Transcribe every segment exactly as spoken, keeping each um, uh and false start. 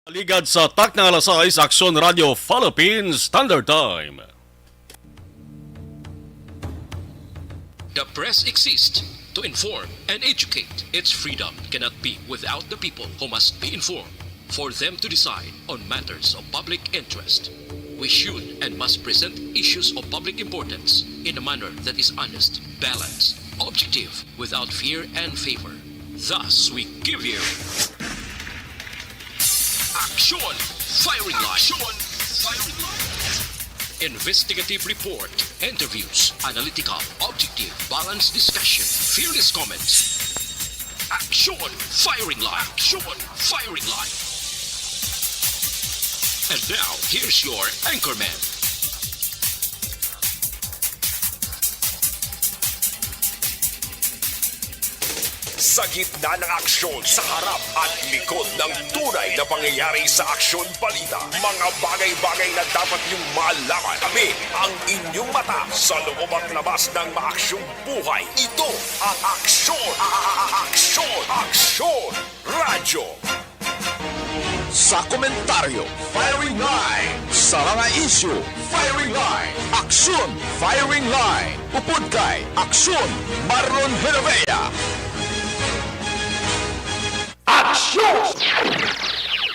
Ligad sa takna nga alas sais, Aksyon Radio Philippines Standard Time. The press exists to inform and educate. Its freedom cannot be without the people, who must be informed for them to decide on matters of public interest. We should and must present issues of public importance in a manner that is honest, balanced, objective, without fear and favor. Thus, we give you Action Firing Line. Action Firing Line. Investigative report, interviews, analytical, objective, balanced discussion, fearless comments. Action Firing Line. Action Firing Line. And now, here's your anchorman. Sa gitna ng aksyon, sa harap at likod ng tunay na pangyayari sa Aksyon Balita, mga bagay-bagay na dapat niyong malaman. Kami ang inyong mata sa loob at labas ng maaksyong buhay. Ito ang Aksyon, a-, a-, a-, Aksyon, Aksyon Radyo. Sa komentaryo, Firing Line. Sa mga isyu, Firing Line. Aksyon, Firing Line. Upod kay Aksyon, Marlon Genovea. Aksyon!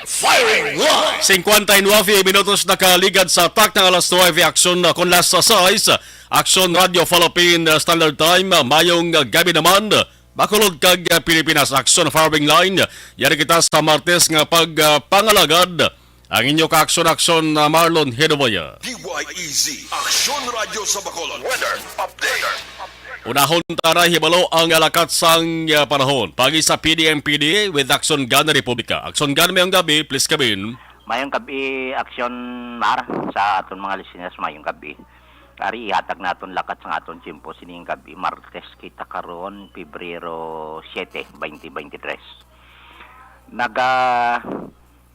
Firing Line! Singkwenta y nuebe minutos nakaligad sa takna nga alas nuebe, Aksyon, uh, kon las sais, Aksyon Radio Philippine, uh, Standard Time. Uh, mayong, uh, gabi naman, uh, Bacolod kag, uh, Pilipinas. Aksyon Firing Line, yari kita sa Martes nga pag, uh, pangalagad. Ang inyo ka-aksyon-aksyon, uh, Marlon Genovea. D Y E Z, Aksyon Radio sa Bacolod. Weather update. Unahon ta na hibalo ang lakat sang, ah, panahon. Paagi sa P D M P D A with Aksyon Gun Republika. Aksyon Gun, mayong gabi, please come in. Mayong gabi, Aksyon Mar, sa aton mga listeners, mayong gabi. Ari, ihatag naton lakat sang aton tiyempo sining gabi. Martes kita karon, Pebrero siete, twenty twenty-three. Naga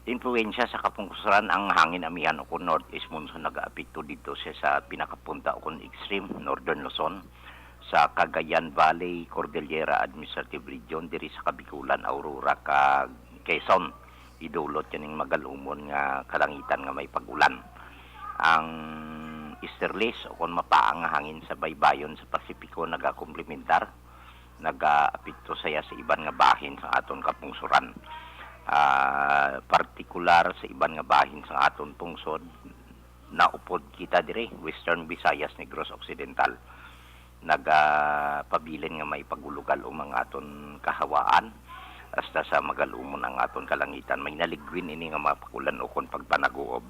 Impluwensya sa kapungsoran ang hangin amihan o kon northeast monsoon nagaapekto didto siya sa pinakapunta o kon extreme northern Luzon, sa Cagayan Valley, Cordillera Administrative Region, diri sa Kabigulan, Aurora, kag Quezon. Idulot kining magalumon nga kalangitan nga may pag-ulan. Ang easterlies o kon mapaang nga hangin sa baybayon sa Pasipiko nagakomplementar nagaapekto saya sa iban nga bahin sa aton kapungsoran. Ah, partikular sa iban nga bahin sa aton pungsod, naupod kita diri, Western Visayas, Negros Occidental. Nagapabilin nga may pag-ulogalom ang aton kahawaan, hasta sa magalumon ang aton kalangitan. May naligwin ini nga mga pag-ulan ukon pagpanaguob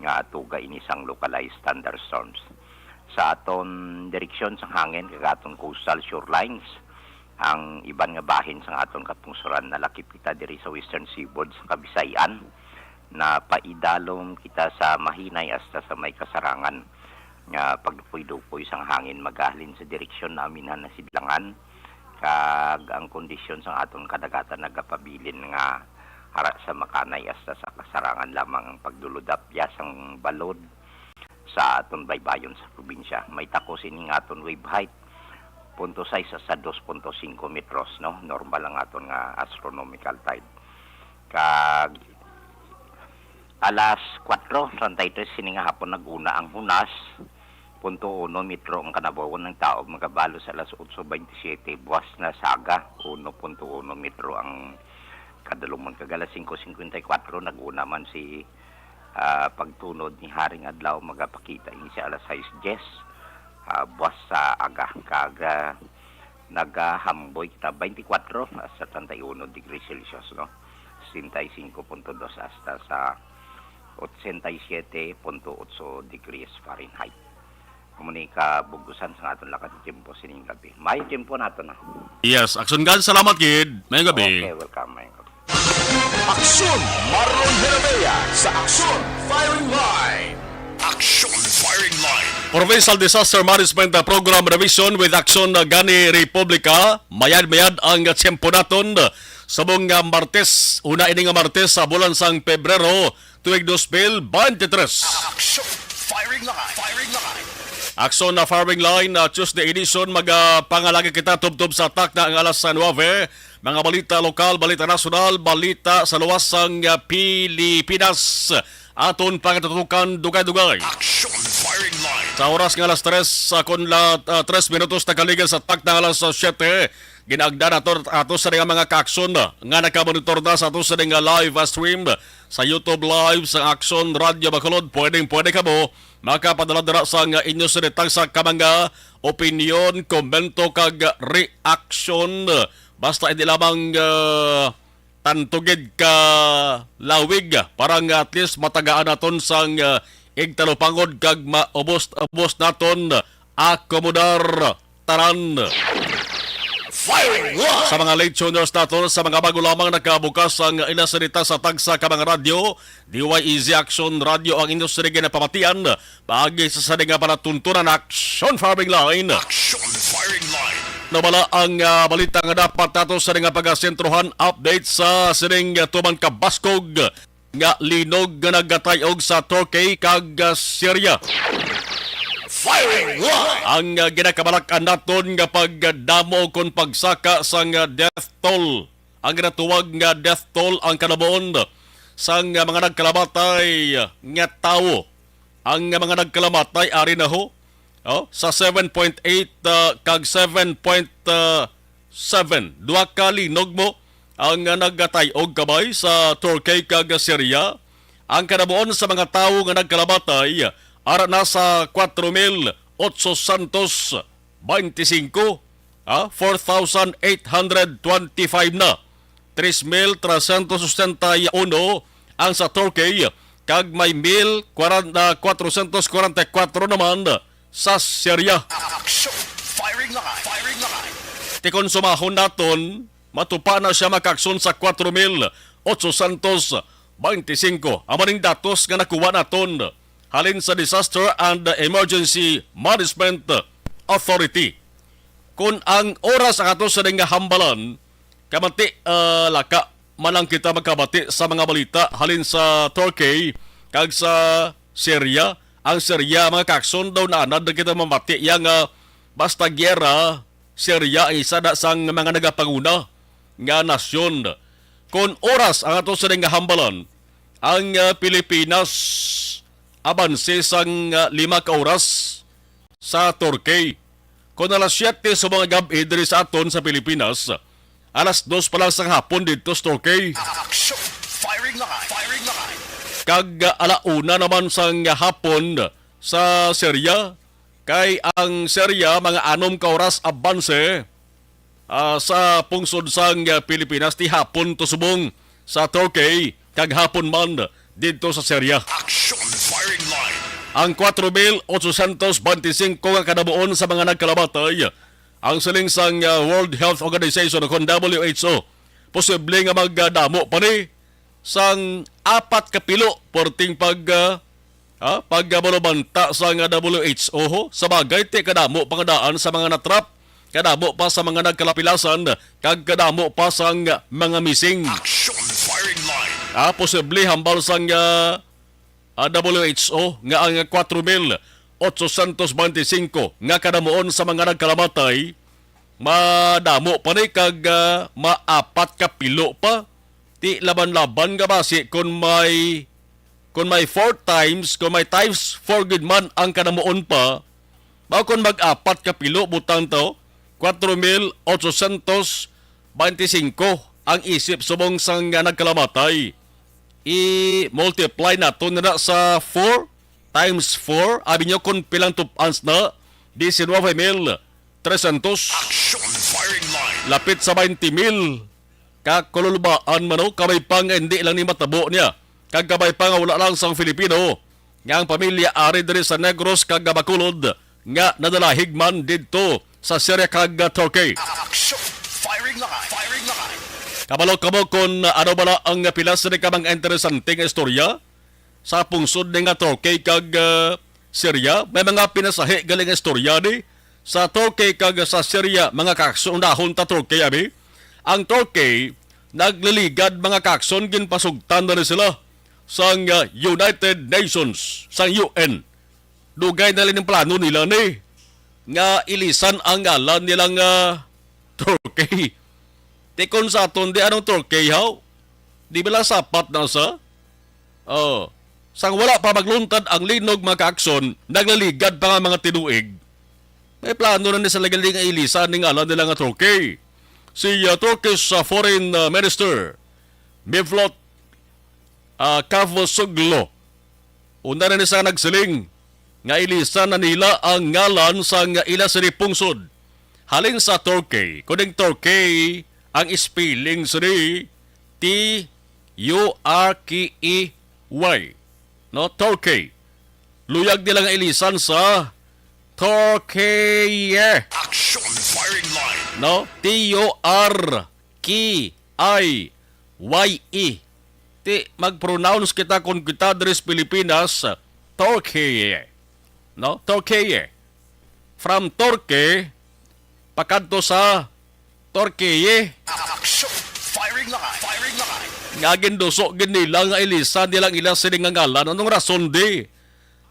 nga tuga ini sang localized thunderstorms. Sa aton direksyon sang hangin kag aton coastal shorelines, ang iban nga bahin sang aton kapungsoran nalakip kita diri sa western seaboard sa Kabisayan. Napaidalom kita sa Mahinay hasta sa may kasarangan nga pagdupoy-dupoy sang hangin magahalin sa direksyon namin na sidlangan, kag ang kondisyon sang aton kadagatan nagapabilin nga ara sa Makanay hasta sa kasarangan lamang ang pagdulodapya sang balod sa aton baybayon sa probinsya. May takos ini nga aton wave height, punto sais hasta dos punto singko metros, no? Normal ang aton nga astronomical tide. Kag alas kuwatro treinta y tres sini nga hapon nag-una ang hunas, punto uno metro ang kanabawan. Ang taob magabalo sa alas otso bentisiete, buwas na saga, uno punto uno metro ang kadalumon. Kag alas singko singkwenta y kuwatro nag-una man si, ah, pagtunod ni Haring Adlaw, magapakita ini sa alas sais dyes, ah, buwas sa aga. Kag, ah, nagahamboy kita, twenty-four hasta treinta y uno degrees Celsius, no? Setenta y cinco punto dos hasta sa ochenta y siete punto ocho degrees Fahrenheit. Amo ni kabug-usan sa aton lakad tiyempo sining gabi. May tiyempo nato na. Yes, Aksyon Gun, salamat gid. Mayong gabi. Okay, welcome. Mayong gabi. Aksyon, Marlon Herabea sa Aksyon Firing Line. Aksyon Firing Line. Provincial Disaster Management Program Revision with Aksyon Gun Republika. Mayad-mayad ang tiyempo naton. Subong nga Martes, una ini nga Martes sa bulan sang Pebrero, tuig dos mil beintitrés. Aksyon Firing Line. Firing Line. Aksyon na Firing Line, ah, Tuesday edition, magapangalaga kita tubtob sa takna ang alas nuebe. Mga balita lokal, balita nasyonal, balita sa luwas sang, ah, Pilipinas. Aton pangatutukan dugay-dugay. Action Firing Line. Sa oras nga alas tres, sa kun la, ah, tres minutos nakaligad sa takna nga alas siyete, ginaagda nato ato sa nga mga kaaksyon nga nakamonitor na sa ato sa nga live, ah, stream sa YouTube Live sa Action Radio Bacolod. Pwedeng pwede kamo makapadala dira sa nga inyo sinitang sa ka mga opinyon, komento kag reaksyon. Basta hindi lamang, ah, tanto gid ka lawig para nga at least matagaan naton sang, ah, igtalupangod kag maubos-ubos naton akomodar tanan. Firing Line. Sa mga late tuners naton, sa mga bago lamang nakabukas ang ila sinita sa tagsa ka mga radyo, D Y E Z Action Radio ang industry ginapamatian. Paagi sa sini nga palatuntunan, Action Firing Line. Action Firing Line. Nabala ang, ah, balita nga dapat nato sa nga pagasentrohan, update sa sining, ah, tuman ka baskog nga linog nga nagatay-og sa Turkey kag, ah, Syria. Firing Line. Ang, ah, ginakabalak-an naton nga pagdamo kon pagsaka sang, ah, death toll, ang ginatuwag nga death toll, ang kanabuon sang, ah, mga nagkalamatay nga tawo. Ang mga nagkalamatay ari na ho, oh, sa seven point eight, ah, kag seven point seven, duha ka linog mo ang, ah, nagatay-og kabay sa Turkey kag Syria. Ang kanabuon sa mga tawo nga nagkalamatay ara na sa kwatro mil otso santos beintisinko, ah, four thousand eight hundred twenty-five na. Tres mil trescientos sesenta y uno ang sa Turkey, kag may mil kwarenta, kwatro santos kwarenta y kwatro naman sa Syria. Action! Firing line! Firing line! Ti konsumahon naton, matupa na siya makakson sa kwatro mil otso santos beintisinko. Amo ning datos nga nakuha naton halin sa Disaster and Emergency Management Authority. Kon ang oras ang ato sa nga hambalan, kamati, ah, laka man lang kita magkabati sa mga balita halin sa Turkey kag sa Syria. Ang Syria, mga kakson, daw naanad na kita mamati iya nga basta giyera, Syria ang isa na sang mga nagapanguna nga nasyon. Kon oras ang ato sa nga hambalan, ang, ah, Pilipinas abanse sang, ah, lima ka oras sa Turkey. Kon alas siyete sa mga gab-i diri sa aton sa Pilipinas, alas dos pa lang sang hapon didto sa Turkey. Action! Firing line! Firing line! Kag, ah, ala una naman sang hapon sa Syria, kay ang Syria mga anom ka oras abanse, ah, sa pungsod sang, ah, Pilipinas, ti hapon to subong sa Turkey, kag hapon man didto sa Syria. Action Firing Line. Ang kwatro mil otso santos beintisinko nga kanabuon sa mga nagkalamatay, ang siling sang, ah, World Health Organization o kon W H O, posible nga magdamo pa ni sang apat ka pilo, perting pag, ah, ah, pagbalubanta sang W H O ho. Sa bagay, ti kadamo pa nga daan sa mga natrap, kadamo pa sa mga nagkalapilasan, kag kadamo pa sang mga missing. Action Firing Line. Ah, posible hambal sang, ah, ah, W H O nga ang kwatro mil otso santos beintisinko nga kanamuon sa mga nagkalamatay, madamo pa ni kag, ah, maapat ka pilo pa. Ti laban-laban nga basi kon may, kon may four times, kon may times four gid man ang kanamuon pa, mao kon mag-apat ka pilo butang to, kwatro mil otso santos beintisinko ang isip subong sang nagkalamatay. I-multiply nato na sa four times four. Abi nyo kung pilang tup-ans na? Diecinueve mil trescientos. Action Firing Line. Lapit sa twenty mil. Kakululbaan man, oh, kabay pa nga hindi lang ni matabo niya. Kag kabay pa nga wala lang sang Filipino nga ang pamilya ari diri sa Negros kag Bacolod nga nadalahig man didto sa Syria kag Turkey. Action! Firing line! Firing line! Kabalo kamo kung ano bala ang pila sini ka mga interesante nga istorya sa pungsod ni nga Turkey kag, ah, Syria? May mga pinasahi gali nga istorya ni sa Turkey kag sa Syria, mga kakson. Unahon ta Turkey, abi. Ang Turkey nagliligad, mga kakson, ginpasugtan na ni sila sang, ah, United Nations, sang U N. Dugay na lang ang plano nila ni nga ilisan ang ngalan nila nga Turkey. Ti kon sa aton, di anong Turkey, haw? Di bala sapat na sa? Oh, sang wala pa magluntad ang linog, mga kaakson, naglaligad pa nga mga tinuig. May plano na ni sa legal nga ilisan ni ngalan nila nga Turkey. Si, ah, Turkish, ah, Foreign, ah, Minister Mevlut, ah, Cavusoglu, una na ni sa nagsiling nga ilisan na nila ang ngalan sang ila sini pungsod. Halin sa Turkey, kuning Turkey ang spelling sini T U R K E Y. No, Turkey. Luyag nila nga ilisan sa Turkey. Action firing line. No, T U R K E Y. Ti, mag-pronounce kita kon kita diri sa Pilipinas, Turkey. No? Turkey. From Turkey, pakadto sa Turkey. Action! Firing line! Firing line! Nga ginduso gid nila nga ilisan nila ang ila sini nga ngalan. Anong rason di?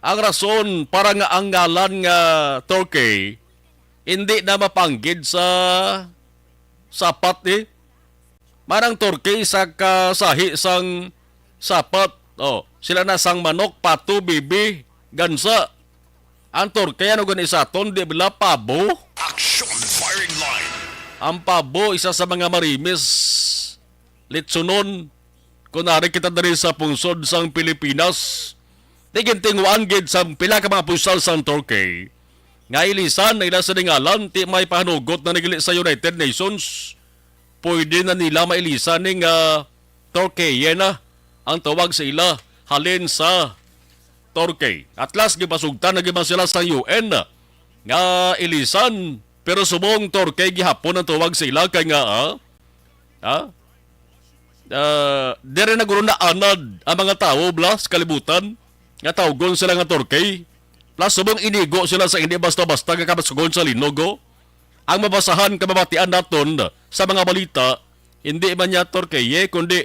Ang rason para nga ang ngalan nga Turkey hindi na mapanggid sa sapat ni? Manang Turkey sa kasahi sang sapat. Oh, sila na sang manok, pato, bibi, gansa. Ang Turkey, ano gani sa aton, di bala pabo? Action firing line. Ang pabo, isa sa mga marimis, litsunon, kunwari kita diri sa pungsod sang Pilipinas. Di gintinguan gid sa pila ka mga opisyal sang Turkey nga ilisan na ila sa ngalan, ti may pahanugot na nagili sa United Nations. Pwede na nila mailisan ni nga Turkey na ang tawag sa ila halin sa Turkey. At last, gipasugtan na gid man sila sa U N nga ilisan, pero subong Turkey gihapon ang tawag sa ila kay nga, ah, ah, ah, diri na guro naanad ang mga tawo bala sa kalibutan nga tawgon sila nga Turkey. Plus, subong inigo sila sa hindi basta-basta nga kabasugon sa linog, oh. Ang mabasahan, kababatian naton sa mga balita, hindi man niya Turkey, kundi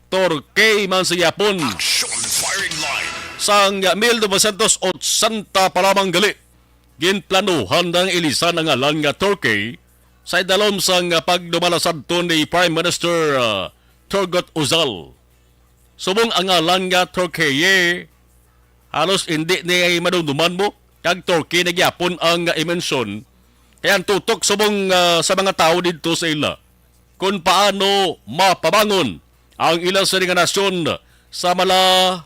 Turkey man sa Yapon. Action firing line. Sang mil novecientos ochenta pa lamang gali, ginplanuhan ang ilisan ang ngalan nga Turkey sa idalom sang pagdumala sadto ni Prime Minister, ah, Turgut Özal. Subong ang ngalan nga Turkey, halos hindi ni madumduman mo, kag Turkey na gyapon ang, ah, i-mention. Kaya ang tutok subong, ah, sa mga tawo didto sa ila, kung paano mapabangon ang ila sini nga nasyon sa mala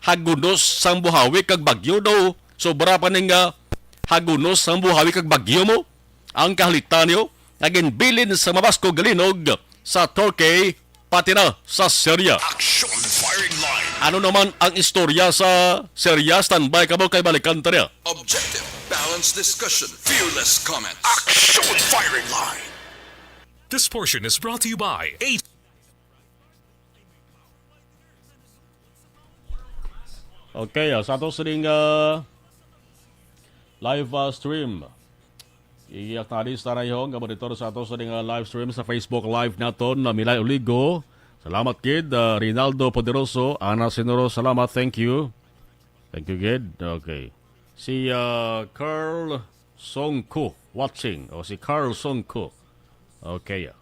hagunos sang buhawi kag bagyo daw, sobra pa ning, ah, hagunos sang buhawi kag bagyo mo ang kahalitan niyo nga ginbilin sa mabaskog nga linog sa Turkey, pati na sa Syria. Action firing line. Ano naman ang istorya sa Syria? Standby kamo kay balikan ta niya. Objective, balanced discussion, fearless comment. Action firing line. This portion is brought to you by A Okay, ah, sa ato sining, ah, live, ah, stream. Iyak na alis na nga monitor sa ato sining, ah, live stream sa Facebook Live naton na Milay Oligo. Salamat gid, ah, Rinaldo Poderoso, Ana Sinoro, salamat, thank you. Thank you gid. Okay. Si, ah, Carl Songko watching. O si Carl Songko. Okay, ah.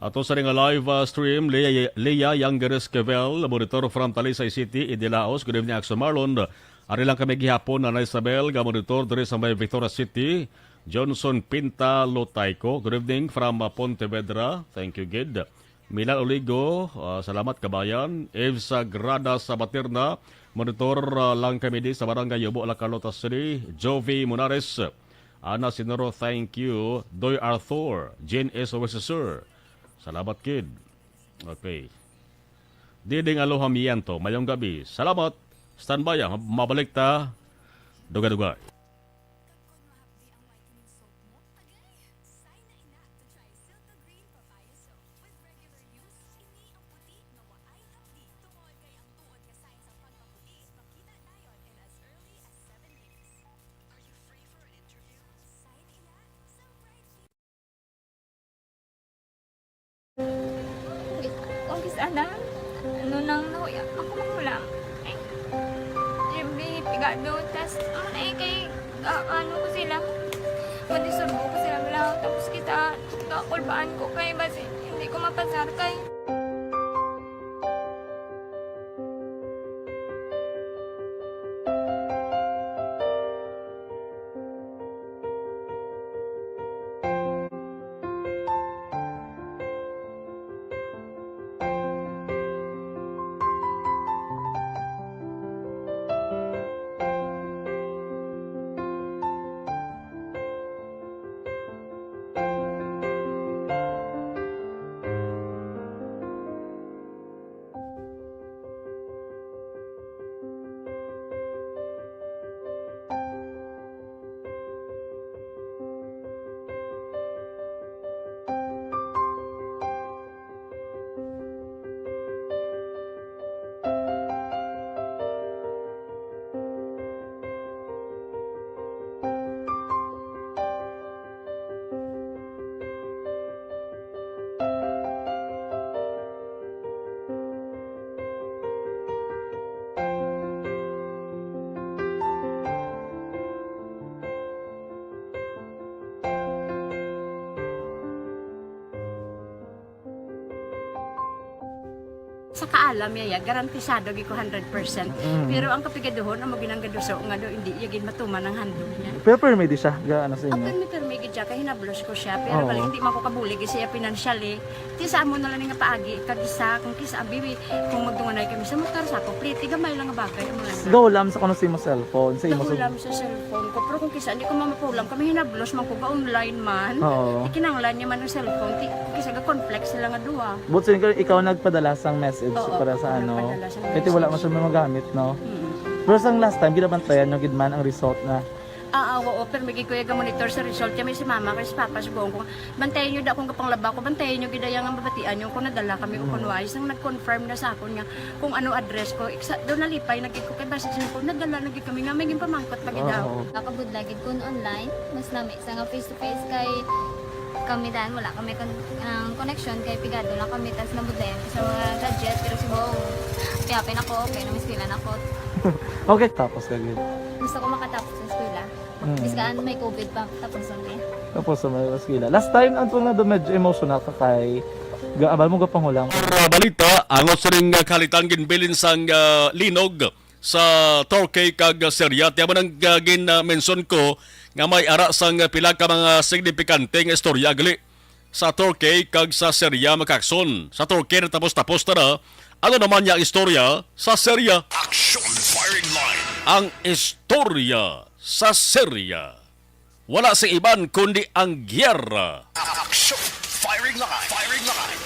Ato sa nga live, ah, stream, Leah, Leah Yangeres Quevel, monitor from Talisay City, Idilaos. Good evening, Action Marlon. Ari lang kami gihapon, Nanay Isabel, nga monitor diri sa may Victoria City. Johnson Pinta Lotayco, good evening from, ah, Pontevedra. Thank you, gid. Milan Oligo, ah, salamat, kabayan. Eve Sagrada Sabaterna, monitor, ah, lang kami di sa Barangay Yubo, La Carlota City. Jovi Munares, Ana Sinoro, thank you. Doy Arthur, Jane S. Oasis, sir. Salamat, kid. Okay. Diding Aloha Miento, mayong gabi. Salamat. Standby, ah. Mabalik ta. Dugay-dugay. Umpisa na, ano nang nahuya ako, magulang. Ay, grabe, pigado. Tas, ano na eh, kay, ah, ano ko sila, Malisurbo ko sila lang. Tapos kita, kakulbaan ko kay basi hindi ko mapasar kay Sa kaalam niya, ya, garantisado gyud ko hundred percent. Mm. Pero ang kapigaduhon, amo ginang gaduso nga do, hindi niya gid matuman ang handog niya. Pero permi di siya, ga-, ano sa inyo? Permi, permi gid siya, kay hinablos ko siya. Pero Oo. bali, hindi man ko kabulig siya financially. Ti sa amo na lang nga paagi, kag isa, kung kisa, abi, kung magdunganay kami sa motor, sa ako, pliti, gamay lang nga bagay, amo lang. Gahulam sa kuno sa imo cellphone, sa imo sa Gahulam sa cellphone ko. Pero kung kisa, hindi ko mamapulam, kami hinablos man ko, ga-online man. Oo. Ikinanglan niya man ang cellphone, ti, kisa ga-conflict sila nga duha. Buot siling, ikaw nagpadala sang message Oo, para sa ako ano. nagpadala sang Kaya wala man message. siya magamit, no? Mm. Pero sang last time, ginabantayan nyo gid man ang result na. Ah, ah, oo, pero may gikuya ga monitor sa result kami si mama kay si papa, subong ko, bantayan nyo da kung kapanglaba ko, bantayan nyo gid ang mabatian nyo kung nadala kami o Mm. kung wais. Nang nag-confirm na sa akon nga kung ano address ko, iksa, doon nalipay na gid ko kay basta siya ko, nadala na gid kami nga may ginpamangkot pa gid daw. Oo. Nakabudlay gid kun online, mas lami sa nga face to face kay kami dan wala kami kon-, ang connection kay pigado lang kami tas nabudlayan ko sa mga gadget pero si Bong, happy ako, okay na, miskilan ako. Okay, tapos ka gid. Gusto ko makatapos sa eskwela. Mm. Bis kaan may covid pa, tapos ang eh. Tapos sa mga eskwela. Last time, ang tunga do medyo emotional ka kay ga-, abal mo gapanghulam. Para balita, angot sa ring, ah, kalitan ginbilin sang, ah, linog sa Turkey kag Syria. Tiyan mo nang, ah, gin, ah, mention ko nga may ara sang, ah, pila ka mga signifikante nga istorya gali sa Turkey kag sa Syria, makakson. Sa Turkey, natapos-tapos ta na. Ano naman niya ang istorya sa Syria? Action Firing Line. Ang istorya sa Syria. Wala sa iban kundi ang giyera. Action Firing Line. Firing Line.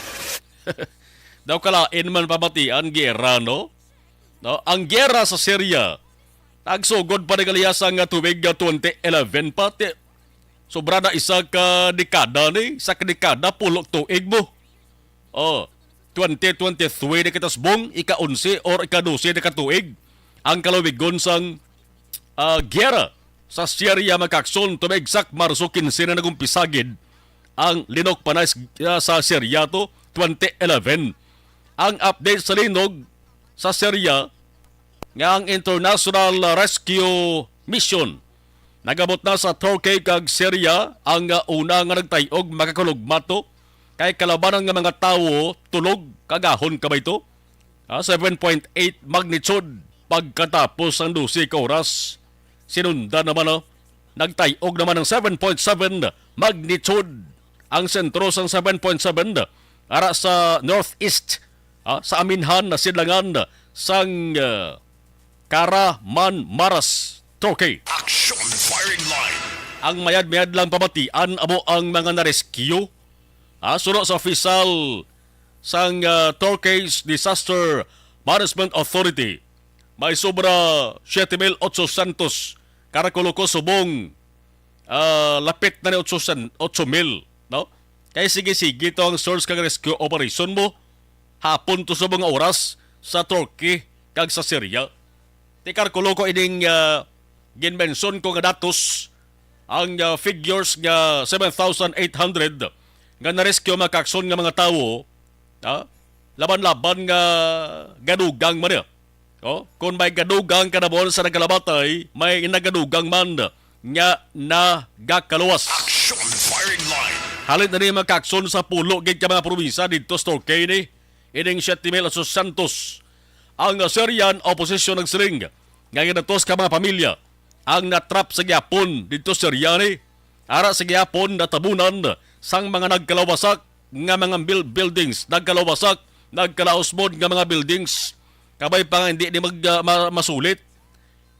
Daw kalain man pamatian giyera, no? No? Ang giyera sa Syria, nagsugod pa ni kaliya sa nga tuig nga twenty eleven pa. Ti-, sobra na isa ka dekada ni, isa ka dekada, pulok tuig mo. Oh, twenty twenty-three na kita subong, ika-onse or ika-dose na ka tuig ang kaluwigon sang, ah, giyera sa Syria, makakson, tumigsak Marso quince na nagumpisa gid ang linog panay s-, ah, sa Syria to twenty eleven. Ang update sa linog sa Syria nga ang International Rescue Mission nagabot na sa Turkey kag Syria ang, ah, una nga nagtay-og makakulog mato kay kalabanan nga mga tawo tulog kagahon kamay to. Ah, seven point eight magnitude pagkatapos ang dose ka oras. Sinundan naman, ah, nagtay-og naman ang seven point seven magnitude ang sentro sang seven point seven ara sa northeast, ah, sa aminhan na sidlangan sang, ah, Kahramanmaras, Turkey. Action Firing Line. Ang mayad-mayad lang pamatian amo ang mga na-rescue. Ah, suno sa opisyal sang, ah, Turkey's Disaster Management Authority, may sobra siete mil ochocientos ka karakulo ko subong, ah, lapit na ni ocho sen-, ocho mil, no? Kay sige-sige to ang search kag rescue operation mo hapon to sa mga oras sa Turkey kag sa Syria. Ti karkulo ko ining, ah, ginmension ko nga datos, ang, ah, figures nga seven thousand eight hundred nga na-rescue, mga kakson, nga mga tawo, ah, laban-laban nga gadugang man niya. Oh, kung may gadugang kanabuan sa nagkalabatay, may nagadugang man nga nagakaluwas. Action firing line. Halin na ni mga kakson sa pulo gid ka mga probinsya didto sa Turkey ni ining siyete mil ochocientos. Ang Syrian opposition nagsiling nga ginatos ka mga pamilya ang natrap sa gihapon didto sa Syria ni ara sa gihapon natabunan sang mga nagkalawasak nga mga bil-, buildings, nagkalawasak, nagkalausmod nga mga buildings. Kabay pa nga hindi ni mag, ah, ma-, masulit,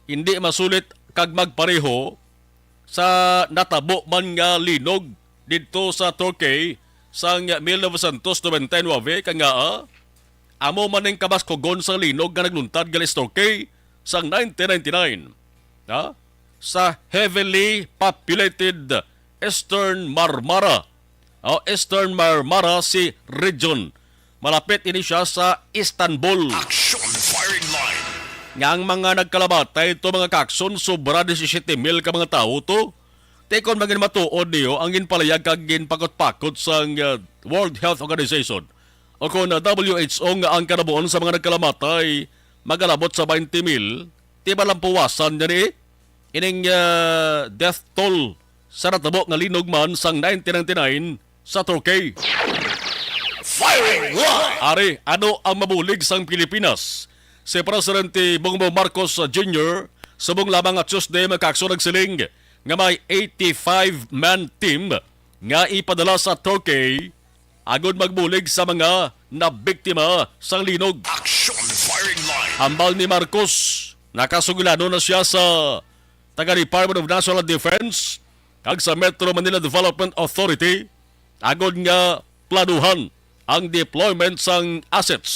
hindi masulit kag magpareho sa natabo man nga linog didto sa Turkey sang mil novecientos noventa y nuebe, kag nga, ah, amo man ning kabaskugon sa linog nga nagluntad gali sa Turkey sang nineteen ninety-nine, ha? Sa heavily populated Eastern Marmara, o Eastern Marmara Sea Region. Malapit ini siya sa Istanbul. Action firing line. Nga ang mga nagkalamatay to mga kakson, sobra disisiete mil ka mga tawo to. Ti kon mangin matuod niyo ang ginpalayag kag ginpakot-pakot sang, uh, World Health Organization o kon, uh, W H O nga ang kanabuon sa mga nagkalamatay magalabot sa twenty mil, ti malampuwasan niya ni ining, uh, death toll sa natabo nga linog man sang nineteen ninety-nine sa Turkey. Firing line. Ari, ano ang mabulig sang Pilipinas? Si Presidente Bongbong Marcos Junior subong lamang nga Tuesday, mga kakson, nagsiling nga may eighty-five man team nga ipadala sa Turkey agod magbulig sa mga nabiktima sang linog. Action firing line. Hambal ni Marcos, nakasugilanon na siya sa taga Department of National Defense kag sa Metro Manila Development Authority agod nga planuhan ang deployment sang assets.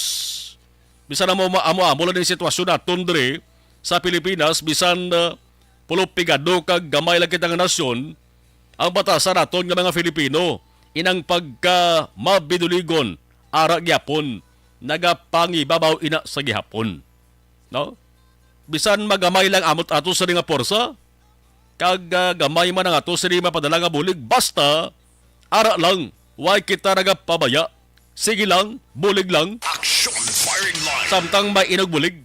Bisan amo, amo-amo lang ning sitwasyon naton diri sa Pilipinas, bisan, uh, pulo pigado kag gamay lang kita nga nasyon, ang batasan naton nga mga Filipino, inang pagka mabinuligon, ara gyapon, nagapangibabaw ina sa gihapon. No? Bisan magamay lang amot ato sa nga porsa, kag, ah, gamay man ang ato sini mapadala nga bulig, basta ara lang, way kita nagapabaya. Sige lang, bulig lang. Action firing line. Samtang may inog bulig.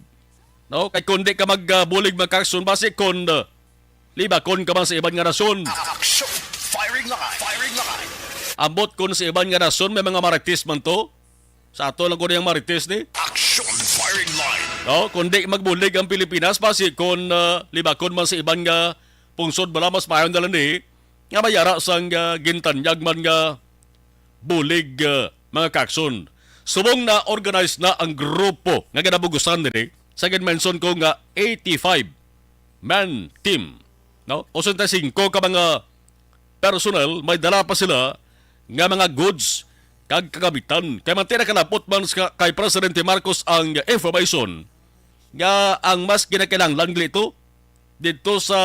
No? Kay kung di ka mag, ah, bulig, mga kakson, basi kon, ah, libakon ka man sa iban nga nasyon. Action firing line. Firing line. Ambot kon sa iban nga nasyon, may mga marites man to. Sa ato lang ko niyang marites ni. Action firing line. Oh, kung di magbulig ang Pilipinas, basi kon, ah, libakon man sa iban nga pungsod, bala mas maayo na lang ni nga may ara sang, ah, gintanyag man nga bulig, ah, mga kakson. Subong na organize na ang grupo nga ginabugusan diri sa ginmention ko nga eighty-five man team, no? Ochenta y cinco ka mga personnel, may dala pa sila nga mga goods kag kagamitan. Kay manti nakalapot man sa, kay Presidente Marcos ang information nga ang mas ginakinahanglan dito, dito sa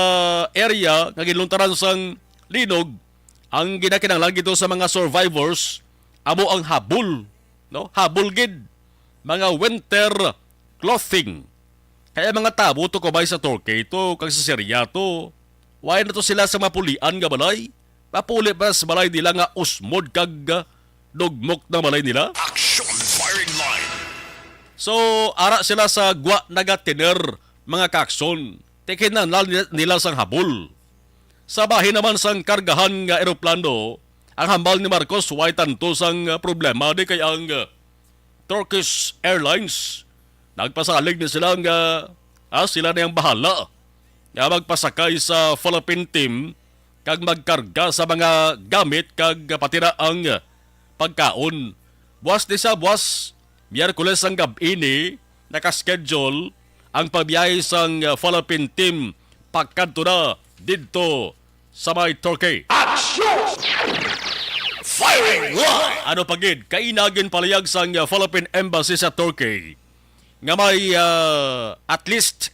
area nga ginluntaran sang linog, ang ginakinahanglan dito sa mga survivors amo ang habol, no? Habol gid, mga winter clothing. Kaya mga tawo to, kabay, sa Turkey to, kag sa Syria to, way na to sila sa mapulian nga balay. Mapuli pa sa balay nila nga usmod kag, ah, dugmok na balay nila. Action firing line. So, ara sila sa gwa nagatiner, mga kakson. Ti kinahanglan nila, nila sang habol. Sa bahin naman sang kargahan nga eroplano, ang hambal ni Marcos, way tanto sang, ah, problema di kay ang, ah, Turkish Airlines. Nagpasalig ni sila nga, ah, sila na ang bahala nga magpasakay sa Philippine team kag magkarga sa mga gamit kag pati na ang pagkaon. Buwas ni sa buwas, Miyerkules ang gab-i ni, nakaschedule ang pagbiyahe sang, ah, Philippine team pakadto na didto sa may Turkey. Action! Firing line! Ano pa gid, kaina ginpalayag sang, ah, Philippine Embassy sa Turkey nga may, ah, at least,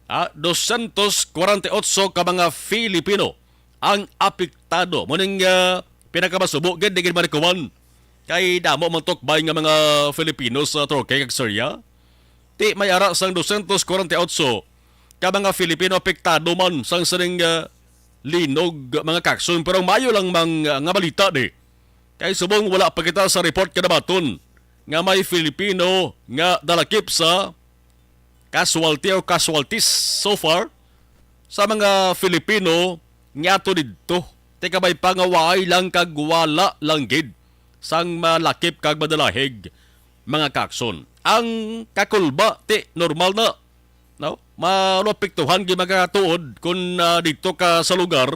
ah, dosyentos kwarenta y otso ka mga Filipino ang apektado. Mo ning, ah, pinakamasubo gid, di gid marikuan. Kay damo man tukbay nga mga Filipino sa Turkey kag Syria. Ti may ara sang dosyentos kwarenta y otso ka mga Filipino apektado man sang sining, ah, linog, mga kakson. Pero ang maayo lang mang, ah, nga balita di. Kay subong wala pa kita sa report kanabaton nga may Filipino nga dalakip sa casualty or casualties so far. sa mga Filipino nga ato didto. Ti kabay pa nga waay lang kag wala lang gid sang malakip kag madalahig, mga kakson. Ang kakulba, ti normal na, no? Maapektuhan gid, mga katuod, kung, ah, didto ka sa lugar,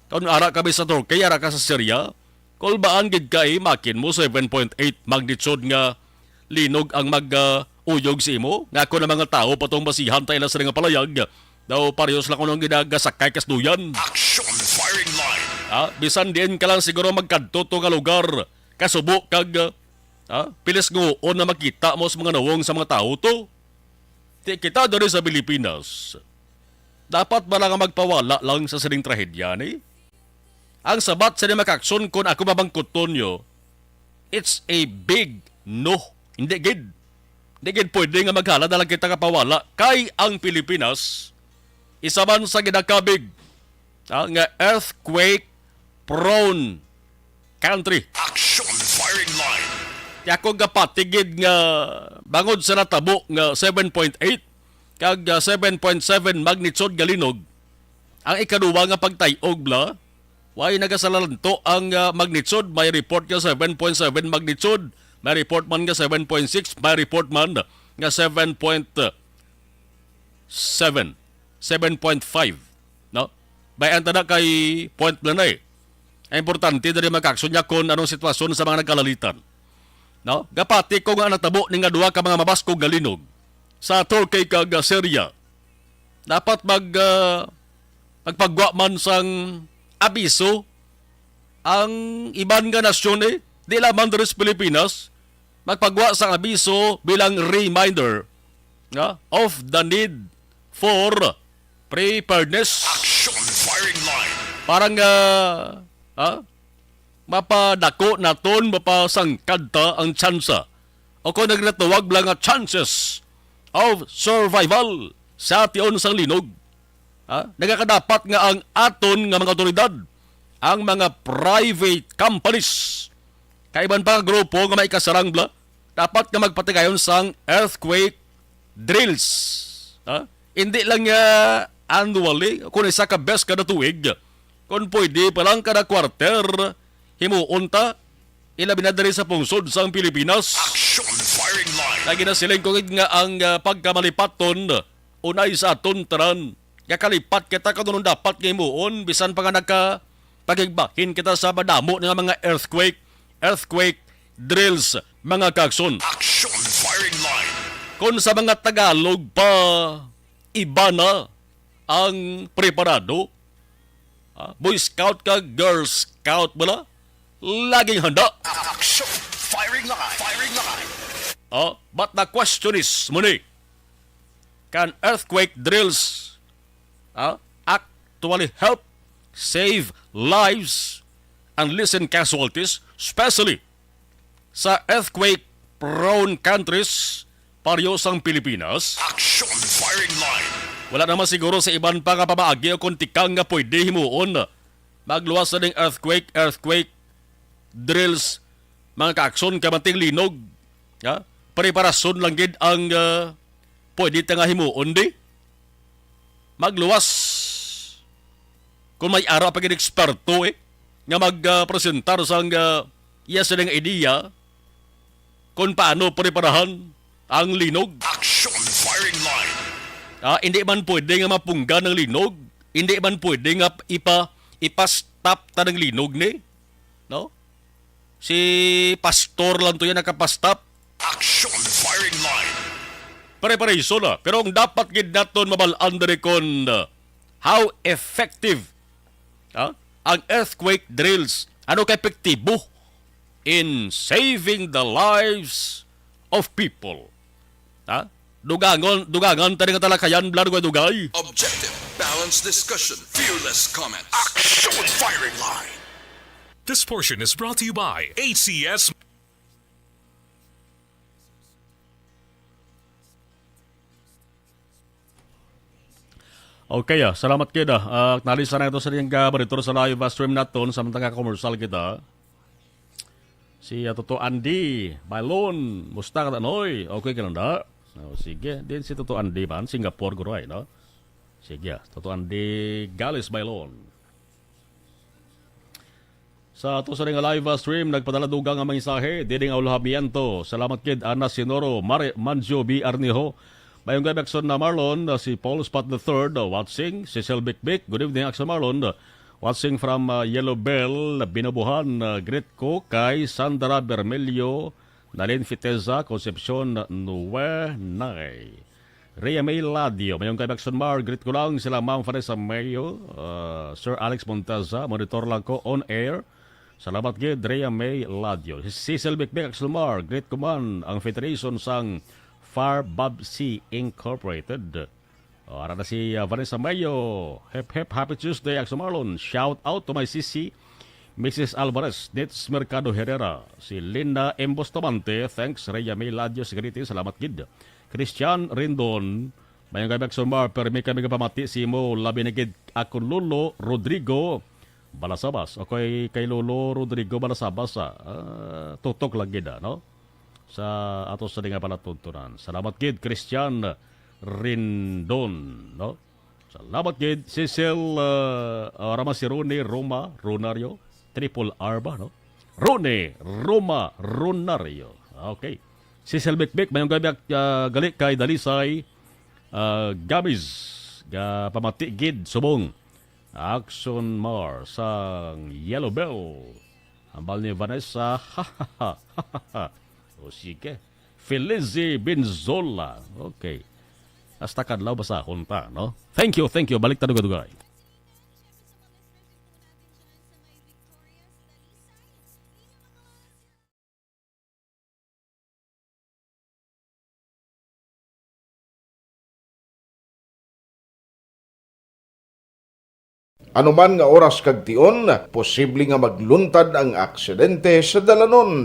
kung ara ka sa Turkey, ara ka sa Syria, kulbaan gid kay makin mo seven point eight magnitude nga linog ang mag, ah, uyog sa imo, nga ako na mga tawo patong basihan ta ila sa nga palayag. Daw parehas lang kuno ang ginagasakay kas duyan. Action firing line. Ah, bisan diin ka lang siguro magkadto to nga lugar, kasubo kag, ah, pilis nguon na makita mo sa mga nawong sa mga tawo to. Ti kita diri sa Pilipinas, dapat ba lang magpawala lang sa sining trahedya ni? Ang sabat sa mga kakson, kung ako mabangkuton nyo, it's a big no. Hindi gid. Hindi gid pwede nga maghalad na lang kita kapawala kay ang Pilipinas isa man sa ginakabig, ah, nga earthquake prone country. Action firing line. Kaya ako gapatigid nga bangod sa natabo nga seven point eight kag, ah, seven point seven magnitude nga linog, ang ikaduwa nga pagtay-og bala, way nagasalalanto ang, ah, magnitude. May report nga seven point seven magnitude, may report man nga seven point six, may report man nga seven point seven, seven point five, no? Bay-an ta na kay point na na eh. Ang importante diri, mga kakson, niya kung anong sitwasyon sa mga nagkalalitan, no? Gapati ko nga natabo ni nga duha ka mga mabaskog nga linog sa Turkey kag, ah, Syria. Dapat mag, ah, magpagwa man sang abiso ang iban nga nasyon, eh. Di lamang diri sa Pilipinas, magpagwa sang abiso bilang reminder, nga, of the need for preparedness. Action firing line. Para nga, ha, mapadako naton, mapasangkad ta ang tsansa, o kung nagnatawag lang nga chances of survival sa tion sang linog. Ha? Nagakadapat nga ang aton nga mga awtoridad, ang mga private companies, kaiban pa nga grupo nga may kasarang bala, dapat nga magpatigayon sang earthquake drills. Ha? Hindi lang nga annually, kung isa ka beses kada tuig, kung pwede pa lang kada quarter, himuon ta, ilabi na diri sa pungsod sang Pilipinas. Action firing line. Lagi na siling ko gid nga ang, ah, pagkamalipaton unay sa aton tanan. Nga kalipat kita kung anong dapat nga himuon, bisan pa nga nagkapagigbahin kita sa madamo nga mga earthquake, earthquake drills, mga kakson. Action firing line. Kung sa mga Tagalog pa, iba na ang preparado. Ah, Boy Scout ka, Girl Scout bala, laging handa. Action firing line. Firing line. Ah, but the question is, muni, can earthquake drills, ah, actually help save lives and lessen casualties, especially sa earthquake-prone countries, pareho sang Pilipinas? Action firing line. Wala naman siguro sa iban pa nga pamaagi o kung tikang nga pwede himuon. Magluwas na ning earthquake, earthquake drills, mga kaakson, kay manting linog. Ha? Preparasyon lang gid ang, ah, pwede ta nga himuon, di? Magluwas. Kung may ara pa gid eksperto, eh, nga mag, ah, presentar sang, ah, iya sining idea kung paano preparahan ang linog. Action firing line. Ah, hindi man pwede nga mapunggan ang linog. Hindi man pwede nga ipa-, ipa-stop ta ng linog ni, no? Si pastor lang to yan nakapastop. Action firing line. Preparation, ah. Pero ang dapat gid naton mabal-an diri kon, ah, how effective, ah, ang earthquake drills. Ano ka epektibo in saving the lives of people? Ha? Dugangon, dugangan tani nga talakayan, bala dugay-dugay. Objective, balanced discussion, fearless comments. Action firing line. This portion is brought to you by A C S. Okay, ah, salamat kid, ah. Ah, nalisa na ito sa iyang, ah, monitor sa live, ah, stream naton, samtang ka-commercial kita. Si, ah, Toto Andy Bailon, musta ka, Tanoy? Okay ka lang da? Oh, sige. Din si Toto Andy man, Singapore, guro, ay, no? Sige, ah, Toto Andy Gales Bailon. Sa ato sa nga live, ah, stream, nagpadala dugang nga mensahe, Diding Aulhamiento. Salamat gid, Ana Sinoro, Mare, Manjo B. Arnijo. Mayong gabi, Akson na Marlon, ah, si Paul Spot the third, ah, watching, si Sel Bikbik. Good evening, Akson Marlon. Watching from, ah, Yellow Bell, Binobuhan. Ah, greet ko kay Sandra Bermelio, Nalin Fiteza, Concepcion Nuenay. Rhea May Ladio, mayong gabi, Akson Mar, greet ko lang sila Ma'am Vanessa Mayo, ah, Sir Alex Monteza, monitor lang ko on air. Salamat gid, Rhea May Ladio. Si Cecil Bikbik, Akson Mar, greet ko man ang Federation sang Far Babsi Incorporated. O, ara na si, ah, Vanessa Mayo. Hep, hep, happy Tuesday, Akson Marlon. Shout out to my sisi, Missus Alvarez, Nits Mercado Herrera, si Linda M. Bustamante, thanks, Rhea May Ladio, sa greeting, salamat gid. Christian Rendon, mayong gabi, Akson Mar, permi kami gapamati sa imo, labi na gid ako, Lolo Rodrigo Balasabas. Okay, kay Lolo Rodrigo Balasabas, ah, ah, tutok lang gid, ah, no? Sa ato sa nga palatuntunan. Salamat gid, Christian Rendon, no? Salamat gid, Cecil, ah, ah, Ramasirone, Roma, Ronario, triple R ba, no? Rone, Roma, Ronario. Okay. Cecil Bikbik, mayong gabi, ah, gali kay Dalisay, ah, Gamiz, ga pamati gid, subong. Akson Mar sang Yellow Bell. Hambal ni Vanessa, ha, ha, ha, ha, ha. O sige. Felizy Benzola. Okay. Hasta kadlaw basahon ta, no? Thank you, thank you. Balik ta dugay-dugay. Anuman nga oras kag tion, posible nga magluntad ang aksidente sa dalanon.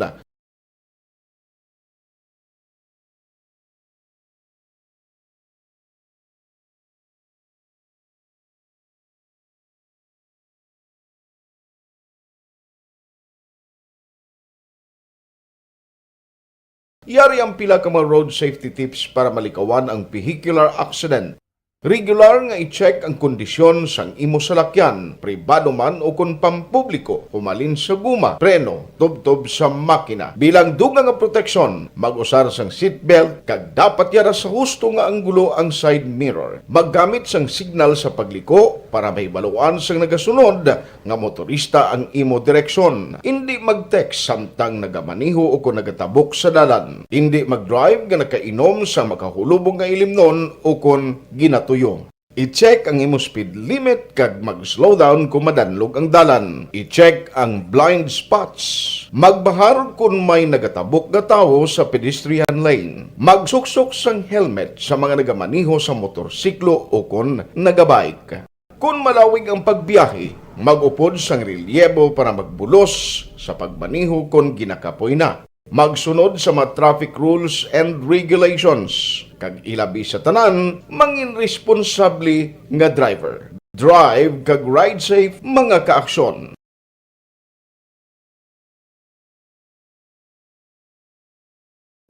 Yari ang pila ka mga road safety tips para malikawan ang vehicular accident. Regular nga i-check ang kondisyon sang imo salakyan, pribado man o kon pampubliko, humalin sa guma, preno, tubtob sa makina. Bilang dugang nga proteksyon, mag-usar sang seatbelt kag dapat yara sa husto nga anggulo ang side mirror. Maggamit sang signal sa pagliko para mahibaluan sang nagasunod nga motorista ang imo direksyon. Indi mag-text samtang nagamaneho o kon nagatabok sa dalan. Indi mag-drive nga nakainom sang makahulubong nga ilimnon o kon ginatuyo. I-check ang imo speed limit kag mag-slow down kon madanlog ang dalan. I-check ang blind spots. Magbahar kon may nagatabok nga tawo sa pedestrian lane. Magsuksok sang helmet sa mga nagamaneho sa motorsiklo o kon nagabike. Kon malawig ang pagbiyahe, mag-upod sang relyebo para magbulos sa pagmaneho kon ginakapoy na. Magsunod sa mga traffic rules and regulations, kag ilabi sa tanan, mangin responsable nga driver. Drive kag ride safe, mga kaaksyon.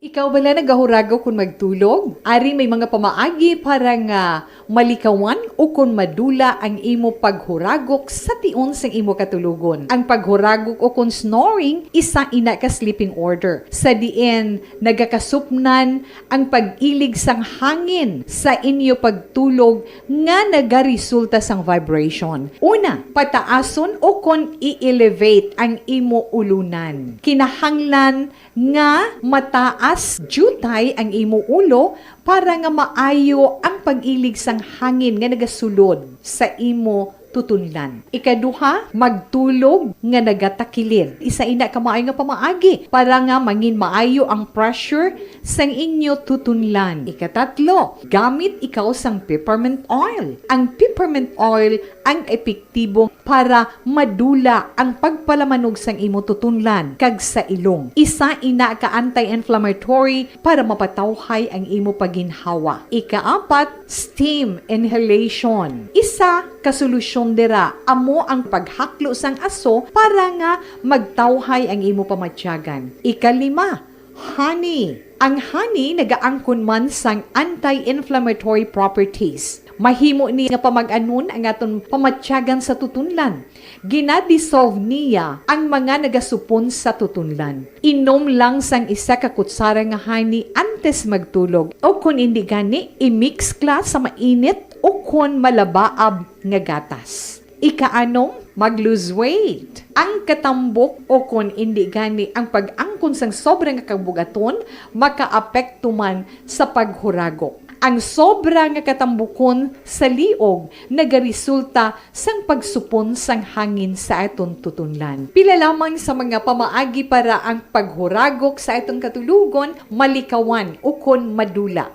Ikaw bala nagahuragok kon magtulog? Ari may mga pamaagi para nga malikawan o kon madula ang imo paghuragok sa tion sang imo katulogon. Ang paghuragok o kon snoring, isa ina ka sleeping order, sa diin nagakasupnan ang pag-ilig sang hangin sa inyo pagtulog nga nagaresulta sang vibration. Una, pataason o kon i-elevate ang imo ulunan. Kinahanglan nga mataas diutay ang imo ulo para nga maayo ang pag-ilig sang hangin nga nagasulod sa imo tutunlan. Ikaduha, magtulog nga nagatakilid. Isa ina ka maayo nga pamaagi para nga mangin maayo ang pressure sang inyo tutunlan. Ikatatlo, gamit ikaw sang peppermint oil. Ang peppermint oil ang epektibo para madula ang pagpalamanog sang imo tutunlan kag sa ilong. Isa ina ka anti-inflammatory para mapatawhay ang imo pagginhawa. Ikaapat, steam inhalation. Isa ka solusyon dira amo ang paghaklo sang aso para nga magtawhay ang imo pamatyagan. Ikalima, honey. Ang honey nagaangkon man sang anti-inflammatory properties. Mahimo ni nga pamag-anon ang aton pamatyagan sa tutunlan. Gina-dissolve niya ang mga nagasupon sa tutunlan. Inom lang sang isa ka kutsara nga honey antes magtulog, o kon indi gani, i-mix kla sa mainit o kon malabaab nga gatas. Ikaanom, mag-lose weight. Ang katambok o kon indi gani ang pag-angkon sang sobra nga kabugaton makaapekto man sa paghuragok. Ang sobra nga katambukon sa liog nagaresulta sang pagsupon sang hangin sa aton tutunlan. Pila lamang sa mga pamaagi para ang paghuragok sa aton katulogon malikawan ukon madula.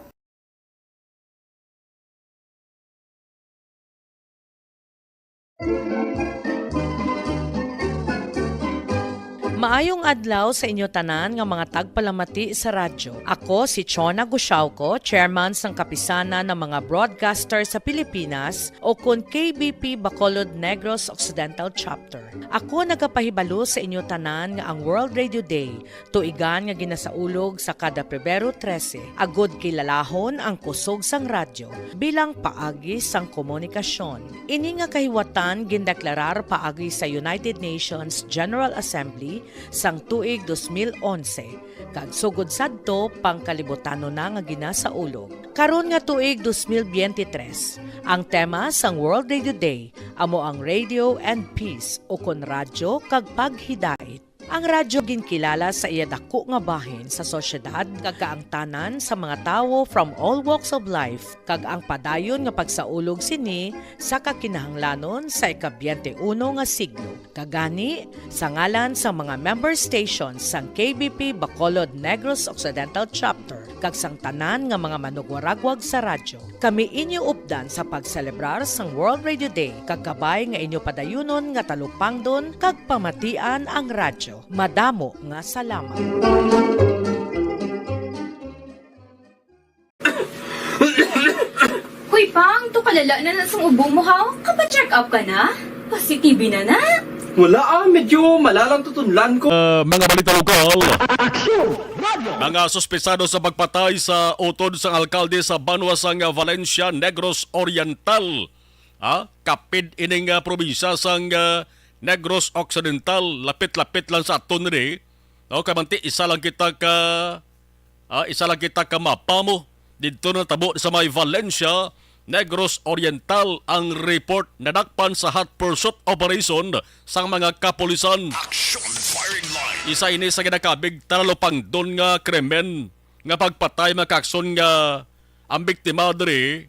Maayong adlaw sa inyo tanan nga mga tagpalamati sa radyo. Ako si Chona Gusiauco, chairman sang Kapisanan ng mga Broadcaster sa Pilipinas, o kon K B P Bacolod Negros Occidental Chapter. Ako nagapahibalo sa inyo tanan nga ang World Radio Day, tuigan nga ginasaulog sa kada Pebrero trese, agud kilalahon ang kusog sang radyo bilang paagi sang komunikasyon. Ini nga kahiwatan gindeklarar paagi sa United Nations General Assembly sang tuig dos mil onse, kag sugod sadto pangkalibutano na nga ginasaulog. Karon nga tuig dos mil biyente tres, ang tema sang World Radio Day amo ang Radio and Peace, ukon radyo kag paghidait. Ang radyo ginkilala sa iya dako nga bahin sa sosyedad kag kaangtanan sa mga tawo from all walks of life, kag ang padayon nga pagsaulog sini sa kakinahanglanon sa ika-biyente uno nga siglo. Kagani, sa ngalan sa mga member stations sang K B P Bacolod Negros Occidental Chapter kag sang tanan nga mga manugwaragwag sa radyo, kami inyo updan sa pagselebrar sang World Radio Day, kag kabay nga inyo padayunon nga talupangdon kag pamatian ang radyo. Madamo nga salamat. Hoy, Pang, to kalala na na sang ubo mo, ha? Kapa-check up ka na? Positibe na na? Wala, ah, medyo malalang tutunlan ko. Ah, mga balita lokal. Aksyon! Radyo! Mga suspesado sa pagpatay sa utod sang alkalde sa banwa sang Valencia, Negros Oriental. Ha? Kapid ining, ah, probinsya sang, ah, Negros Occidental, lapit-lapit lang sa aton diri. No, kay manti isa lang kita ka, ah, isa lang kita ka mapa mo. Didto natabo sa may Valencia, Negros Oriental ang report nadakpan sa hot pursuit operation sang mga kapulisan. Action firing line. Isa ini sa ginakabig talupangdon nga krimen nga pagpatay, mga kakson, nga ang biktima diri,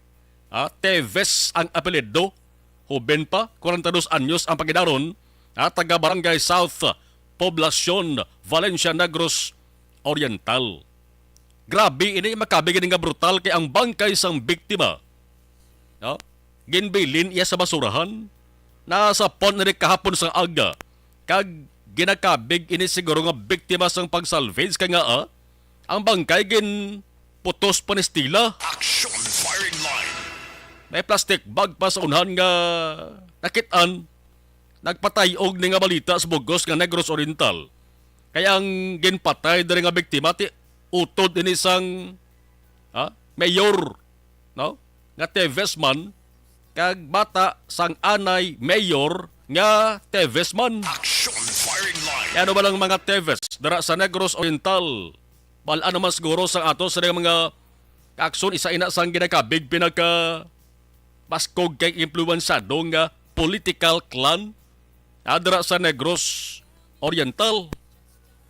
ah, Teves ang apelyido. Hoben pa, kwarenta y dos anyos ang pag-inaron, ah, taga Barangay South, Poblacion, Valencia, Negros Oriental. Grabe ini, makabig ini nga brutal kay ang bangkay sang biktima, no? Ginbilin iya sa basurahan. Nasapon ini kahapon sa aga. Kag ginakabig ini siguro nga biktima sang pag-salvage kay nga, ah, ang bangkay ginputos pa ni Stila. Action firing line. May plastic bag pa sa unhan nga nakit-an. Nagpatay-og ni nga balita sa bugos nga Negros Oriental. Kay ang ginpatay diri nga biktima ti utod ini sang, ha, mayor, no? Nga Teves man, kag bata sang anay mayor nga Teves man. Action firing line. Kay ano ba lang mga Teves dira sa Negros Oriental? Bal-an naman siguro sa ato sa mga kaakson, isa ina sang ginakabig pinaka baskog kay impluwensyado nga political clan, ah, dira sa Negros Oriental.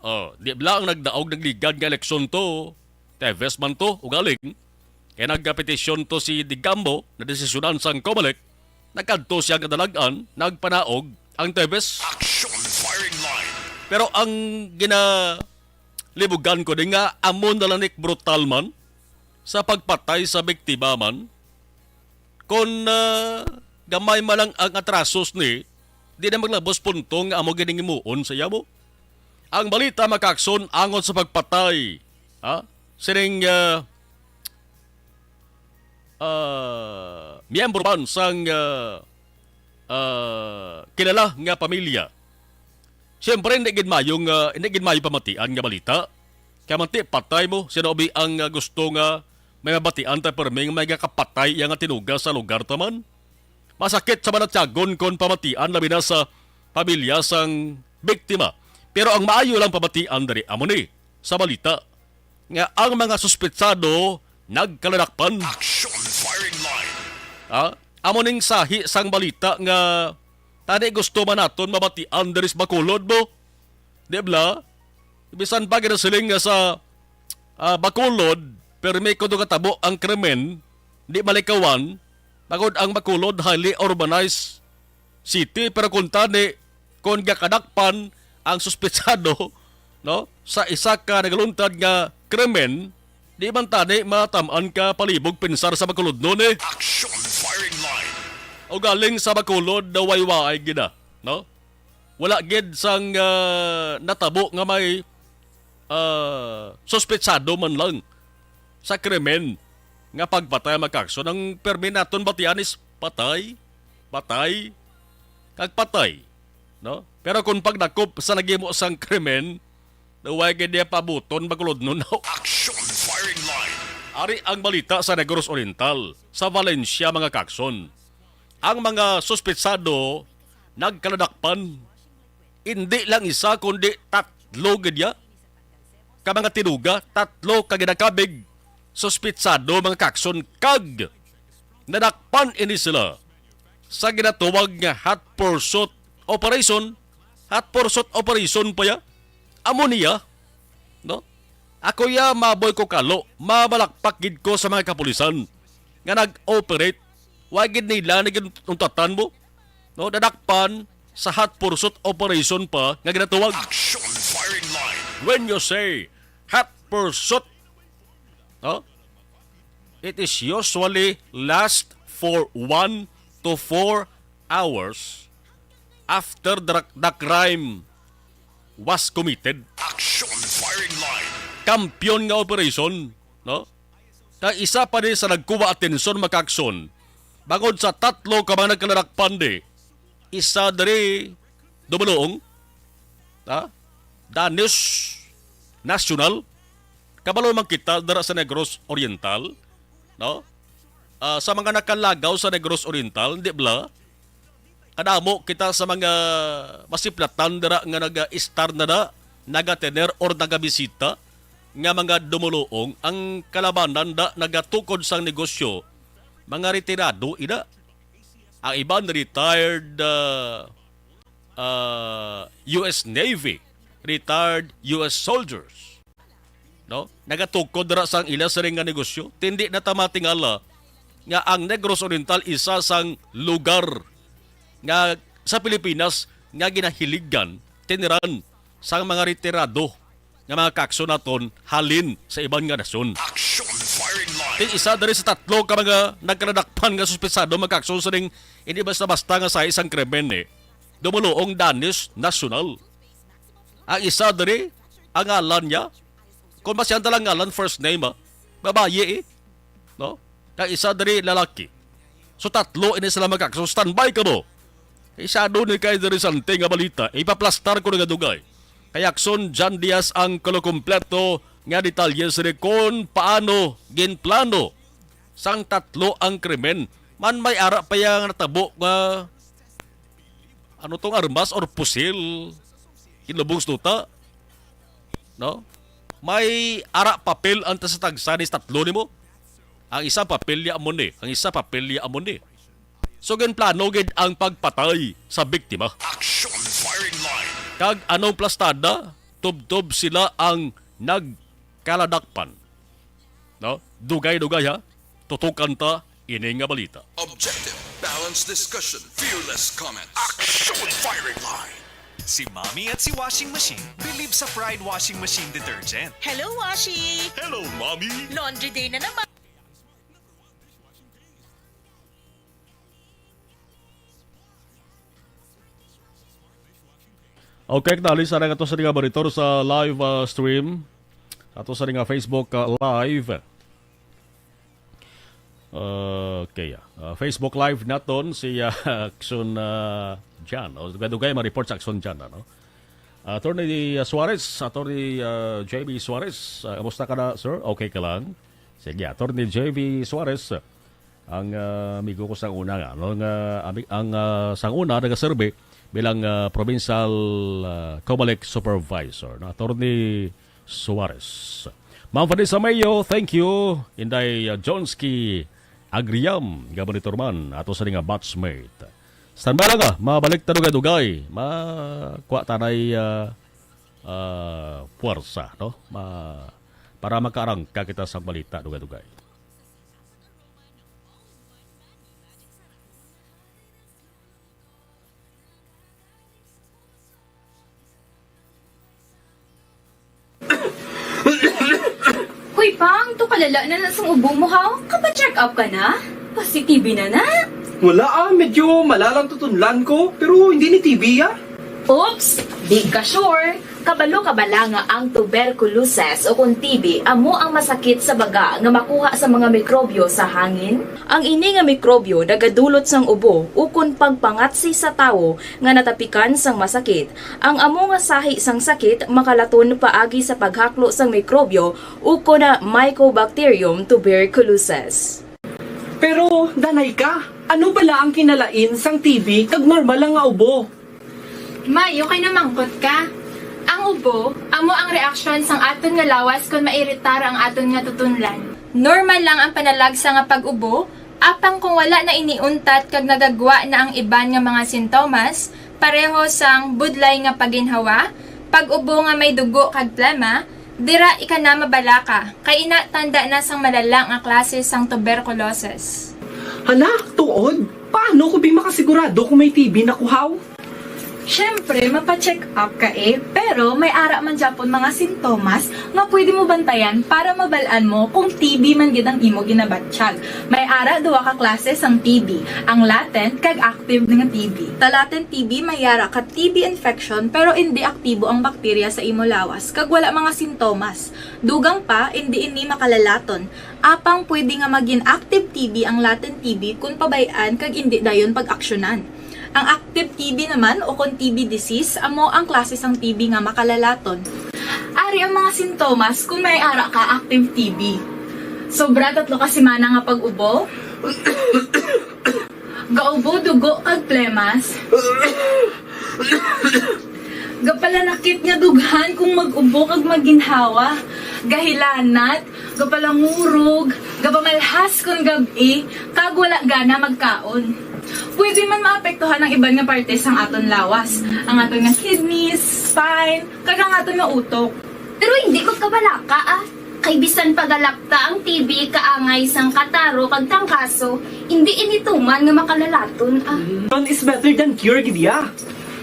Oh, di bala ang nagdaog nagligad nga eleksyon to, Teves man to, ugaling. Kay nagkapetisyon to si Digambo na desisyonan sang Comelec, nagkadto siya nga dalag-an, nagpanaog ang Teves. Action firing line. Pero ang ginalibugan ko din nga amo na lang ni brutal man sa pagpatay sa biktima man, kon, ah, gamay man lang ang atrasos ni, di na maglabos punto nga amo gid ang himuon sa iya mo. Ang balita makakson angot sa pagpatay, ha? Sining, ah, ah, miyembro man sang, ah, ah, kilala nga pamilya. Siyempre, hindi gid mayo nga, hindi gid mayo pamatian nga balita. Kay manti patay mo, sino abi ang, ah, gusto nga May mabatian ta permi nga may gakapatay iya nga tinuga sa lugar ta man. Masakit sa manatyagon kon pamatian, labi na sa pamilya sang biktima. Pero ang maayo lang pamatian diri amo ni sa balita nga ang mga suspetsado nagkaladakpan. Action firing line. Ah, amo ning sahi sang balita nga tani gusto man naton mabatian diri sa Bacolod mo. Di bala? Bisan pa ginasiling nga sa, ah, Bacolod, permi kuno katabo ang krimen, di malikawan, bangod ang Bacolod highly urbanized city, pero kung tani, kung gakadakpan ang suspetsado, no, sa isa ka nagaluntad nga krimen, di man tani matam-an ka palibog pensar sa Bacolodnon, eh. Action firing line. O galing sa Bacolod, na way-way gid na, no? Wala gid sang, ah, natabo nga may, ah, suspetsado man lang sa krimen nga pagpatay ang mga kakson. Ang permi naton batian is patay, patay, kag patay, no? Pero kung pagdakop sa naghimo sang krimen, way gid niya pabuton, Bacolodnon. Action firing line. Ari ang balita sa Negros Oriental, sa Valencia, mga kakson. Ang mga suspetsado nagkaladakpan. Indi lang isa, kundi tatlo gid ya ka mga tinuga, tatlo ka ginakabig suspetsado, mga kakson, kag nadakpan ini sila sa ginatawag nga hot pursuit operation. Hot pursuit operation pa ya. Amo niya, no? Ako ya, maboy ko kalo, mabalakpak gid ko sa mga kapulisan nga nag-operate. Wa gid nila naginuntatan mo, no? Nadakpan sa hot pursuit operation pa nga ginatawag. Action firing line. When you say hot pursuit, no? It is usually last for one to four hours after the, the crime was committed. Action firing line. Kampiyon nga operasyon, no? Kag isa pa ni sa nagkuha atensyon, mga kakson, bangod sa tatlo ka mga nagkaladakpan di, isa diri dumuluong, ha? Danish national. Kabalo man kita dira sa Negros Oriental, no? Ah, sa mga nakalagaw sa Negros Oriental, di bala? Kadamo kita sa mga masiplatan dira nga naga-istar na da, nagatener or nagabisita nga mga dumuluong. Ang kalabanan da nagatukod sang negosyo, mga retirado ina. Ang iban retired, ah, ah, U S Navy, retired U S soldiers, no? Nagatukod dira sang ila siring nga negosyo. Tindi na ta matingala nga ang Negros Oriental isa sang lugar nga sa Pilipinas nga ginahiligan, tiniran sang mga retirado nga mga kakso naton halin sa iban nga nasyon. Action firing line. Ti isa diri sa tatlo ka mga nagkaladakpan nga suspetsado, mga kakso, sining hindi basta-basta nga sa isang krimen, eh. Dumuluong Danish national. Ang isa diri, ang ngalan niya, kung basihan ta lang ngalan, first name, ah, babayi, eh. No? Kag isa diri, lalaki. So, tatlo ini sila, mga kakso. Standby kamo. Isado ni kay diri sa anting nga balita. Ipaplastar ko nga dugay. Kay Akson John Diaz ang kolokompleto nga detalye sini kon paano ginplano sang tatlo ang krimen. Man may ara pa yang natabo nga ano tong armas or pusil, kinlubong sa duta, no? May ara papel ang tasa tagsa ni tatlo nimo. Ang isa papel niya amo ni, ang isa papel niya amo ni. So, ginplano gid ang pagpatay sa biktima. Action firing line. Kag anong plastada, tubtob sila ang nagkaladakpan. No? Dugay-dugay, ha? Tutukan ta ini nga balita. Objective, balanced discussion, fearless comments. Action firing line. Si Mommy at si Washing Machine believe sa Pride Washing Machine Detergent. Hello, Washi! Hello, Mommy! Laundry day na naman! Okay, dali sa nga to sa nga monitor sa live, ah, stream. Ato sa nga Facebook, ah, live. Okay, ah. Ah, Facebook Live naton si, ah, Action, ah, Jan. O, dugay-dugay ma-report sa Action Jan, ano? Attorney, ah, Suarez, Attorney, ah, J B Suarez, ah, kamusta ka na, sir? Okay ka lang? Sige, Attorney J V Suarez, ang, ah, amigo ko sa una nga, no, nga ami-, ang, ah, sa una nagaserbi bilang, ah, provincial, ah, Comelec supervisor, no, Attorney Suarez. Ma'am Vanessa Mayo, thank you. Inday, ah, Johnsky Agriam, nga monitor man, ato sa nga batchmate. Standby lang, ah, mabalik ta dugay-dugay. Ma-, kuha tanay, ah, ah, puwersa, no? Ma-, para makaarangka kita sa balita dugay-dugay. Hoy, Pang, to kalala na na sang ubo mo, ha? Kapa-check up ka na? Positive na na? Wala, ah, medyo malalang tutunlan ko, pero hindi ni T B, ah. Oops! Di ka sure? Kabalo ka bala nga ang tuberculosis o kon T B amo ang masakit sa baga nga makuha sa mga mikrobyo sa hangin? Ang ini nga mikrobyo nagadulot sang ubo ukon pagpangatsi sa tawo nga natapikan sang masakit. Ang amo nga sahi sang sakit makalaton paagi sa paghaklo sang mikrobyo ukon na Mycobacterium tuberculosis. Pero, danay ka, ano bala ang kinalain sang T B kag normal lang nga ubo? May, okay na mangkot ka. Ang ubo, amo ang reaksyon sang aton nga lawas kon mairitar ang aton nga tutunlan. Normal lang ang panalagsa nga pag-ubo, apang kung wala na ini untat kag nagagwa na ang iban nga mga sintomas, pareho sang budlay nga paginhawa, pag-ubo nga may dugo kag plema, dira ika na mabalaka, kay ina tanda na sang malala nga klase sang tuberculosis. Hala, tuod? Paano ko bi makasigurado kung may T B na kuhaw? Siyempre, mapa-check up ka eh, pero may ara man gyapon mga sintomas nga pwede mo bantayan para mabal-an mo kung T B man gid ang imo ginabatyag. May ara duha ka klase sang T B, ang latent kag active nga T B. Sa latent T B may ara ka T B infection pero indi aktibo ang bakterya sa imo lawas kag wala mga sintomas. Dugang pa, indi ini makalalaton. Apang pwede nga magin active T B ang latent T B kon pabay-an kag indi dayon pag-aksyonan. Ang active T B naman o kon T B disease amo ang klase sang T B nga makalalaton. Ari ang mga sintomas kon may ara ka active T B. Sobra tatlo ka semana nga pag-ubo. Gaubo dugo kag plemas. Gapalanakit nga dughan kung mag-ubo kag maginhawa. Gahilanat, gapalangurog, gapamalhas kon gab-i, kag wala gana magkaon. Pwede man maapektuhan ang iban nga parte sang aton lawas, ang aton nga kidneys, spine, kag ang aton nga utok. Pero hindi ko kabalaka, ah. Kay bisan pa galakta ang T B kaangay sang kataro kag tangkaso, hindi ini tuman nga makalalaton, ah. Prevention is better than cure, gid ya.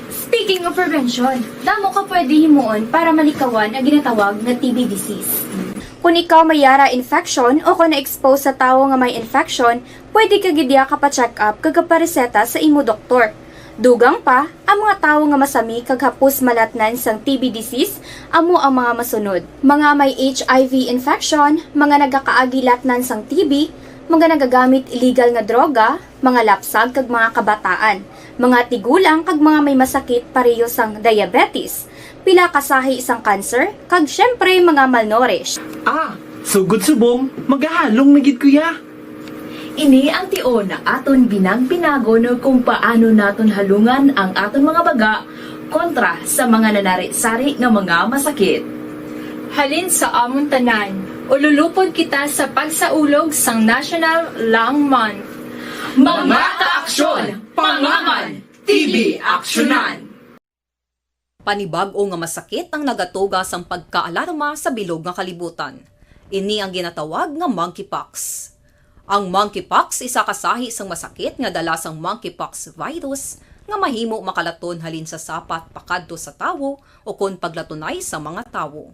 Speaking of prevention, damo ka pwede himuon para malikawan ang ginatawag nga T B disease. Kung ikaw may yara infection o kung na-expose sa tawo nga may infection, pwede ka gid ya kapa-check up kag kapareseta sa imo doktor. Dugang pa, ang mga tawo nga masami kag hapos malatnan sang T B disease amo ang mga masunod: mga may H I V infection, mga nagakaagi latnan sang T B, mga nagagamit illegal nga droga, mga lapsag kag mga kabataan, mga tigulang kag mga may masakit pareho sang diabetes. Pila ka sahi sang cancer, kag siyempre mga malnourished. Ah, sugod subong, magahalong na gid ko ya. Ini ang tion nga aton binang-binagon kung paano naton halungan ang aton mga baga kontra sa mga nanari-sari nga mga masakit. Halin sa amon tanan, ululupod kita sa pagsaulog sang National Lung Month. Mga kaaksyon, pangaman, T B aksyonan. Panibag-o nga masakit ang nagatuga sang pagkaalarma sa bilog nga kalibutan. Ini ang ginatawag nga monkeypox. Ang monkeypox isa ka sahi sang masakit nga dala sang monkeypox virus nga mahimo makalaton halin sa sapat pakadto sa tawo ukon paglatunay sa mga tawo.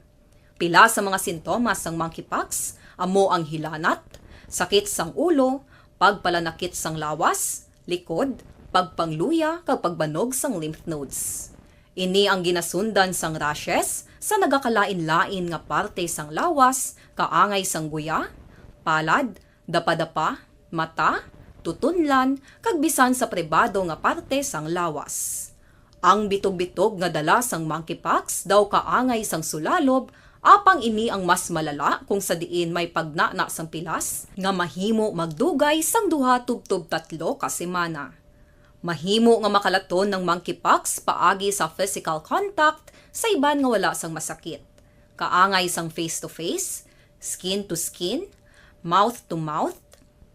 Pila sa mga sintomas sang monkeypox amo ang hilanat, sakit sang ulo, pagpalanakit sang lawas, likod, pagpangluya, kag pagbanog sang lymph nodes. Ini ang ginasundan sang rashes sa nagakalain-lain nga parte sang lawas, kaangay sang guya, palad, dapadapa, mata, tutunlan, kag bisan sa pribado nga parte sang lawas. Ang bitog-bitog nga dala sang monkeypox daw kaangay sang sulalob, Apang ini ang mas malala kung sa diin may pagnana sang pilas nga mahimo magdugay sang duha tubtob tatlo ka semana. Mahimo nga makalaton ang monkeypox paagi sa physical contact sa iban nga wala sang masakit, kaangay sang face-to-face, skin-to-skin, mouth-to-mouth,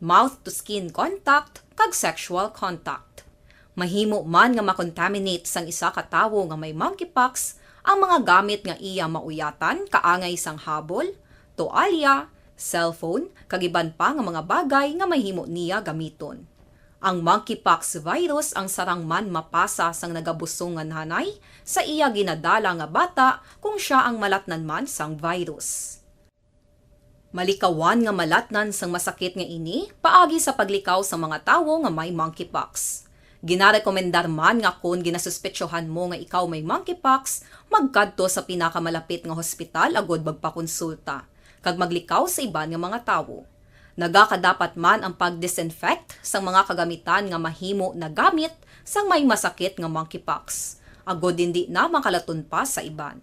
mouth-to-skin contact, kag sexual contact. Mahimo man nga makontaminate sang isa ka tawo nga may monkeypox ang mga gamit nga iya mauyatan, kaangay sang habol, toalya, cellphone, kag iban pa nga mga bagay nga mahimo niya gamiton. Ang monkeypox virus ang sarang man mapasa sang nagabusong nga nanay sa iya ginadala nga bata kung sia ang malatnan man sang virus. Malikawan nga malatnan sang masakit nga ini paagi sa paglikaw sa mga tawo nga may monkeypox. Ginarekomendar man nga kon ginasuspetsohan mo nga ikaw may monkeypox, magkadto sa pinakamalapit nga hospital agud magpakonsulta, kag maglikaw sa iban nga mga tawo. Nagakadapat man ang pag-disinfect sang mga kagamitan nga mahimo nagamit sang may masakit nga monkeypox, agud indi na makalaton pa sa iban.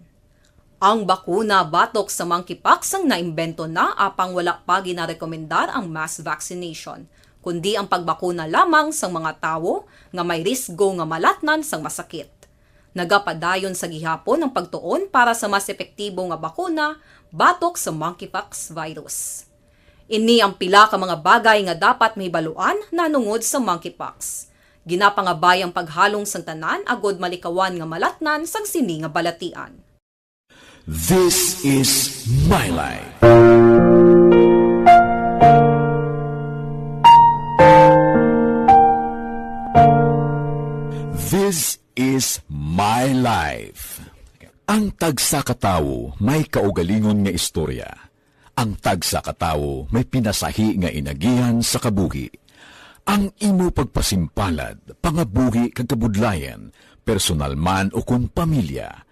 Ang bakuna batok sa monkeypox ang naimbento na, apang wala pa ginarekomendar ang mass vaccination, kundi ang pagbakuna lamang sang mga tawo nga may risgo nga malatnan sang masakit. Nagapadayon sa gihapon ang pagtuon para sa mas epektibo nga bakuna batok sa monkeypox virus. Ini ang pila ka mga bagay nga dapat mahibaluan nahanungod sa monkeypox. Ginapangabay ang paghalong sang tanan agud malikawan nga malatnan sang sini nga balatian. This is my life. This is my life. Ang tagsa ka tawo may kaugalingon nga istorya. Ang tagsa ka tawo may pinasahi nga inagihan sa kabuhi. Ang imo pagpasimpalad, pangabuhi kag kabudlayan, personal man o kon pamilya,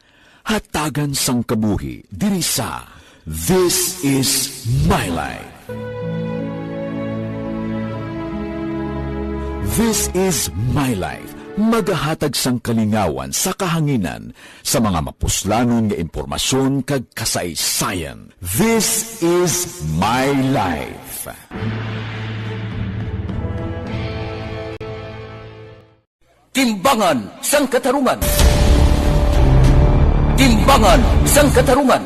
hatagan sang kabuhi diri sa This Is My Life. This Is My Life, magahatag sang kalingawan sa kahanginan sa mga mapuslanon nga impormasyon kag kasaysayan. This Is My Life. Timbangan sang Katarungan. Timbangan sang Katarungan.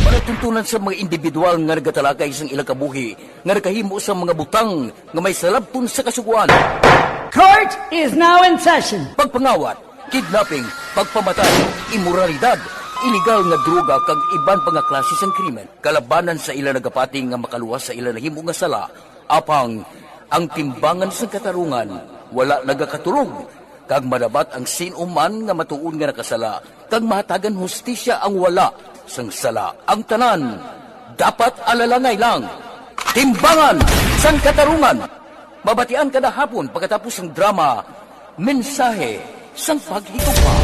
Palatuntunan sa mga individual nga nagatalakay sang ilang kabuhi nga nakahimo sa mga butang nga may salabton sa Kasugoan. Court is now in session. Pagpangawat, kidnapping, pagpamatay, imoralidad, iligal nga droga, kag iban pa nga klase sang krimen. Kalabanan sa ila nagapati nga makaluwas sa ila nahimo nga sala, apang ang timbangan sang katarungan wala nagakatulog, kag madabat ang sin-o man nga matuod nga nakasala, kag mahatagan hustisya ang wala sang sala. Ang tanan dapat alalangay lang. Timbangan sang Katarungan. Mabatian kada hapon pagkatapos sang drama, Mensahe sang Paghigugma.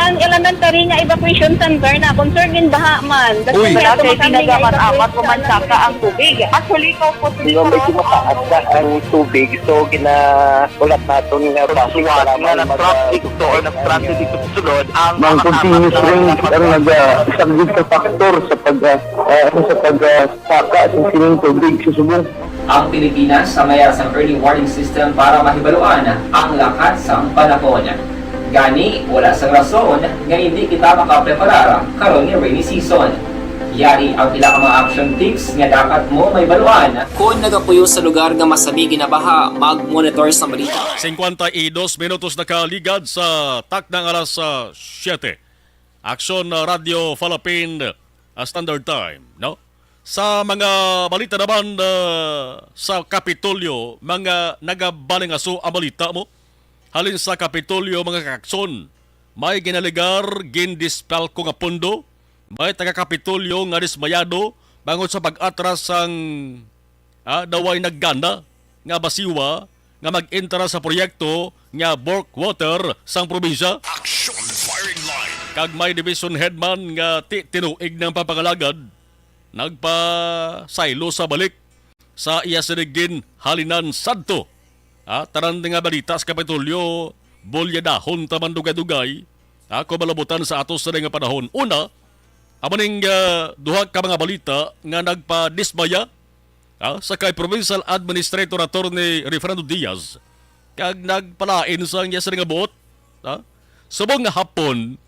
Ang elementary nga evacuation center na concerned in baha man. Uy. Wala kay tinaga man amat o mansaka ang tubig. Actually, ikaw po, di ba, medyo mataas na ang tubig, so ginaulat naton nga basi nga nag-traffic to or nag-transit dito sa sulod ang mga continuous rain ang nagasaglit sa factor sa pag, ah, ah, sa pag, ah, saka sa sining tubig sa subong. Ang Pilipinas sa mayar sang early warning system para mahibaluan ang lakat sang panahon. Gani, wala sang rason nga hindi kita makapreparar karon nga rainy season. Yari ang pila ka mga action tips nga dapat mo mahibaluan. Kon nagapuyo sa lugar nga masami ginabaha, mag-monitor sa balita. Singkwenta y dos minutos nakaligad sa taknang alas, ah, siyete. Aksyon, ah, Radyo Falapin, ah, Standard Time, no? Sa mga balita naman, ah, sa Kapitolyo, mga nagabalingaso ang balita mo. Halin sa Kapitolyo, mga kakson, may ginaligar, gindispalko nga pondo, may taga-Kapitolyo nga dismayado bangod sa pag-atras sang ah, daw ay naggana nga basiwa nga mag-entra sa proyekto nga bulk water sang probinsya. Action Firing Line. Kag may division head man nga ti-, tinuig ng papangalagad, nagpasaylo sa balik sa iya sining ginhalinan sadto. Ah, tanan nga balita sa Kapitolyo, bulyadahon ta man dugay-dugay, ah, kung malabutan sa ato sa nga panahon. Una, amo ning, ah, duha ka mga balita nga nagpadismaya, ah, sa kay Provincial Administrator Attorney Refrando Diaz, kag nagpalain sa iya sini nga buot, ah, subong nga hapon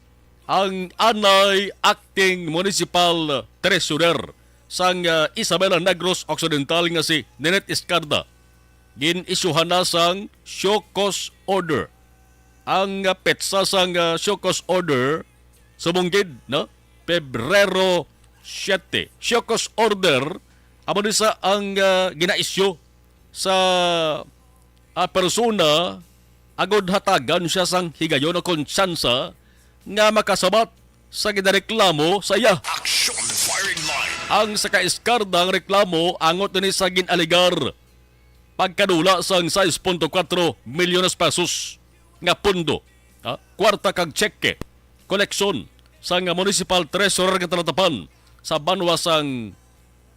ang anay acting municipal treasurer sang, ah, Isabela Negros Occidental nga si Ninette Escarda gin-isyuhan na sang show cause order. Ang, ah, petsa sang, ah, show cause order, subong gid, no? Pebrero siete. Show cause order, amo ni sa ang, ah, ginaisyu sa, ah, persona agod hatagan siya sang higayon o konsyensya nga makasabat sa ginareklamo sa iya. Action firing line. Ang sa kay Escarda ang reklamo angot ni sa gin-alegar pagkadula sang sais punto kuwatro milyones pesos nga pondo, ha, kwarta kag tseke, koleksyon sang Municipal Treasurer nga Talatapan sa banwa sang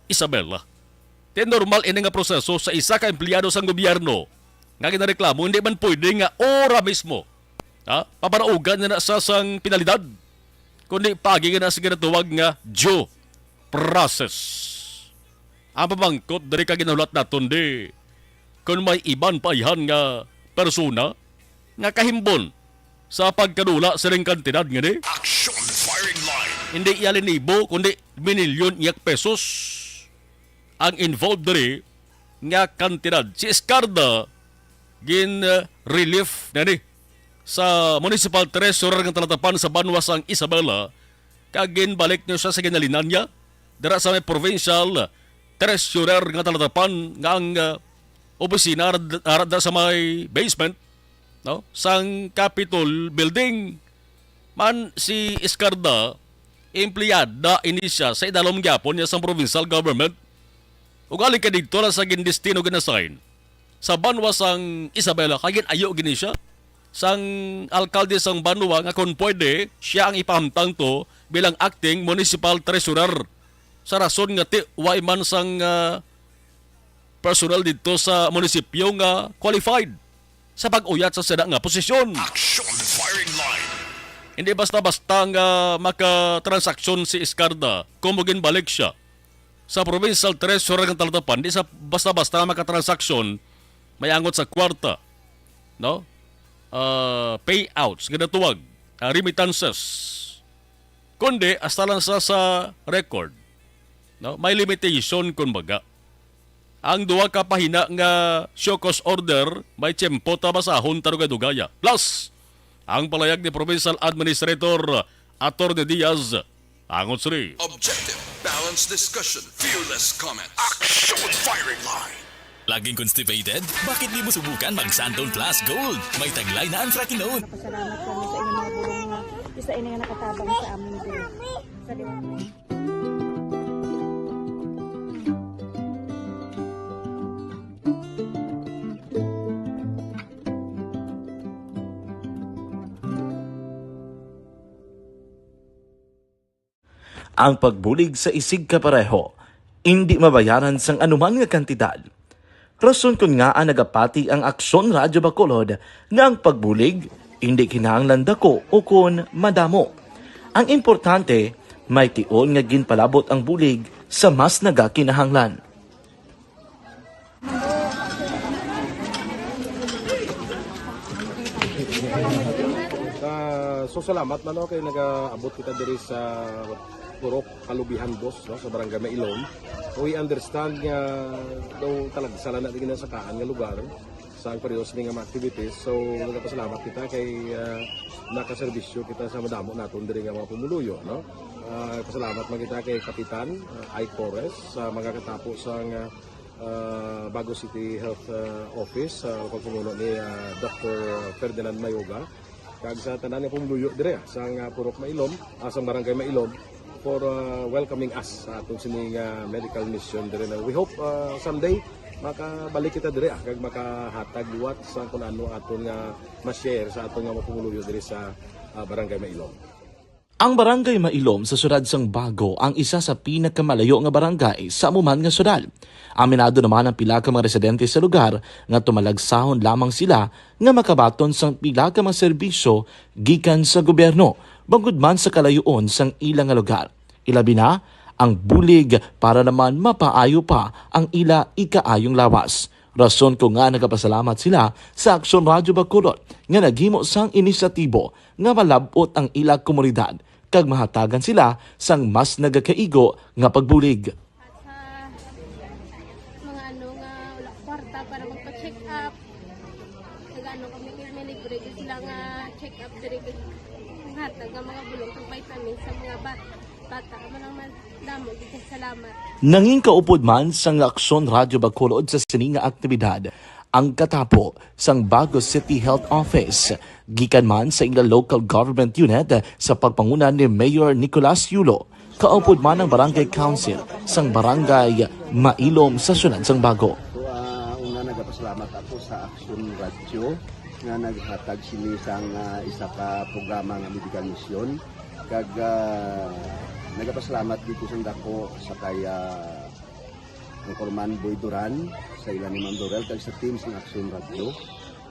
Isabela. Ti normal ini nga proseso sa isa ka empleyado sang gobyerno nga ginareklamo, hindi man pwede nga ora mismo, ha, paparaugan na sa sang penalidad, kundi pagi nga na sa ginatawag nga due process. Ang pamangkot diri ka ginahulat naton di, kung may iban pa ayhan nga persona nga kahimbon sa pagkadula sining kantidad nga ni, Action firing line. Hindi iya linibo, kundi minilyon iyak pesos ang involved diri nga kantidad. Si Escarda gin, uh, relief na ni sa Municipal Treasurer nga Talatapan sa banwa sang Isabela, kag ginbalik niyo siya sa ginhalinan niya dira sa may Provincial Treasurer nga Talatapan nga ang, uh, opisina ara, ara dira sa may basement, no, sang Capitol Building. Man si Escarda, empleyada ini siya sa idalom gyapon niya sang provincial government. Ugali ka didto lang sa gindestino ginasign sa banwa sang Isabela, kay gin-ayo gini siya sang alkalde sang banwa nga kon pwede, siya ang ipahamtang to bilang acting municipal treasurer, sa rason nga ti-, wa man sang, ah, personnel didto sa munisipyo nga qualified sa pag-uyat sa sina nga posisyon. Action firing line. Hindi basta-basta nga makatransaksyon si Escarda kung moginbalik siya sa provincial treasurer nga Talatapan, di sa basta-basta nga makatransaksyon may angot sa kwarta, no? Ah, payouts, ginatuwag, ah, remittances. Kundi, hasta lang sa, sa record, no? May limitation, kumbaga. Ang duha ka pahina nga show cause order, may tiyempo ta basahon ta dugay-dugaya. Plus, ang palayag ni Provincial Administrator Attorney Diaz, angot sini. Objective, balanced discussion, fearless comment. Action firing line. Laging constipated? Bakit di mo subukan mag Santon Plus Gold? May taglay na ang Frakinone. Napasalamat kami sa inyong mga bulong nga isa ini nga nakatabang sa amin diri. Sa liwanag. Ang pagbulig sa isigkapareho indi mabayaran sang anuman nga kantidad. Rason kon ngaa nagapati ang Aksyon Radyo Bacolod nga ang pagbulig indi kinahanglan dako ukon madamo. Ang importante, may tion nga ginpalabot ang bulig sa mas nagakinahanglan. Ah, so, salamat man, no, kay nagaabot kita diri sa Purok Kalubihan, boss, no, sa Barangay Mailom. We understand nga daw talagsa lang na di ginasakaan nga lugar sa ang periodo sini nga mga activities. So, nagapasalamat kita kay, ah, nakaserbisyo kita sa madamo naton diri nga mga pumuluyo, no? Ah, pasalamat man kita kay Kapitan, ah, Ike Torres, sa mga katapo sa nga, ah, Bago City Health, ah, Office, sa pagpamuno ni, ah, Doctor Ferdinand Mayoga, kag sa tanan nga pumuluyo dire, ah, sa nga Purok Mailom, ah, sa Barangay Mailom, for, ah, welcoming us sa atong sini nga medical mission dire na we hope, ah, someday makabalik kita dire, ah, kag makahatag liwat sa kung ano aton nga ma-share sa aton nga mga pumuluyo dire sa, ah, Barangay Mailom. Ang Barangay Mailom sa siyudad sang Bago ang isa sa pinakamalayo nga barangay sa amo man nga siyudad. Aminado naman ang pila ka mga residente sa lugar nga tumalagsahon lamang sila nga makabaton sang pila ka mga serbisyo gikan sa gobyerno, bangod man sa kalayoon sang ila nga lugar. Ilabi na ang bulig para naman mapaayo pa ang ila ikaayong lawas. Rason ko nga nagapasalamat sila sa Aksyon Radyo Bacolod nga naghimo sang inisyatibo nga malab-ot ang ila komunidad kag mahatagan sila sang mas nagakaigo nga pagbulig. At sa mga ano nga wala kwarta para magpa-check up, nag-ano kami, may libre gyud sila nga check up diri, kag hatag nga mga bulong kag vitamins sa mga bat-, bata. Amo lang man, damo gyud kay salamat. Nangin kaupod man sang Aksyon Radyo Bacolod sa sini nga aktibidad ang katapo sang Bago City Health Office, gikan man sa ila local government unit sa pagpanguna ni Mayor Nicolas Yulo, kaupod man ang Barangay Council sang Barangay Mailom sa siyudad sang Bago. So, ah, una, nagapasalamat ako sa Aksyon Radyo nga naghatag sini sang, ah, isa ka programa nga medical mission. Kag, ah, nagapasalamat dito sa dako sa kay, ah, Anchorman Boy Duran, sa ila ni Ma'am Dorel, kag sa team sang Aksyon Radyo.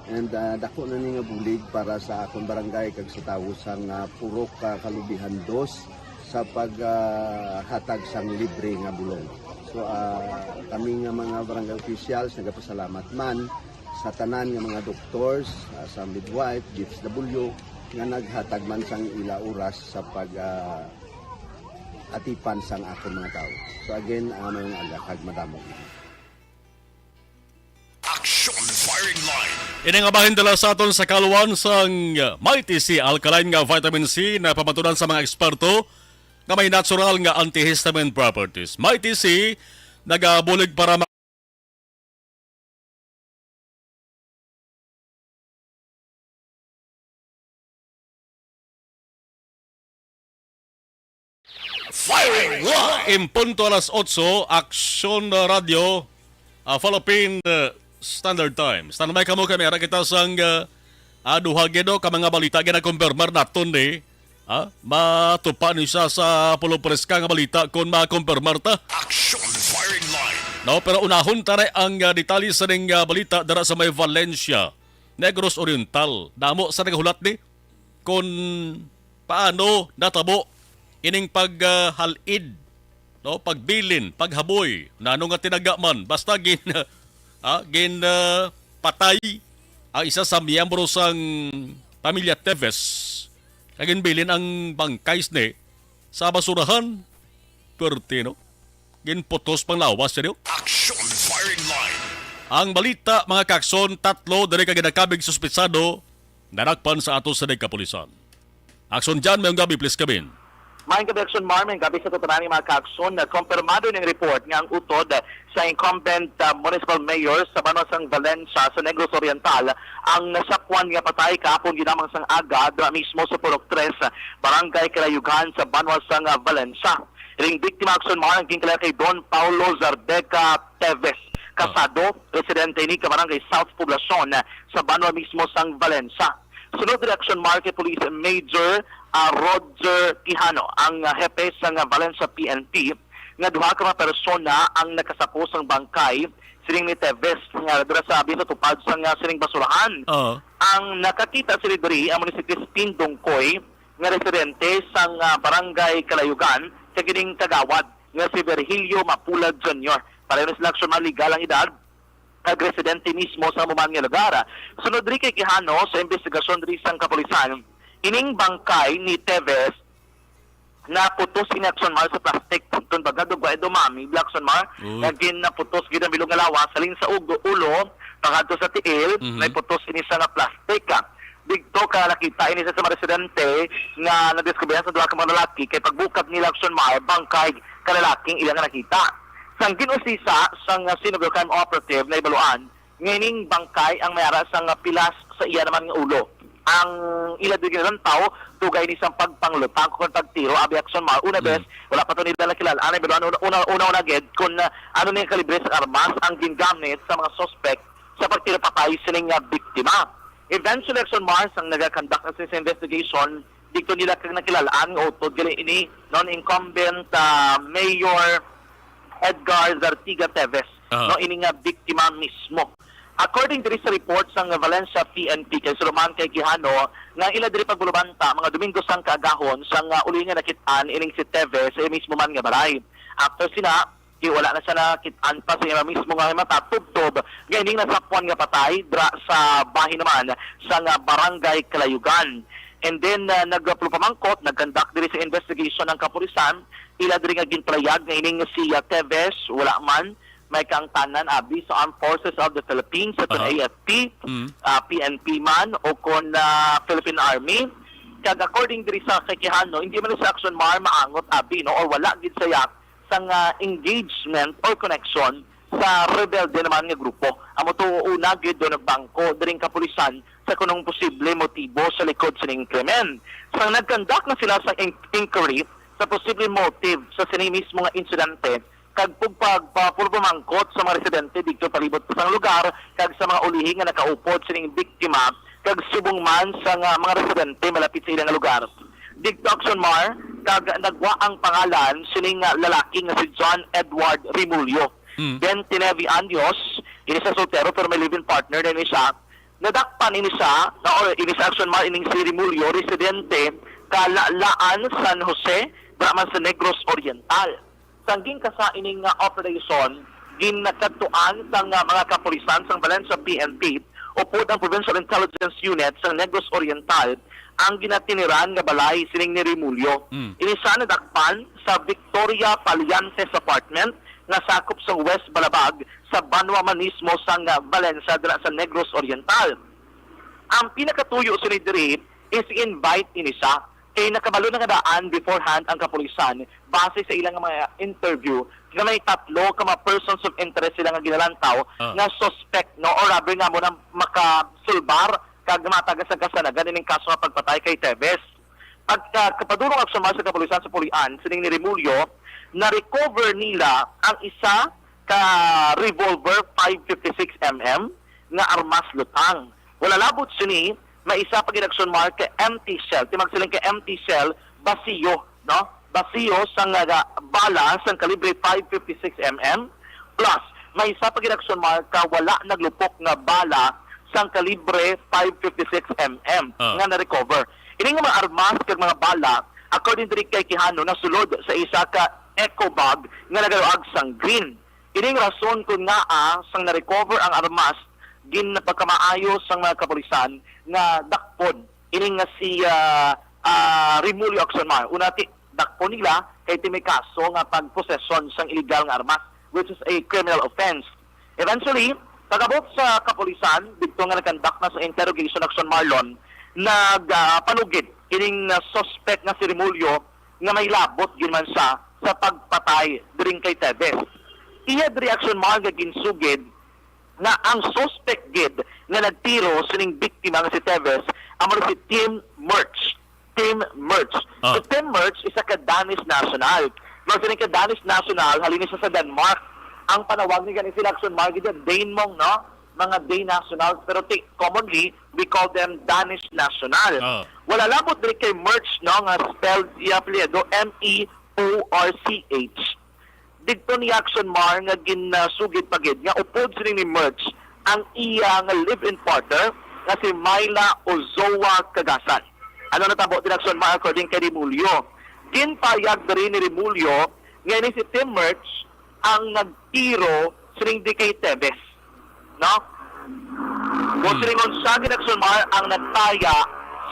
And, ah, dako na ni nga bulig para sa akon barangay kag sa tawo sang, ah, Purok, ah, Kalubihan Dos sa pag, ah, hatag sang libre nga bulong. So, ah, kami nga mga barangay officials nagapasalamat man sa tanan nga mga doctors, ah, sa midwife, D S W, nga naghatag man sang ila oras sa pag, ah, atipan sang akon mga tawo. So again, ah, maayong aga kag madamo. Action Firing Line. Ini nga bahin dala sa aton sa kaluan sang, uh, Mighty C Alkaline nga vitamin C na pamatunan sa mga eksperto nga may natural nga antihistamine properties. Mighty C nagabulig para ma- Firing Line. En punto alas otso, Aksyon Radyo, ah, Philippine, ah, Standard Time. Standby kamo, kami ara kita sang, ah, ah, duha gid, no, ka mga balita ginakumpirmar naton ni, ah, matupa ni siya sa pulo preska nga balita kon makumpirmar ta. Action Firing Line. No, pero unahon ta na ang, ah, detalye sa ning, ah, balita dara sa may Valencia, Negros Oriental. Damo sa nagahulat ni kon paano natabo ining pag, ah, hal-id, no, pagbilin, paghaboy, nano nga tinaga man, basta gin, ah, gin, ah, patay ang isa sa miyembro sang pamilya Teves, kag ginbilin ang bangkay sini sa basurahan. Perti, no? Ginputos pang lawas siya, no? Action Firing Line. Ang balita, mga kakson, tatlo diri ka ginakabig suspitsado nadakpan sa ato sa kapulisan. Aksyon Jan, mayong gabi, please come in. Maayong gabi, Aksyon Mar, mayong gabi sa tanan nga mga kaakson. Nagkompirmado ning report nga ang utod sa incumbent, ah, municipal mayor sa banwa sang Valencia sa Negros Oriental ang nasakwan nga patay kahapon ginamang sang aga dira mismo sa Purok Tres, Barangay Kalayugan sa banwa sang, ah, Valencia. Ring biktima, Aksyon Mar, ang ginkaila kay Don Paulo Zardeca Teves, kasado, residente ni ka Barangay South Poblacion sa banwa mismo sang Valencia. Sunod reaksyon, Mar, kay Police Major, ah, Roger Quijano, ang, ah, hepe sang, ah, Valencia P N P, nga duha ka mga persona ang nakasapo sang bangkay sining ni Teves nga dira sa abi sa tupad sang, ah, sining basurahan. Oo. Ang nakakita sini diri amo ni si Crispin Dongkoy, nga residente sang, ah, Barangay Kalayugan, kag ining kagawad nga si Virgilio Mapula Junior. Pareho ni sila, Aksyon Mar, legal ang edad, kag residente mismo sa amo man nga lugar. Sunod diri kay Quijano, sa investigasyon diri sang kapulisan, ining bangkay ni Teves naputos ini, Aksyon Mar, sa plastic. Kumbaga, dugay dumami, Aksyon Mar, uy, nga ginaputos gid ang bilog nga lawas, halin sa ug-, ulo pakadto sa tiil, mhm, may putos ini sa nga plastic. Didto ka nakita ini sa mga residente nga nadiskubrihan sa duha ka mga lalaki, kay pagbukag nila, Aksyon Mar, bangkay ka lalaking ila nga nakita. Sang gin-usisa sang scene of the crime operative, nahibaluan nga ining bangkay ang may ara sang pilas sa iya naman nga ulo. Ang ila di ginalantaw, tugay ni sang pagpanglutang kon pagtiro, abi, Aksyon Mar. Una, mm, bes, wala pa to nila nakilala. Ano, pero ano, una, una, una gid, kung, ah, ano ni kalibre sa armas ang gingamit sa mga suspect sa pagtira patay sining, ah, biktima. Eventually, Aksyon Mar, sang nagakandak na sa investigation, Dito nila kag nakilal-an nga utod gali ini, no, ni incumbent, ah, Mayor Edgar Zartiga Teves, Aha. no, ini nga biktima mismo. According diri sa report sang Valencia P N P kay Suluman kay Quijano, nga ila diri pagbulubanta mga Domingo sang kaagahon sang, ah, uli nga nakit-an ining si Teves sa iya mismo man nga balay. After sina, kay wala na siya nakit-an pa sa iya mismo nga mata, tubtob nga ining nasapwan nga patay dra sa bahin naman sang, ah, Barangay Kalayugan. And then, ah, nagpamangkot, nag-conduct diri sa investigation ang kapulisan. Ila diri nga ginpalayag nga ining si, ah, Teves wala man may kaangtanan abi sa Armed Forces of the Philippines, sa Aha. A F P, Mm. ah, P N P man o kon, ah, Philippine Army. Kag according diri sa kay Quijano, hindi man sa Action Mar maangot abi, no, or wala gid saya sang, ah, engagement or connection sa rebelde naman nga grupo. Amo to una gid do nagbangko diring kapulisan sa kunong posible motibo sa likod sining krimen. Sang nag-conduct na sila sa in- inquiry sa posible motive sa sini mismo nga insidente, kag pugpag pa puro pamangkot sa mga residente didto palibot sa lugar kag sa mga ulihi nga nakaupod sining biktima kag subong man sa nga mga residente malapit sa ilang lugar. Didto Action Mar, kag nagwa ang pangalan sining nga lalaki nga si John Edward Rimulyo. Mm. Twenty-nine anyos, ini sa soltero pero may live-in partner na ini siya. Nadakpan ini siya, no, or ini sa Action Mar, ining si Rimulyo, residente, Kalalaan, San Jose, dira man sa Negros Oriental. Sang ginkasa ining nga operation, ginakadtuan sang, ah, mga kapulisan sang Valencia P N P upod ang Provincial Intelligence Unit sang Negros Oriental ang ginatiniran nga balay sining ni Rimulyo. Mm. Ini siya nadakpan sa Victoria Paliantes Apartment nga sakop sa West Balabag sa banwa man mismo sang, ah, Valencia dira sa Negros Oriental. Ang pinakatuyo sini diri is invite ini siya kay nakabalo na nga daan beforehand ang kapulisan base sa ilang mga interview nga may tatlo ka mga persons of interest sila nga ginalantaw Ah. nga suspect, no, or rather nga mo na makasulbar kag matagas ang kasanagan ining kaso nga pagpatay kay Teves. Pagka kapadulong Action Mar sa kapulisan sa Pulian sining ni Rimulyo, na-recover nila ang isa ka revolver five fifty-six M M nga armas lutang. Wala labot sini, may isa pa gid Action Mar ka empty shell. Ti magsiling ka empty shell, basiyo, no? Basiyo sang, ah, bala sang kalibre five fifty-six M M. Plus, may isa pa gid Action Mar ka wala naglupok nga bala sang kalibre five fifty-six M M Ah. nga na-recover. Ini nga mga armas kag mga bala, according diri kay Quijano, nasulod sa isa ka eco bag nga nagaluag sang green. Ining rason kon ngaa sang na-recover ang armas, ginpagkamaayo sang mga kapulisan nga dakpon ini nga si, ah, ah, Rimulyo Action Mar. Una ti, dakpon nila kay ti may kaso nga pagposesyon sang illegal nga armas, which is a criminal offense. Eventually, pag-abot sa kapulisan, didto nga nag-conduct na sa interrogation Action Mar, nag, ah, panugid ining, ah, suspect nga si Rimulyo nga may labot gyud man siya sa pagpatay diring kay Teves. Iya diri Action Mar nga ginsugid nga ang suspect gid nga nagtiro sining biktima nga si Teves amo na si Tim Merch. Tim Merch. Ah. Si Tim Merch isa ka Danish national. Pero sining ka Danish national, halin siya sa Denmark. Ang panawag ni gani sila Action Mar gid Danmong, no? Mga Dane nationals, pero ti-, commonly, we call them Danish national. Ah. Wala labot diri kay Merch, no, nga spelled iya apelyido M E O R C H. Didto ni Action Mar nga ginsugid pa gid nga upod sini ni Merch ang iya nga live-in partner nga si Myla Ozoa Cagasan. Ano natabo din Action Mar according kay Rimulyo? Ginpayag diri ni Rimulyo nga ini si Tim Merch ang nagtiro sining di kay Teves, no? Kung Hmm. silingon siya gid Action Mar ang nagtaya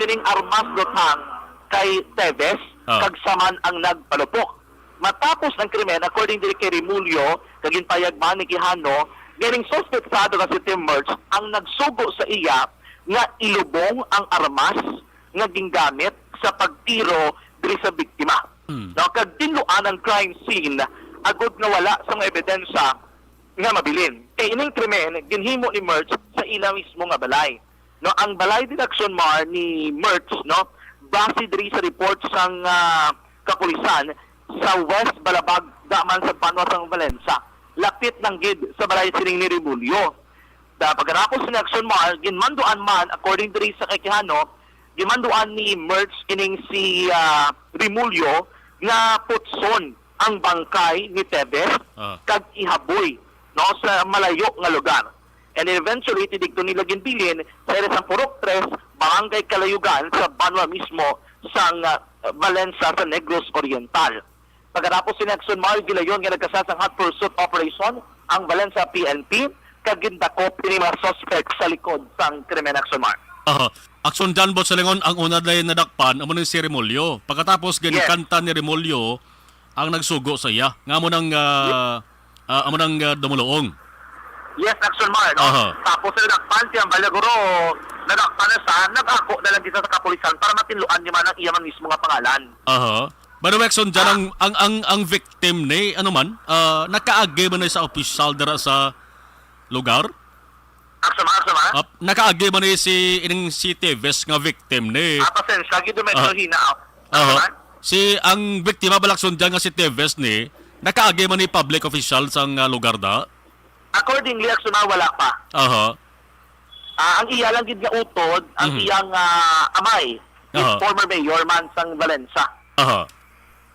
sining armas lutang kay Teves, Ah. kag siya man ang nagpalupok. Matapos ang krimen, according diri kay Rimulyo, kag ginpayag man ni Quijano, ganing suspetsado nga si Tim Merch ang nagsugo sa iya nga ilubong ang armas nga gingamit sa pagtiro diri sa biktima. Hmm. No, kag tinluan ang crime scene agod nga wala sa mga ebidensya nga mabilin. Kay ining krimen ginhimo ni Merch sa ila mismo nga balay. No, ang balay din Action Mar ni Merch, no, base diri sa report sang, ah, kapulisan sa West Balabag, daman sa banwa sang Valencia. Lapit lang gid sa balay sining ni Rimulyo. Da pagkatapos ni Action Mar, ginmanduan man, according diri sa kay Quijano, gimanduan ni Mertz ining si, ah, Remulo nga putson ang bangkay ni Teves Ah. kag ihaboy, no, sa malayo nga lugar. And eventually, tidikto nila ginbilin sa area sang Purok Tres, Barangay Kalayugan, sa banwa mismo sang, ah, Valencia sa Negros Oriental. Pagkatapos sini, Action Mar, gilayon nga nagkasad sang hot pursuit operation ang Valencia P N P, kag gindakop ini mga suspect sa likod sang krimen, Action Mar. Aha. Action John Botsalingon, ang una na nadakpan, amo ni si Remolyo. Pagkatapos, Yes. ginkanta ni Remolyo ang nagsugo sa iya. Nga amo nang, ah, ah, amo nang, ah, dumuluong. Yes, Action Mar, no? Aha. Tapos nadakpan siya, ang balaguro, nadakpan na siya, nag-ako na lang siya sa kapulisan para matinluan niya man ang iya man mismo nga pangalan. Aha. By the way, Action John, Ah. ang, ang, ang, ang victim ni, ano man, ah, nakaagi man ni sa opisyal dira sa lugar? Action Mar, Action Mar? Ah, nakaagi man ni si, ining si Teves nga victim ni. Ah, pasensya, gid medyo Ah. hina, ah. Aha. Action Mar? Si, ang biktima bala, Action John, nga si Teves ni, nakaagi man ni public official sa nga lugar da? Accordingly, Action Mar, wala pa. Aha. Ah, ang iya lang gid nga utod, ang Mhm. iyang, ah, amay, is Aha. former mayor man sang Valencia. Aha.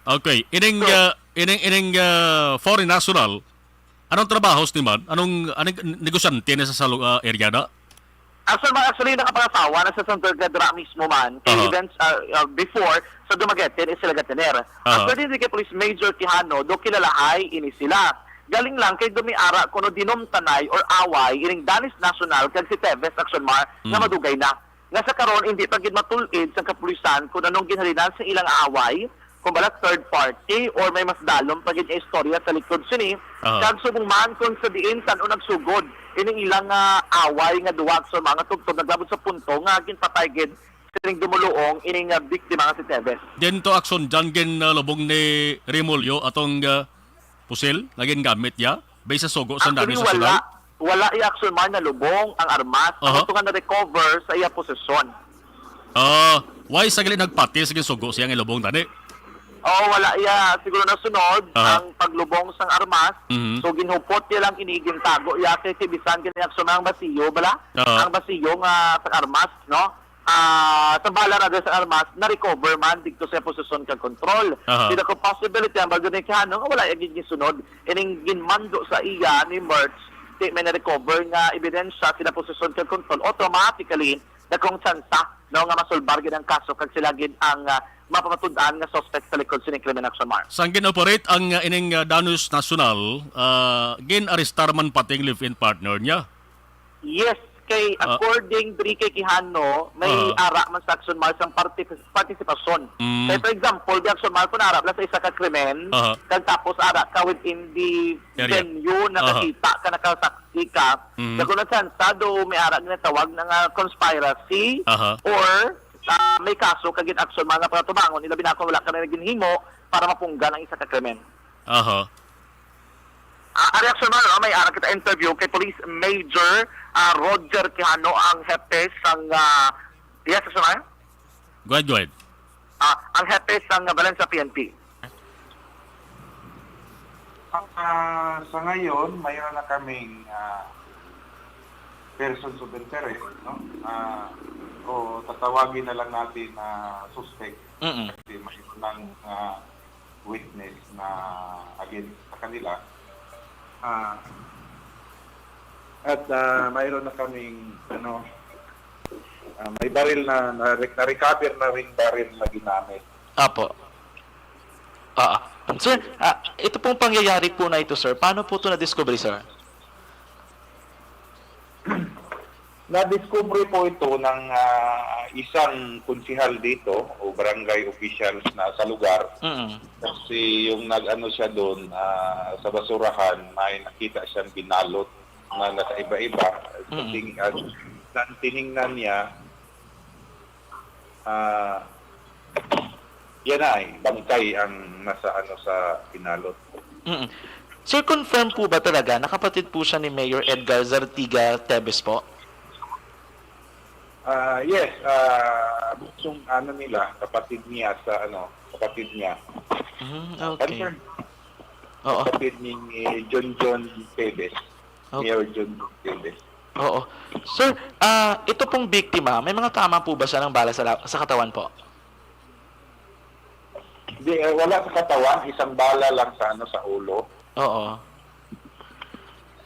Okay. Ining, So ah, ining, ining, ah, foreign national, anong trabaho ni man? Anong, anong negosyante na sa, sa lu-, ah, area na? Actually, ma-, actually, nakapangasawa na sa San Pedro Dra mismo man. Kay Aha. events, ah, ah, before, sa Dumaguete, ni sila gatener. Aha. According kay Police Major Quijano, do kilalahay ini sila. Galing lang kay dumiara kuno dinumtanay or away ining Danis National kag si Teves Action Mar nga Mm. madugay na. Nga sa karon, hindi pa gid matulid sa kapulisan kung anong ginhalinan sa ilang away, kung bala third party or may mas dalom pa gid nga istorya sa likod sini, Aha. kag subong man kung sa diin san-o nagsugod ining ilang, ah, away nga duwa sa mga tubtob naglabot sa punto nga ginpatay gid sining dumuluong ining, ah, biktima nga si Teves. Din to, Action John, gin, ah, lubong ni Remolyo atong, ah, pusil nga gingamit niya based sa sugo sa Actually, Danis wala. National? Wala iya, Action Mar, nalubong ang armas. Aha. Ang ito nga na-recover sa iya posisyon. Ah, why sa gali nagpati sa ginsugo siya nga ilubong tani? Oo, wala iya siguro nasunod Aha. ang paglubong sang armas. Mhm. So, ginhupot niya lang ini, gintago iya kay si bisan kini, Action Mar, ang basiyo, bala? Aha. Ang basiyo nga sang armas, no? Ah, sa bala ra sa armas, na-recover man dito sa posisyon kag kontrol. Aha. Di na ko possibility ang bago ni Quijano nga wala iya gid gisunod. Ining ginmando sa iya ni Mertz, di may na-recover nga ebidensya sila posisyon kag kontrol. Automatically, dakong tsansa, no, nga masulbar gid ang kaso kag sila gid ang, ah, mapamatud-an nga suspect sa likod sining krimen, Action Mar. Sang gin-operate ang, ah, ining, ah, Danis National, ah, gin-arestar man pati ang live-in partner niya? Yes, kay Ah. according diri kay Quijano, may Ah. ara man sa Action Mar sang parti-, partisipasyon. Mm. Kay for example, di Action Mar, kung ara lang sa isa ka krimen, Aha. kag tapos ara ka within the Area. venue, Aha. nakakita ka, nakasaksi ka, Mm. na kung nagsansa do, may ara ginatawag na nga conspiracy Aha. or, ah, may kaso ka gin-action man nga pagatubangon nila, binakon wala ka na ginhimo para mapunggan ang isa ka krimen. Aha. Ah, ari, Action Mar, no? May ara kita interview kay Police Major, ah, Roger Quijano, ang hepe sang, ah, yes, Action Mar? Go ahead, go ahead. Ah, ang hepe sang Valencia P N P. Ah, sa ngayon, mayroon na kaming, ah, persons of interest, no? Ah, o tatawagin na lang natin na suspect. Mm-mm. Kasi mayroon ng, ah, witness na against sa kanila. Ah, at, ah, mayroon na kaming, ano, ah, may baril na, na, na-recover na ring baril na ginamit. Apo. Ah, sir, ah, ito pong pangyayari po na ito, sir, paano po ito na-discover, sir? Nadiskubre po ito ng, ah, isang konsehal dito o barangay officials na sa lugar. Mm. Kasi yung nag-ano siya doon, ah, sa basurahan, may nakita siyang binalot na nakaiba-iba. Sa Mm. ting-, ah, nang tiningnan niya, ah, yan na eh, bangkay ang nasa, ano, sa binalot. Mm. Sir, confirm po ba talaga na kapatid po siya ni Mayor Edgar Zartiga Tebes po? Ah, yes, ah, yung ano nila, kapatid niya sa ano, kapatid niya. Mm, Ah, okay. confirm. Oo. Kapatid ni John John Tebes. Okay. Mayor John John Tebes. Oo. Sir, ah, ito pong biktima, may mga tama po ba siya ng bala sa, la- sa katawan po? Di, eh, wala sa katawan, isang bala lang sa ano, sa ulo. Oo.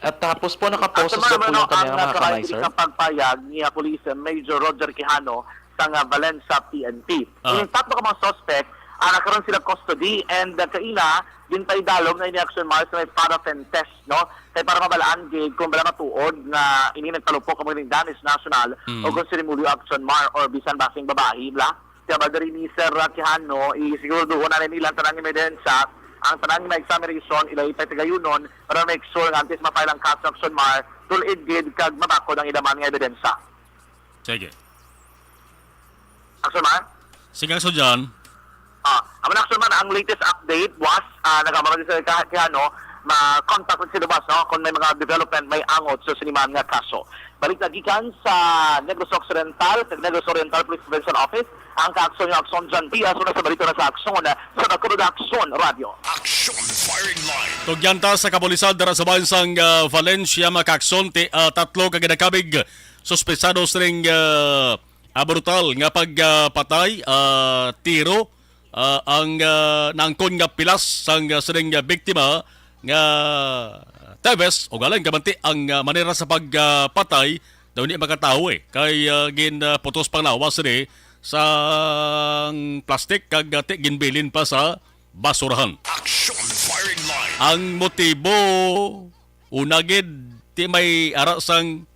At tapos po, nakapost Asa daw po man yung ang kanyang mga kamay, nakaraig sir? Sa pagpayag ni Police Major Roger Quijano sa nga Valencia P N P. Ah. Ang tatlo ka mga suspect, ah, nagkaroon sila custody and uh, kaina, gintay dalom na ini action marks may paraffin test, no? Kay para mabalaan gid kung bala matuod nga ini nagtalupok ang mga damage national Mm. o kung sinimulyo action mark or bisan basing babae, bla? Kaya ba diri ni Sir uh, Quijano, isiguraduhon na nila ang tanang ebidensya, ang tanang mga examination, ila ipatagayunon para make sure nga antes ma-file ang kaso action mark, tulid gid kag mabakod ang idaman nga ebidensya. Sige. Action mark? Sige, so dyan. Ah, amo na, action mark, ang latest update was ah, nagkamara sa Ka- Quijano, ma-contact si Lubas, no, kung may mga development may angot sa siniman nga kaso. Balik na gikan sa Negros Occidental, sa Negros Oriental Police Provincial Office, ang kaaksyon nga Aksyon John Diaz, una sa balita na sa aksyon sa Bacolod Aksyon Radio. Action firing line. Tugyanta sa kapulisan dara sa bayan sang ah, Valencia, mga kaaksyon, ti, ah, tatlo ka ginakabig suspetsado sining ah, ah, brutal nga pagpatay, ah, tiro, ah, ang ah, naangkon nga pilas sang ah, sining ah, biktima nga Teves, o galing kamanti ang ah, manera sa pagpatay daw hindi makatawo eh. Kay ah, gin ah, putos pang lawas ni sa plastic kag ah, ti- ginbilin pa sa basurahan. Action firing line. Ang motibo, una gid, ti may ara sang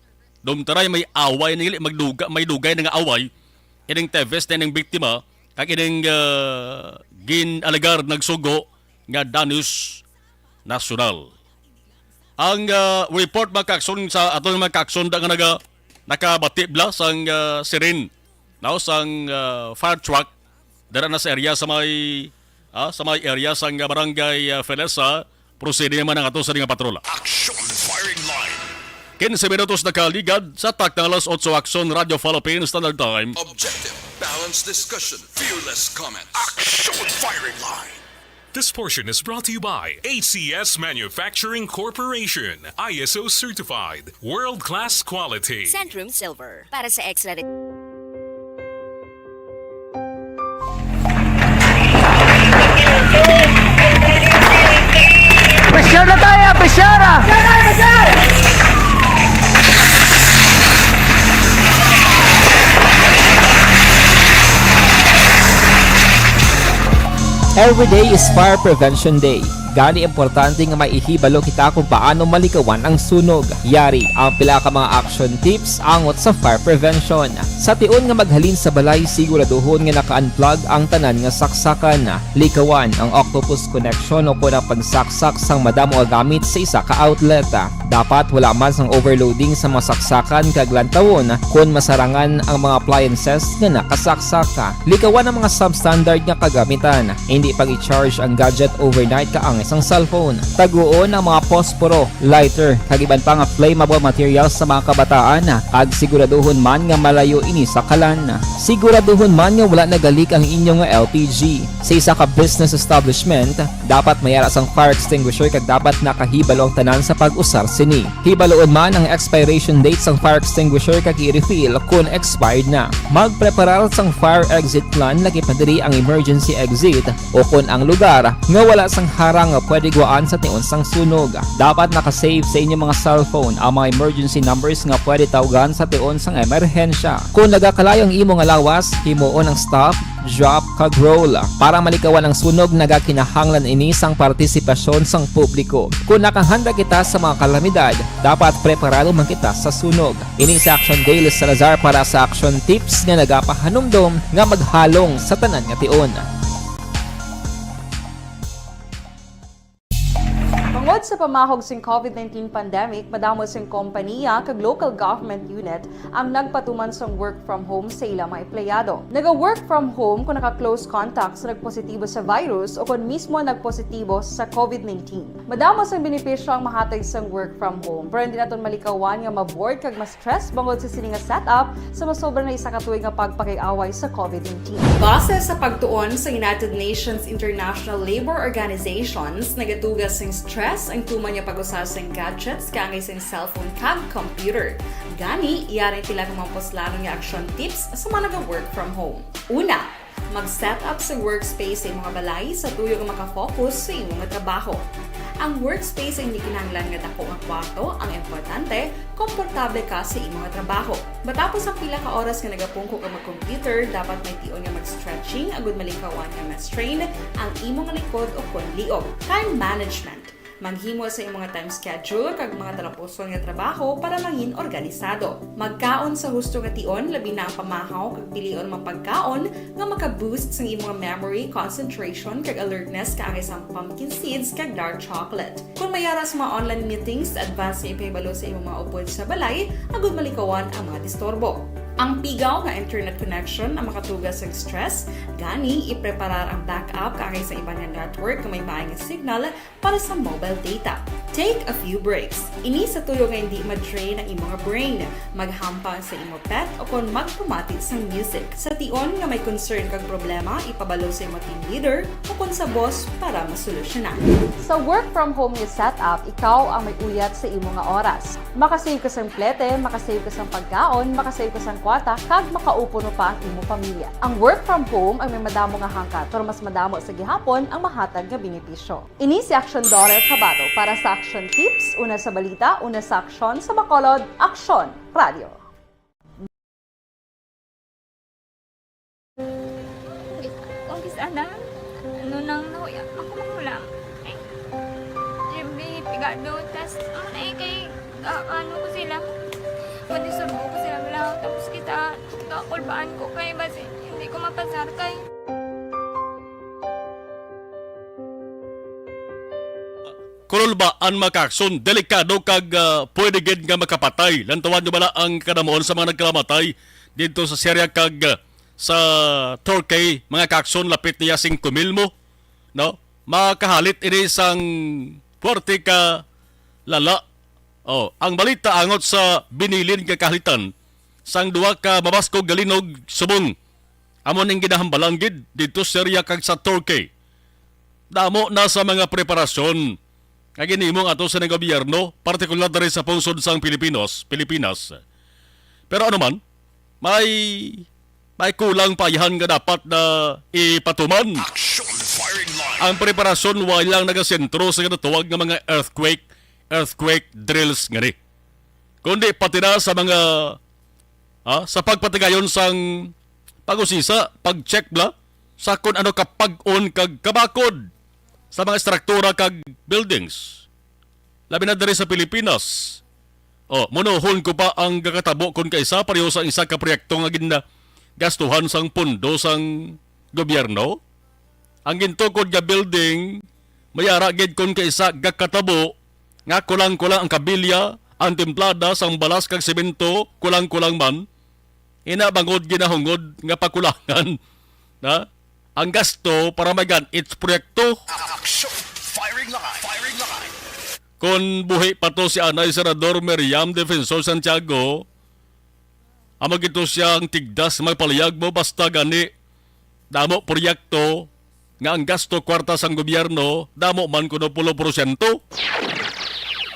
dumtaray may away na gali, magduga, may dugay na nga away ining Teves na ining biktima kag ining ah, gin-alegar nagsugo nga danos nasyonal. Ang ah, report, mga kaaksyon, sa aton mga kaaksyon da nga naga nakabatibla sang ah, siren, no, sang ah, fire truck dara na sa area sa may ah, sa may area sang ah, barangay ah, Felesa, prosede naman ang ato sa nga patrola. Action firing line. Kinse minutos na kaligad sa takna alas otso, Aksyon Radio Philippines Standard Time. Objective, balanced discussion, fearless comment. Action firing line. This portion is brought to you by A C S Manufacturing Corporation, I S O certified, world-class quality. Centrum Silver, para sa excellent. Pressure na tayo! Pressure! Every day is Fire Prevention Day. Gani, importante nga maihibalo kita kung paano malikawan ang sunog. Yari ang pila ka mga action tips angot sa fire prevention. Sa tion nga maghalin sa balay, siguraduhon nga naka-unplug ang tanan nga saksakan. Likawan ang octopus connection o kon ang pagsaksak sang madamo nga gamit sa isa ka outlet. Dapat wala man sang overloading sa mga saksakan kag lantawon kon masarangan ang mga appliances nga nakasaksak. Likawan ang mga substandard nga kagamitan. Hindi pag-i-charge ang gadget overnight kaangay sang cellphone. Taguon ang mga posporo, lighter, kag iban pa nga flammable materials sa mga kabataan, kag siguraduhon man nga malayo ini sa kalan. Siguraduhon man nga wala nagalik ang inyo nga L P G. Sa isa ka business establishment, dapat may ara sang fire extinguisher kag dapat nakahibalo ang tanan sa pag-usar sini. Hibaloon man ang expiration date sang fire extinguisher kag i-refill kon expired na. Magpreparar sang fire exit plan, lakip na diri ang emergency exit o kon ang lugar nga wala sang harang nga pwede guwaan sa tion sang sunog. Dapat naka-save sa inyong mga cellphone ang mga emergency numbers nga pwede tawgan sa tion sang emerhensya. Kon nagakalayo ang imo nga lawas, himuon ang stop, drop, kag roll. Para malikawan ang sunog, nagakinahanglan ini sang partisipasyon sang publiko. Kon nakahanda kita sa mga kalamidad, dapat preparado man kita sa sunog. Ini si Action Dale Salazar para sa Action Tips nga nagapahanumdom nga maghalong sa tanan nga tion. Tungod sa pamahog sing COVID nineteen pandemic, madamo sing kompanya kag local government unit ang nagpatuman sang work from home sa ila mga empleyado. Naga-work from home kung naka-close contact sa nagpositibo sa virus o kung mismo nagpositibo sa COVID nineteen. Madamo sang benepisyo ang mahatag sang work from home, pero hindi naton malikawan nga ma-bored kag ma-stress bangod sa sini nga setup sa masobra na isa ka tuig nga pagpakig-away sa COVID nineteen. Base sa pagtuon sa United Nations International Labour Organizations, nagatuga sing stress ang Tuman nga pag-usar sing gadgets kaangay sing cellphone kag computer. Gani, yari pila ka mga puslanon nga action tips sa mga naga-work from home. Una, mag-set up sa workspace sa imong balay sa tuyo nga makafocus sa imong trabaho. Ang workspace ay hindi kinahanglan nga dako nga kwarto. Ang importante, komportable ka sa imong trabaho. Matapos ang pila ka oras nga nagapungko ka mag-computer, dapat may tion nga mag-stretching agud malikawan nga ma-strain ang imong likod o kon liog. Time management. Maghimo sa imong time schedule kag mga talapuson nga trabaho para mangin organisado. Magkaon sa husto nga tion, labi na ang pamahaw kag pilion mga pagkaon nga maka-boost sang imong memory, concentration, kag alertness kaangay sang pumpkin seeds kag dark chocolate. Kung may ara sa mga online meetings, advance nga ipahibalo sa imong mga upod sa balay agud malikawan ang mga disturbo. Ang pigaw nga internet connection ang makatuga sa stress, gani ipreparar ang backup kaangay sa iban nga network nga may maay nga signal para sa mobile data. Take a few breaks. Ini sa tuyo nga hindi ma-drain ang imong brain. Maghampang sa imo pet o kon magpamati sang music. Sa tion nga may concern kag problema, ipabalo sa imo team leader o kon sa boss para masolusyonan. Sa work from home nga setup, ikaw ang may uyat sa imo nga oras. Makasave ka sang plete, makasave ka sang pagkaon, makasave ka sang kwarta, kag makaupo no pa ang imo pamilya. Ang work from home ang may madamo nga hangkat, pero mas madamo sa gihapon ang mahatag nga benepisyo. Ini si Action Daughter Kabato para sa Action Tips, una sa balita, una sa aksyon, sa Bacolod, Aksyon Radio. Ang kis-, ana, ano nang nahuya, makumakulang. Ay, Jimmy, pigado, tas, ano na eh, kay, ah, ano ko sila, madisturbo ko sila, wala, tapos kita, kakulbaan ko kay, basi, hindi ko mapasar kay. Kululba ang mga kakson, delikado kag, ah, pwede gid nga makapatay. Lantawan nyo bala ang kadamuon sa mga nagkalamatay didto sa Syria kag, ah, sa Turkey, mga kakson, lapit niya singko mil mo, no? Makahalit ini sang puwerte ka lala. Oh, ang balita angot sa binilin nga kahalitan sang duha ka mabaskog nga linog subong. Amo ning ginahambalan gid didto sa Syria kag sa Turkey. Damo na sa mga preparasyon nga ginhimo nga ato sa gobyerno, partikular diri sa pungsod sang Pilipinos, Pilipinas. Pero ano man, may, may kulang pa yan nga dapat na ipatuman. Action Firing Line. Ang preparasyon wala lang nagasentro sa ginatawag nga mga earthquake, earthquake drills ngani, kundi pati na sa mga, ah, sa pagpatigayon sang pag-usisa, pag-check bala sa kun ano kapag-on kag kabakod sa mga estruktura kag buildings, labi na diri sa Pilipinas. Oh, munohon ko pa ang gakatabo kon kaisa pareho sa isa ka proyekto nga ginagastuhan sang pondo sang gobyerno. Ang gintukod nga building, may ara gid kon kaisa gakatabo nga kulang-kulang ang kabilya, ang timplada sang balas kag semento, kulang-kulang man. Ina bangod ginahungod nga pakulangan na ang gasto para may gan-it sa proyekto. Action! Firing line! Firing line! Kon buhi pa to si anay Senador Miriam Defensor Santiago, amo gito siya ang tigdas magpalihag mo basta gani damo proyekto nga ang gasto kwarta sang gobyerno damo man kuno pulo porsyento.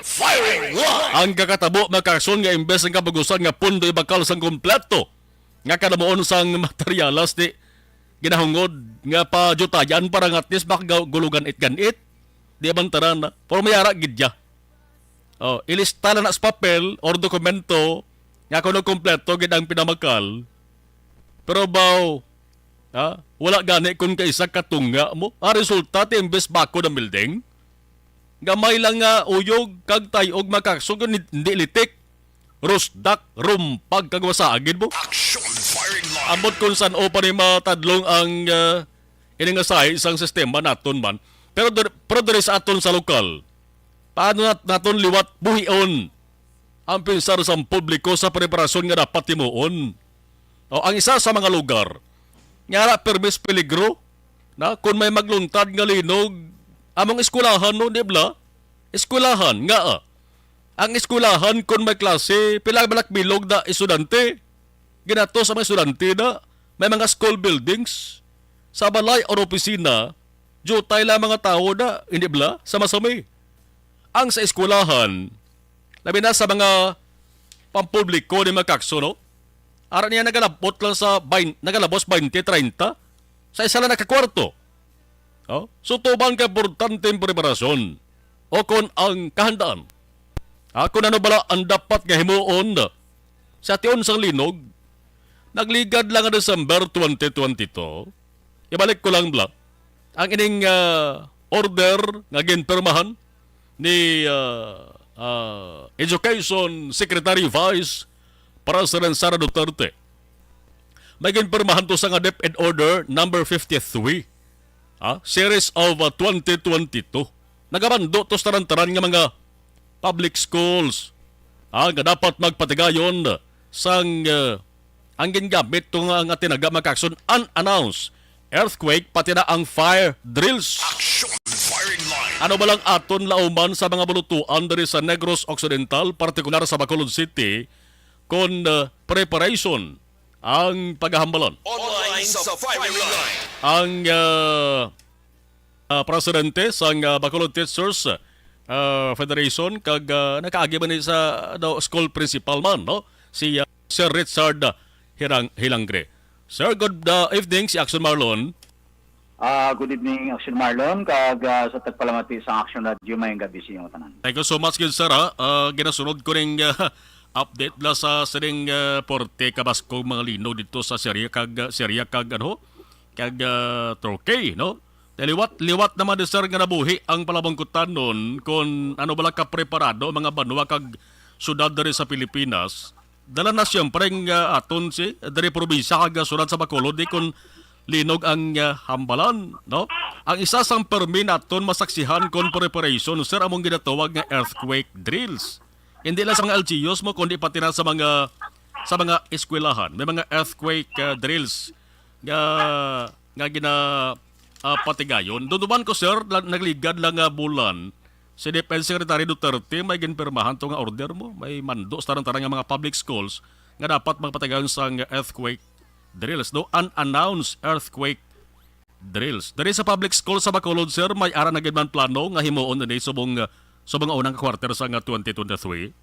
Firing line! Ang kakatabo, mga kakson, nga imbes ang kabagusan nga pondo ibakal sang kompleto nga kadamuon sang materyales di ginahungod nga pajutayan para nga at least makagulugan it ganit. Di man tanan na. Pero may ara gid ya. Oh, ilista na na sa papel or dokumento nga kuno kompleto gid ang pinamakal. Pero baw, ha? Wala gani kun kaisa katunga mo. Ang resulta, ti imbes bako ng building, gamay lang nga uyog kag tay-og makakso, hindi litik. Rusdak, rumpag kag wasagid mo. Action firing line. Ambot kung san-o pa ni matadlong ang, ah, ini nga sahi sang sistema naton man. Pero dir-, pero diri sa aton sa lokal, paano nat-, naton liwat buhion ang pensar sang publiko sa preparasyon nga dapat himuon? O, ang isa sa mga lugar nga ara permis peligro na kung may magluntad nga linog, among eskwelahan, no, di bala? Eskwelahan nga, ah, ang eskwelahan, kung may klase, pila balak bilog na estudyante? Ginatos ang mga estudyante na may mga school buildings. Sa balay or opisina, diutay lang mga tawo na, hindi bala? Sama-sami. Ang sa eskwelahan, labi na sa mga pampubliko ni Macaxo, no? Ara niya nagalabot lang sa bain-, nagalabos twenty, treinta. Sa isa lang nakakwarto. Oh? So, tuman ka importanteng preparasyon o kon ang kahandaan. Ah, kung ano bala ang dapat nga himuon sa tion sang linog, nagligad lang nga December twenty twenty-two. Ibalik ko lang bala ang ining, ah, order nga ginpirmahan ni, ah, ah, Education Secretary Vice President Sara Duterte. May ginpirmahan to sa nga DepEd Order number fifty-three, ah, series of, ah, twenty twenty-two. Nagamando to sa tanan-tanan nga mga public schools, ah, nga dapat magpatigayon sang, ah, ang gingamit to nga, nga tinaga, Macaxo, unannounced earthquake, pati na ang fire drills. Action firing line. Ano ba lang aton lauman sa mga bulutuan diri sa Negros Occidental, partikular sa Bacolod City, kon, ah, preparation ang paghahambalan? Online sa firing line. Ang, ah, ah, presidente sang, ah, Bacolod Teachers, ah, Federation, kag, ah, nakaagi man ni sa, ano, school principal man, no? Si, ah, Sir Richard, ah, Hirang-, Hilangre. Sir, good, ah, evening, si Action Marlon. Ah, good evening, Action Marlon, kag, ah, sa tagpalamati sa Action Radio, mayong gabi sa inyo tanan. Thank you so much, good sir, ha. Ah, ginasunod ko ning, ah, update la sa sining, ah, porte kabaskog mga linog dito sa Syria kag, ah, Syria kag, ano, kag, ah, Turkey, no? Liwat, liwat naman di, sir, nga nabuhi ang palabangkutanon kon ano bala kapreparado ang mga banwa kag syudad diri sa Pilipinas. Dala na siyempre nga aton si diri probinsya kag syudad sa Bacolod, di kon linog ang, ah, hambalan, no? Ang isa sang permi naton masaksihan kon preparation, sir, among ginatawag nga earthquake drills. Hindi lang sa mga L G Us mo, kundi pati na sa mga, sa mga eskwelahan. May mga earthquake, ah, drills nga, nga gina, ah, patigayon. Duduman ko, sir, la-, nagligad lang nga bulan, si DepEd Secretary Duterte may ginpirmahan to nga order mo. May mando sa tanan-tanan nga mga public schools nga dapat magpatigayon sang earthquake drills, no? Unannounced earthquake drills. Diri sa public school sa Bacolod, sir, may ara na gid man plano nga himuon ini subong, ah, subong nga unang quarter sang, ah, twenty twenty-three?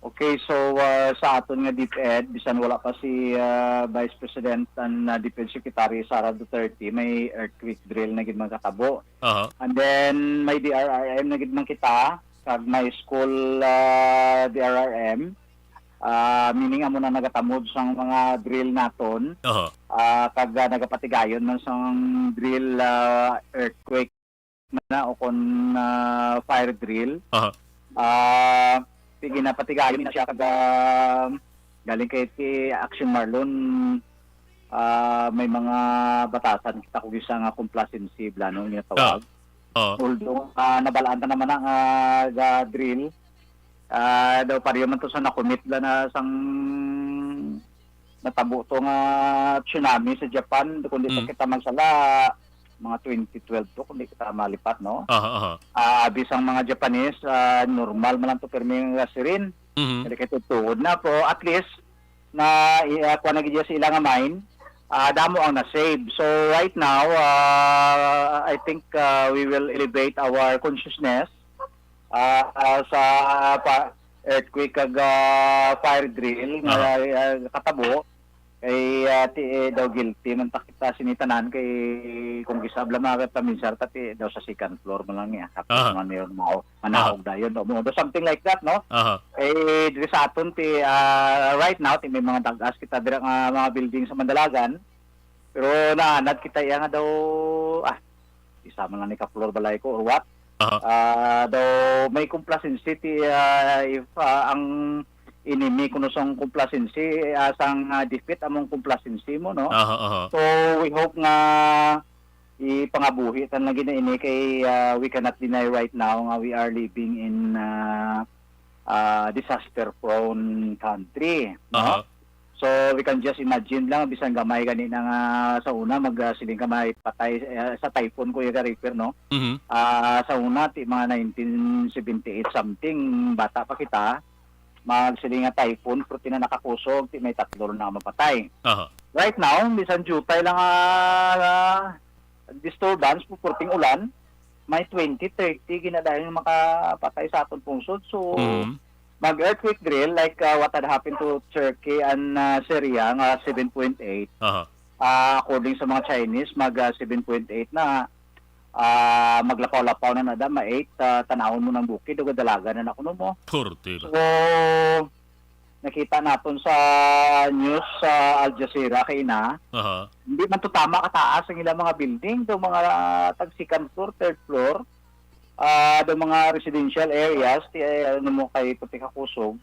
Okay, so, ah, sa aton nga DepEd, bisan wala pa si, ah, Vice President and, ah, DepEd Secretary Sara Duterte, may earthquake drill na gid man katabo. Aha. And then, may D R R M na gid man kita, kag may school, ah, D R R M. Ah, meaning, amo na nagatamod sang mga drill naton. Aha. Ah, kag, ah, nagapatigayon man sang drill, ah, earthquake na o kon, ah, fire drill. Aha. Ah, sige, napatigayon na siya kag, ah, galing kay ti Action Marlon, ah, may mga batasan kita kung isa nga complacency, bala, no, nga tawag. Ah. Ah. Although, ah, nabalaan ta naman na nga ga-drill, ah, daw pareho man to sa nakumit la na sang natabo to nga tsunami sa Japan, kung di pa Mm. kita magsala, mga twenty twelve to, kung di kita malipat, no? Aha, aha. Ah, abi sang mga Japanese, ah, normal man lang to, pirmi nga sirin. Mhm. Hindi kay tuod na po, at least, na, ah, kuha na gid sa ila nga mine, ah, damo ang na-save. So, right now, ah, I think, ah, we will elevate our consciousness ah, ah, sa pa-, earthquake kag, ah, fire drill nga, Aha. ah, katabo, kay, ah, ti, eh, daw guilty man ta kita sini tanan kay kung gisab lang mga paminsar ta ti daw sa second floor man lang niya. Tapos Aha. man yun, mao-, manaog Aha. dayon, no? Mo, something like that, no? Aha. Eh, diri sa aton ti, ah, right now, ti may mga dag-as kita dira nga mga building sa Mandalagan, pero naanad kita iya nga daw, ah, isa man lang ni ka-floor balay ko or what. Aha. Ah, daw may complacency ti, ah, if, ah, ang enemy kuno sang complacency, ah, sang, ah, defeat among complacency mo, no? Aha, aha. So, we hope nga ipangabuhi tan lagi na ini kay, ah, we cannot deny right now nga we are living in, ah, ah, disaster-prone country, no? Aha. So, we can just imagine lang, bisan gamay gani na nga sa una, mag, ah, siling ka may patay, eh, sa typhoon ko yung refer, no? Mhm. Ah, sa una, ti mga nineteen seventy-eight something, bata pa kita, magsiling nga typhoon, pero ti na nakakusog, ti may tatlo na mapatay. Aha. Right now, bisan jutay lang, ah, disturbance, purting ulan, may twenty, thirty ginadayon nga makapatay sa aton pungsod. So, Mm. mag-earthquake drill like, uh, what had happened to Turkey and, uh, Syria nga seven point eight. Aha. Ah, according sa mga Chinese, mag, ah, seven point eight na, ah, maglapaw-lapaw na na da, ma-eight, ah, tanawon mo ng bukid o kadalagan na na kuno mo. Korte ba? So, nakita naton sa news sa Al Jazeera kay ina, Aha. hindi man to tama kataas ang ilang mga building, do mga tag second floor, third floor, ah, do mga residential areas, ti, eh, ano mo kay puti ka kusog.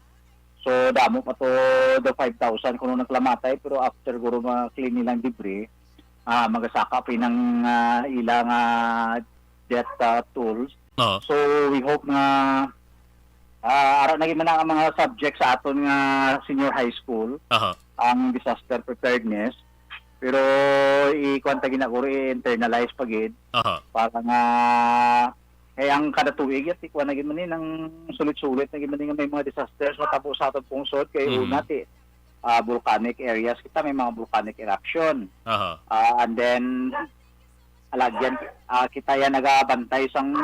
So, damo pa to, do five thousand kuno naglamatay, pero after guro ma-clean nilang debris, ah, magasaka pa ng, ah, ilang, ah, death, ah, tolls. Oo. So, we hope nga, ah, ara na gyud man ang mga subject sa aton nga senior high school, Aha. ang disaster preparedness. Pero ikuan ta gina-, guro, i-internalize pa gid Aha. para nga, eh, ang kada tuig, yat, ikuan na gyud man ni, nang sulit-sulit na gyud man ni nga may mga disasters matabo sa aton pungsod. Kay Mhm. una, ti, ah, volcanic areas kita, may mga volcanic eruption. Aha. Ah, and then, alagyan, ah, kita yan nagabantay sang,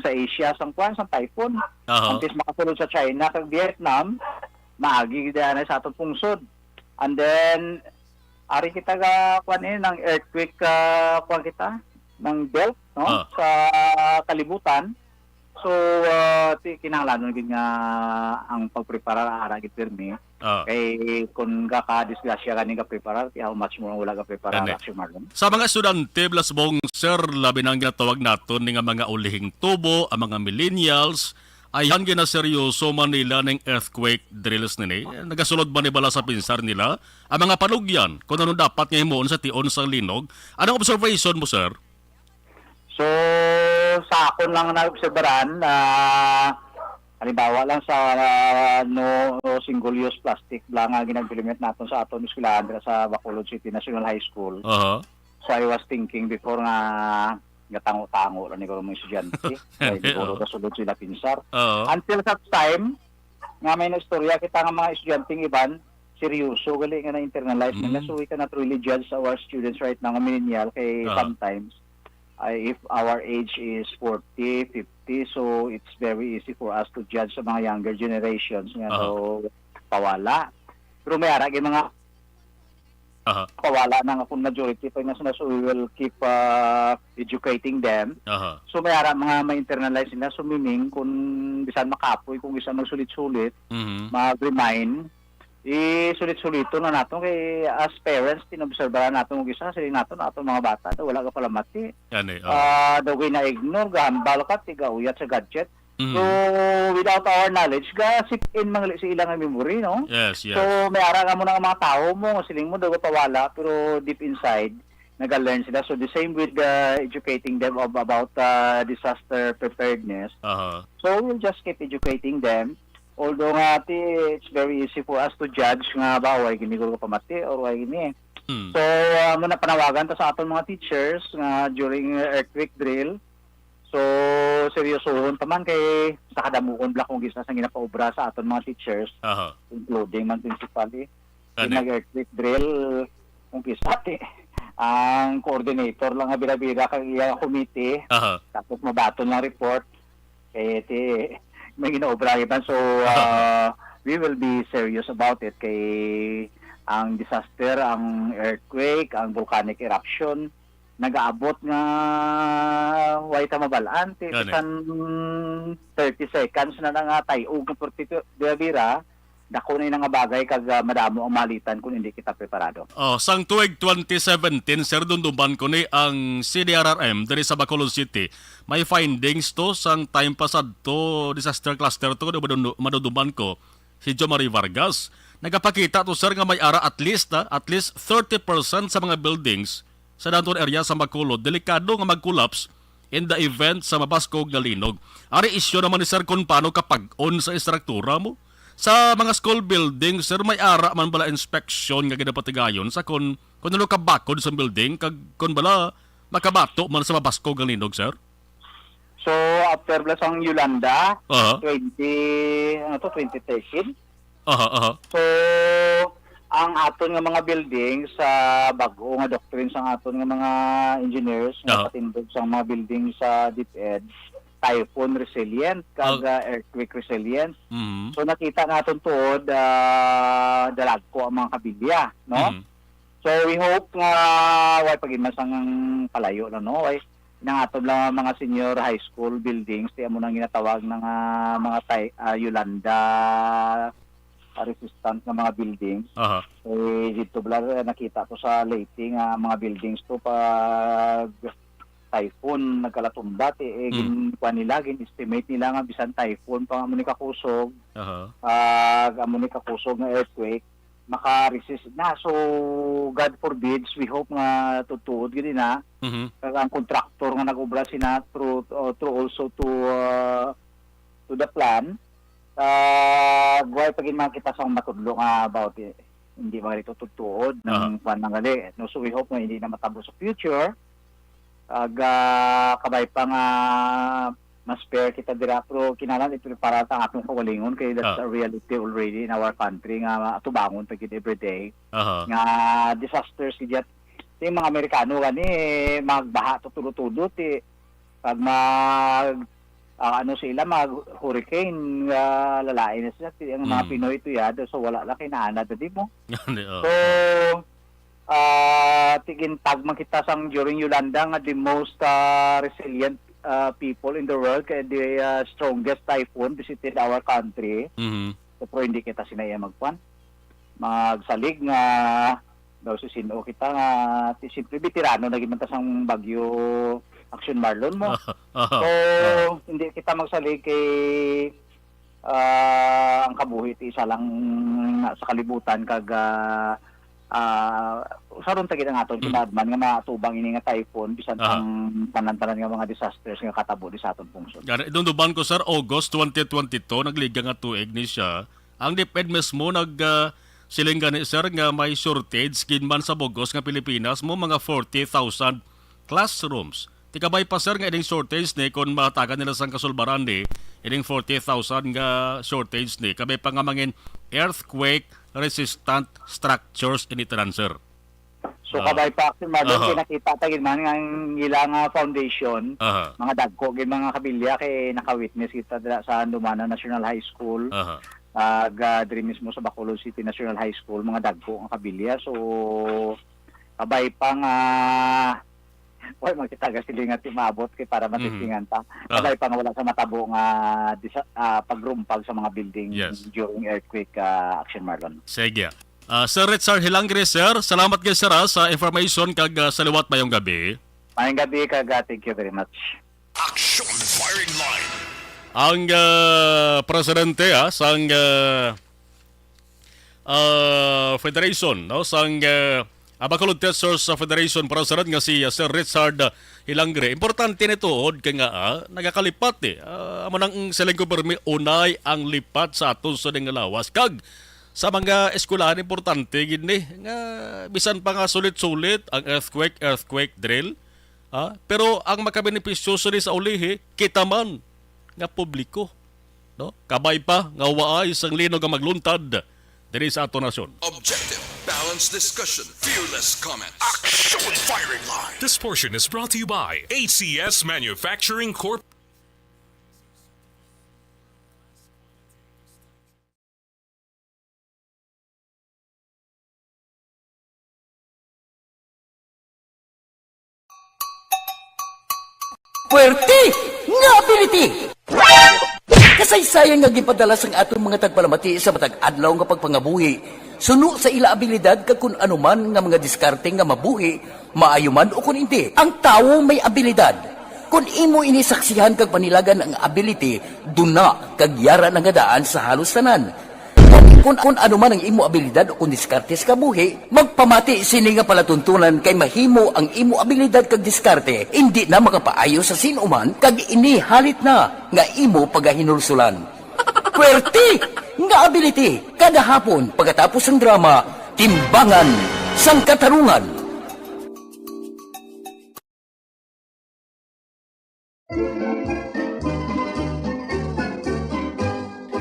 sa Asia, sang kuan, sang typhoon. Aha. Antes makasulod sa China kag Vietnam, maagi gid na sa aton pungsod. And then, ari kita ga, kuan, eh, ng earthquake, ah, kuan kita, ng belt, no? Ah. Sa kalibutan. So, ah, ti-, kinahanglanon gid nga ang pagpreparar ara gid pirmi. Ah. Kay kung gaka-disgrasya gani ka preparar, ti how much more wala ka preparar, Gani. Action Marlon? Sa mga estudyante, Blasbong, sir, labi na ang ginatawag naton ni nga mga ulihing tubo, ang mga millennials, ayhan ginaseryoso man nila ning earthquake drills nini. Nagasulod ba ni bala sa pinsar nila ang mga panugyan kung ano dapat nga himuon sa tion sa linog? Anong observation mo, sir? So, sa akon lang naobserbaran, ah, halimbawa lang sa, ah, no, no single-use plastic lang nga gina-implement naton sa aton eskwelahan dira sa Bacolod City National High School. Aha. So, I was thinking before nga, nga tango-tango lang ni mga estudyante. Kay siguro Oo. Kasulod sila pinsar. Oo. Until such time, nga may naistorya kita nga mga estudyanteng iban, seryoso gali nga na-internalize nila. Mm. So, we cannot really judge our students right now nga millennial kay Aha. sometimes, uh, if our age is forty, fifty, so it's very easy for us to judge sa mga younger generations nga Aha. daw pawala. Pero may ara gyud mga Aha. pawala na nga kung majority pa yun na sila, so we will keep, uh, educating them. Aha. So may ara mga ma-internalize nila. So meaning, kung bisan makapoy, kung bisan magsulit-sulit, Mhm. mag-remind, isulit-suliton na naton. Kay as parents, tinobserbahan naton og isa, siling naton, aton mga bata, daw wala ka pala mati. Yan eh, oh. Ah, daw gina-ignore, gahambal ka, tigauyat sa gadget. Mhm. So, without our knowledge, ga-sip in man gali sa ilang memory, no? Yes, yes. So, may ara ka mo ng mga tao mo, nga siling mo, daw pawala, pero deep inside, naga-learn sila. So, the same with the educating them of, about, uh, disaster preparedness. Aha. So, we'll just keep educating them. Although nga, ti, it's very easy for us to judge nga ba, why gini ko pamati or why gini. Hmm. So, uh, muna panawagan ta sa aton mga teachers nga during earthquake drill, so, seryosohon ta man kay sa kadamuon bala kung gisa sa ginapaobra sa aton mga teachers, Aha. including man principal, eh. Gani. Nag-earthquake drill, kung kisa, ti, ang coordinator lang nga bira-bira kag iya committee, Aha. tapos mabaton lang report, eh, ti, may ginaobra kita. So, Aha. uh, we will be serious about it kay ang disaster, ang earthquake, ang volcanic eruption, nagaabot nga way ta mabalaan. Ti, Gani. bisan thirty seconds na lang nga tay-og nga forty-two, bira-bira, dako na yun nga bagay kag, ah, madamo ang malitan kung hindi kita preparado. Oh, sang tuig twenty seventeen, sir, dunduman ko ni ang C D R R M diri sa Bacolod City. May findings to sang time pa sadto disaster cluster to, do madundu-, madunduman ko si Jo Marie Vargas. Nagapakita to, sir, nga may ara at least, ah, at least thirty percent sa mga buildings sa downtown area sa Bacolod delikado nga mag-collapse in the event sa mabaskog nga linog. Ari isyu naman ni sir kung paano kapag-on sa istruktura mo. Sa mga school building, sir, may ara man bala inspeksyon nga ginapatigayon sa kung, kung ano kabakod sa building, kag kung bala makabato man sa mabaskog nga linog, sir? So, after bala sang Yolanda, Aha. twenty, ano to, twenty thirteen. Aha, aha. So, ang aton nga mga building sa bag-o nga doctrine sang aton nga mga engineers nga Oo. patindog sang mga building sa DepEd, typhoon resilient kag, Oh. ah, earthquake resilient. Mhm. So, nakita naton tuod, ah, dalagko ang mga kabilya, no? Mhm. So, we hope nga way pa gid man sang palayo na, no? Way, nang aton lang mga senior high school buildings, ti amo nang ginatawag na nga mga tay-, ah, Yolanda, ah, resistant nga mga buildings. Aha. Eh, dito bala nakita ko sa Leyte nga mga buildings to pag typhoon nagkalatumba, ti, eh, Hmm. gin-, kuwan nila, gin-estimate nila nga bisan typhoon pa nga amo ni kakusog, Aha. ah, amo ni kakusog nga earthquake, maka-resist na. So, God forbids, we hope nga tutuod gid na. Mhm. Kag ang contractor nga nag-obra sina through, uh, through also to, uh, to the plan, uh, guway pa gid man kita sang matudlo nga about it. Hindi man ito tutuod ng Aha. kwan ng gali. No? So, we hope nga hindi na matabo sa future. Ag, ah, kabay pa nga mas fair kita dira, pero kinahanglan iprepara ta ang atong kaugalingon kay that's Ah. a reality already in our country nga atubangon ta gid everyday Aha. nga disasters gid. Yung mga Amerikano gani, magbaha to tulo-tulo, ti pag mag, ah, ano sila, mag hurricane, ah, lalain na sila. Ti ang mga Mm. Pinoy to yado, so wala lang kay naanad na di mo. Gani, oh. So, ah, tigintag man kita sang during Yolanda nga the most, ah, resilient, ah, people in the world, kay the, ah, strongest typhoon visited our country. Mhm. So, pero hindi kita sina iya magkuan, magsalig nga daw si sino kita nga, ti, siyempre, veterano na gid man ta sang Bagyo Action Marlon mo. Aha, So, aha. hindi kita magsalig kay, ah, ang kabuhi ti isa lang na sa kalibutan kag, ah, ah, usaron ta gid ang aton Mm. kinadman nga maatubang ini nga typhoon bisan Aha. ang tanan-tanan nga mga disasters nga katabo di sa aton pungsod. Gani, dunduban ko, sir, August twenty twenty-two, nagliga nga tuig ni siya. Ang DepEd mismo nag, ah, siling gani, sir, nga may shortage gid man sa bugos nga Pilipinas mo mga forty thousand classrooms. Ti kabay pa, sir, nga ining shortage ni, kung mahatagan nila sang kasulbaran ni, ining forty thousand nga shortage ni, kabay pa nga mangin earthquake resistant structures ini tanan, sir. So, Ah. kabay pa, Action Marlon, Aha. kay nakita ta gid man nga ang ila nga foundation, Aha. mga dagko gid mga kabilya, kay naka-witness kita dira sa Handumanan National High School, Aha. ag, ah, diri mismo sa Bacolod City National High School, mga dagko nga kabilya. So, kabay pa nga, wala man kita gasiling nga timabot kay para Mhm. matestingan ta. Ah. Kabay pa nga wala sa matabo nga disa-, ah, pagrumpag sa mga building Yes. during earthquake, ah, Action Marlon. Sige. Ah, Sir Richard Hilangre, sir, salamat gid, sir, ah, sa information kag, ah, sa liwat, mayong gabi. Mayong gabi kag, ah, thank you very much. Action Firing Line. Ang, ah, presidente, ah, sang, ah, ah, federation, no, sang, ah, ah, Bacolod Teachers Federation president nga si, ah, Sir Richard Hilangre. Importante ni tuod kay nga, ah, nagakalipat, eh. Ah, amo nang siling ko, pirmi, unay ang lipat sa aton sa ding lawas. Kag sa mga eskwelahan, importante gid ni nga bisan pa nga sulit-sulit ang earthquake, earthquake drill, ha? Pero ang makabenepisyo sini sa ulihi, kita man nga publiko, no? Kabay pa nga waay sang lino nga magluntad diri sa aton nasyon. Objective, balanced discussion, fearless comments. Action Firing Line. This portion is brought to you by A C S Manufacturing Corp. Puwerte nga ability! Kasaysayan nga ginpadala sang aton mga tagpalamati sa matag adlaw nga pagpangabuhi, suno sa ila abilidad kag kun ano man nga mga diskarte nga mabuhi, maayo man o kun indi, ang tawo may abilidad. Kon imo ini saksihan kag panilagan ang ability, duna kag yara na nga daan sa halos tanan. Kon, kon, kon ano man ang imo abilidad o kon diskarte sa kabuhi, magpamati sini nga palatuntunan kay mahimo ang imo abilidad kag diskarte indi na makapaayo sa sin-o man kag ini halit na nga imo pagahinulsolan. Puwerte nga ability kada hapon pagkatapos sang drama, Timbangan sang Katarungan.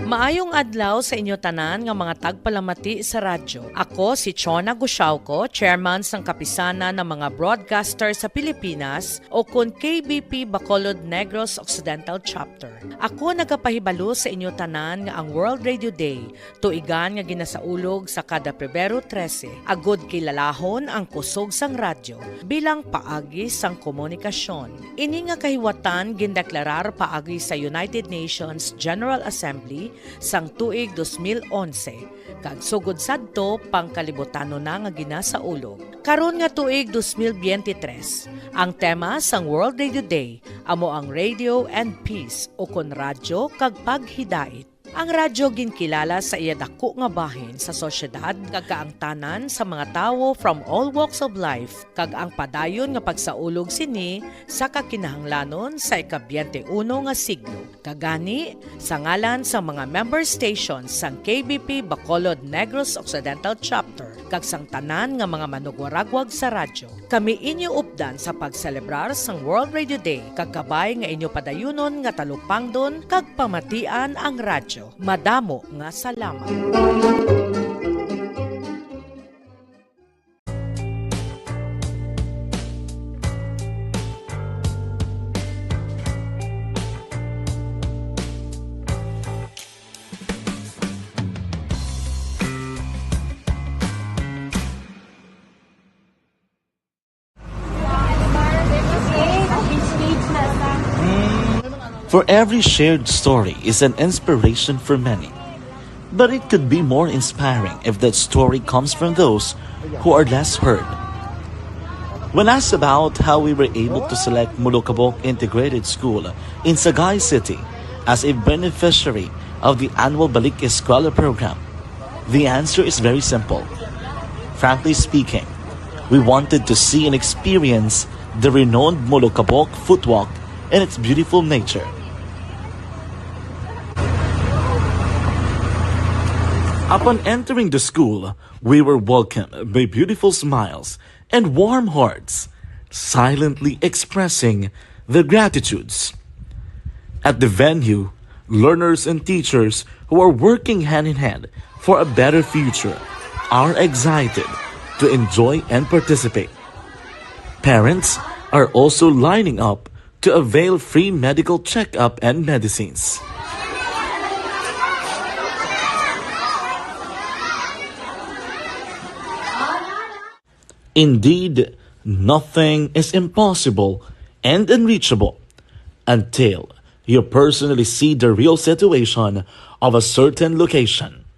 Maayong adlaw sa inyo tanan nga mga tagpalamati sa radyo. Ako si Chona Gusiauco, chairman sang Kapisanan ng mga Broadcaster sa Pilipinas, o kon K B P Bacolod Negros Occidental Chapter. Ako nagapahibalo sa inyo tanan nga ang World Radio Day, tuigan nga ginasaulog sa kada Pebrero trese, agud kilalahon ang kusog sang radyo bilang paagi sang komunikasyon. Ini nga kahiwatan gindeklarar paagi sa United Nations General Assembly sang tuig dos mil onse, kag sugod sadto pangkalibutano na nga ginasaulog. Karon nga tuig dos mil biyente tres, ang tema sang World Radio Day amo ang Radio and Peace, ukon radyo kag paghidait. Ang radyo ginkilala sa iya dako nga bahin sa sosyedad kag kaangtanan sa mga tawo from all walks of life, kag ang padayon nga pagsaulog sini sa kakinahanglanon sa ika-biyente uno nga siglo. Kag gani, sa ngalan sang mga member stations sang K B P Bacolod Negros Occidental Chapter kag sang tanan nga mga manugwaragwag sa radyo, kami inyo updan sa pagselebrar sang World Radio Day, kag kabay nga inyo padayunon nga talupangdon kag pamatian ang radyo. Madamo nga salamat. For every shared story is an inspiration for many. But it could be more inspiring if that story comes from those who are less heard. When asked about how we were able to select Molokabok Integrated School in Sagay City as a beneficiary of the annual Balik Eskwela program, the answer is very simple. Frankly speaking, we wanted to see and experience the renowned Molokabok footwalk and its beautiful nature. Upon entering the school, we were welcomed by beautiful smiles and warm hearts, silently expressing their gratitudes. At the venue, learners and teachers who are working hand in hand for a better future are excited to enjoy and participate. Parents are also lining up to avail free medical checkup and medicines. Indeed, nothing is impossible and unreachable until you personally see the real situation of a certain location.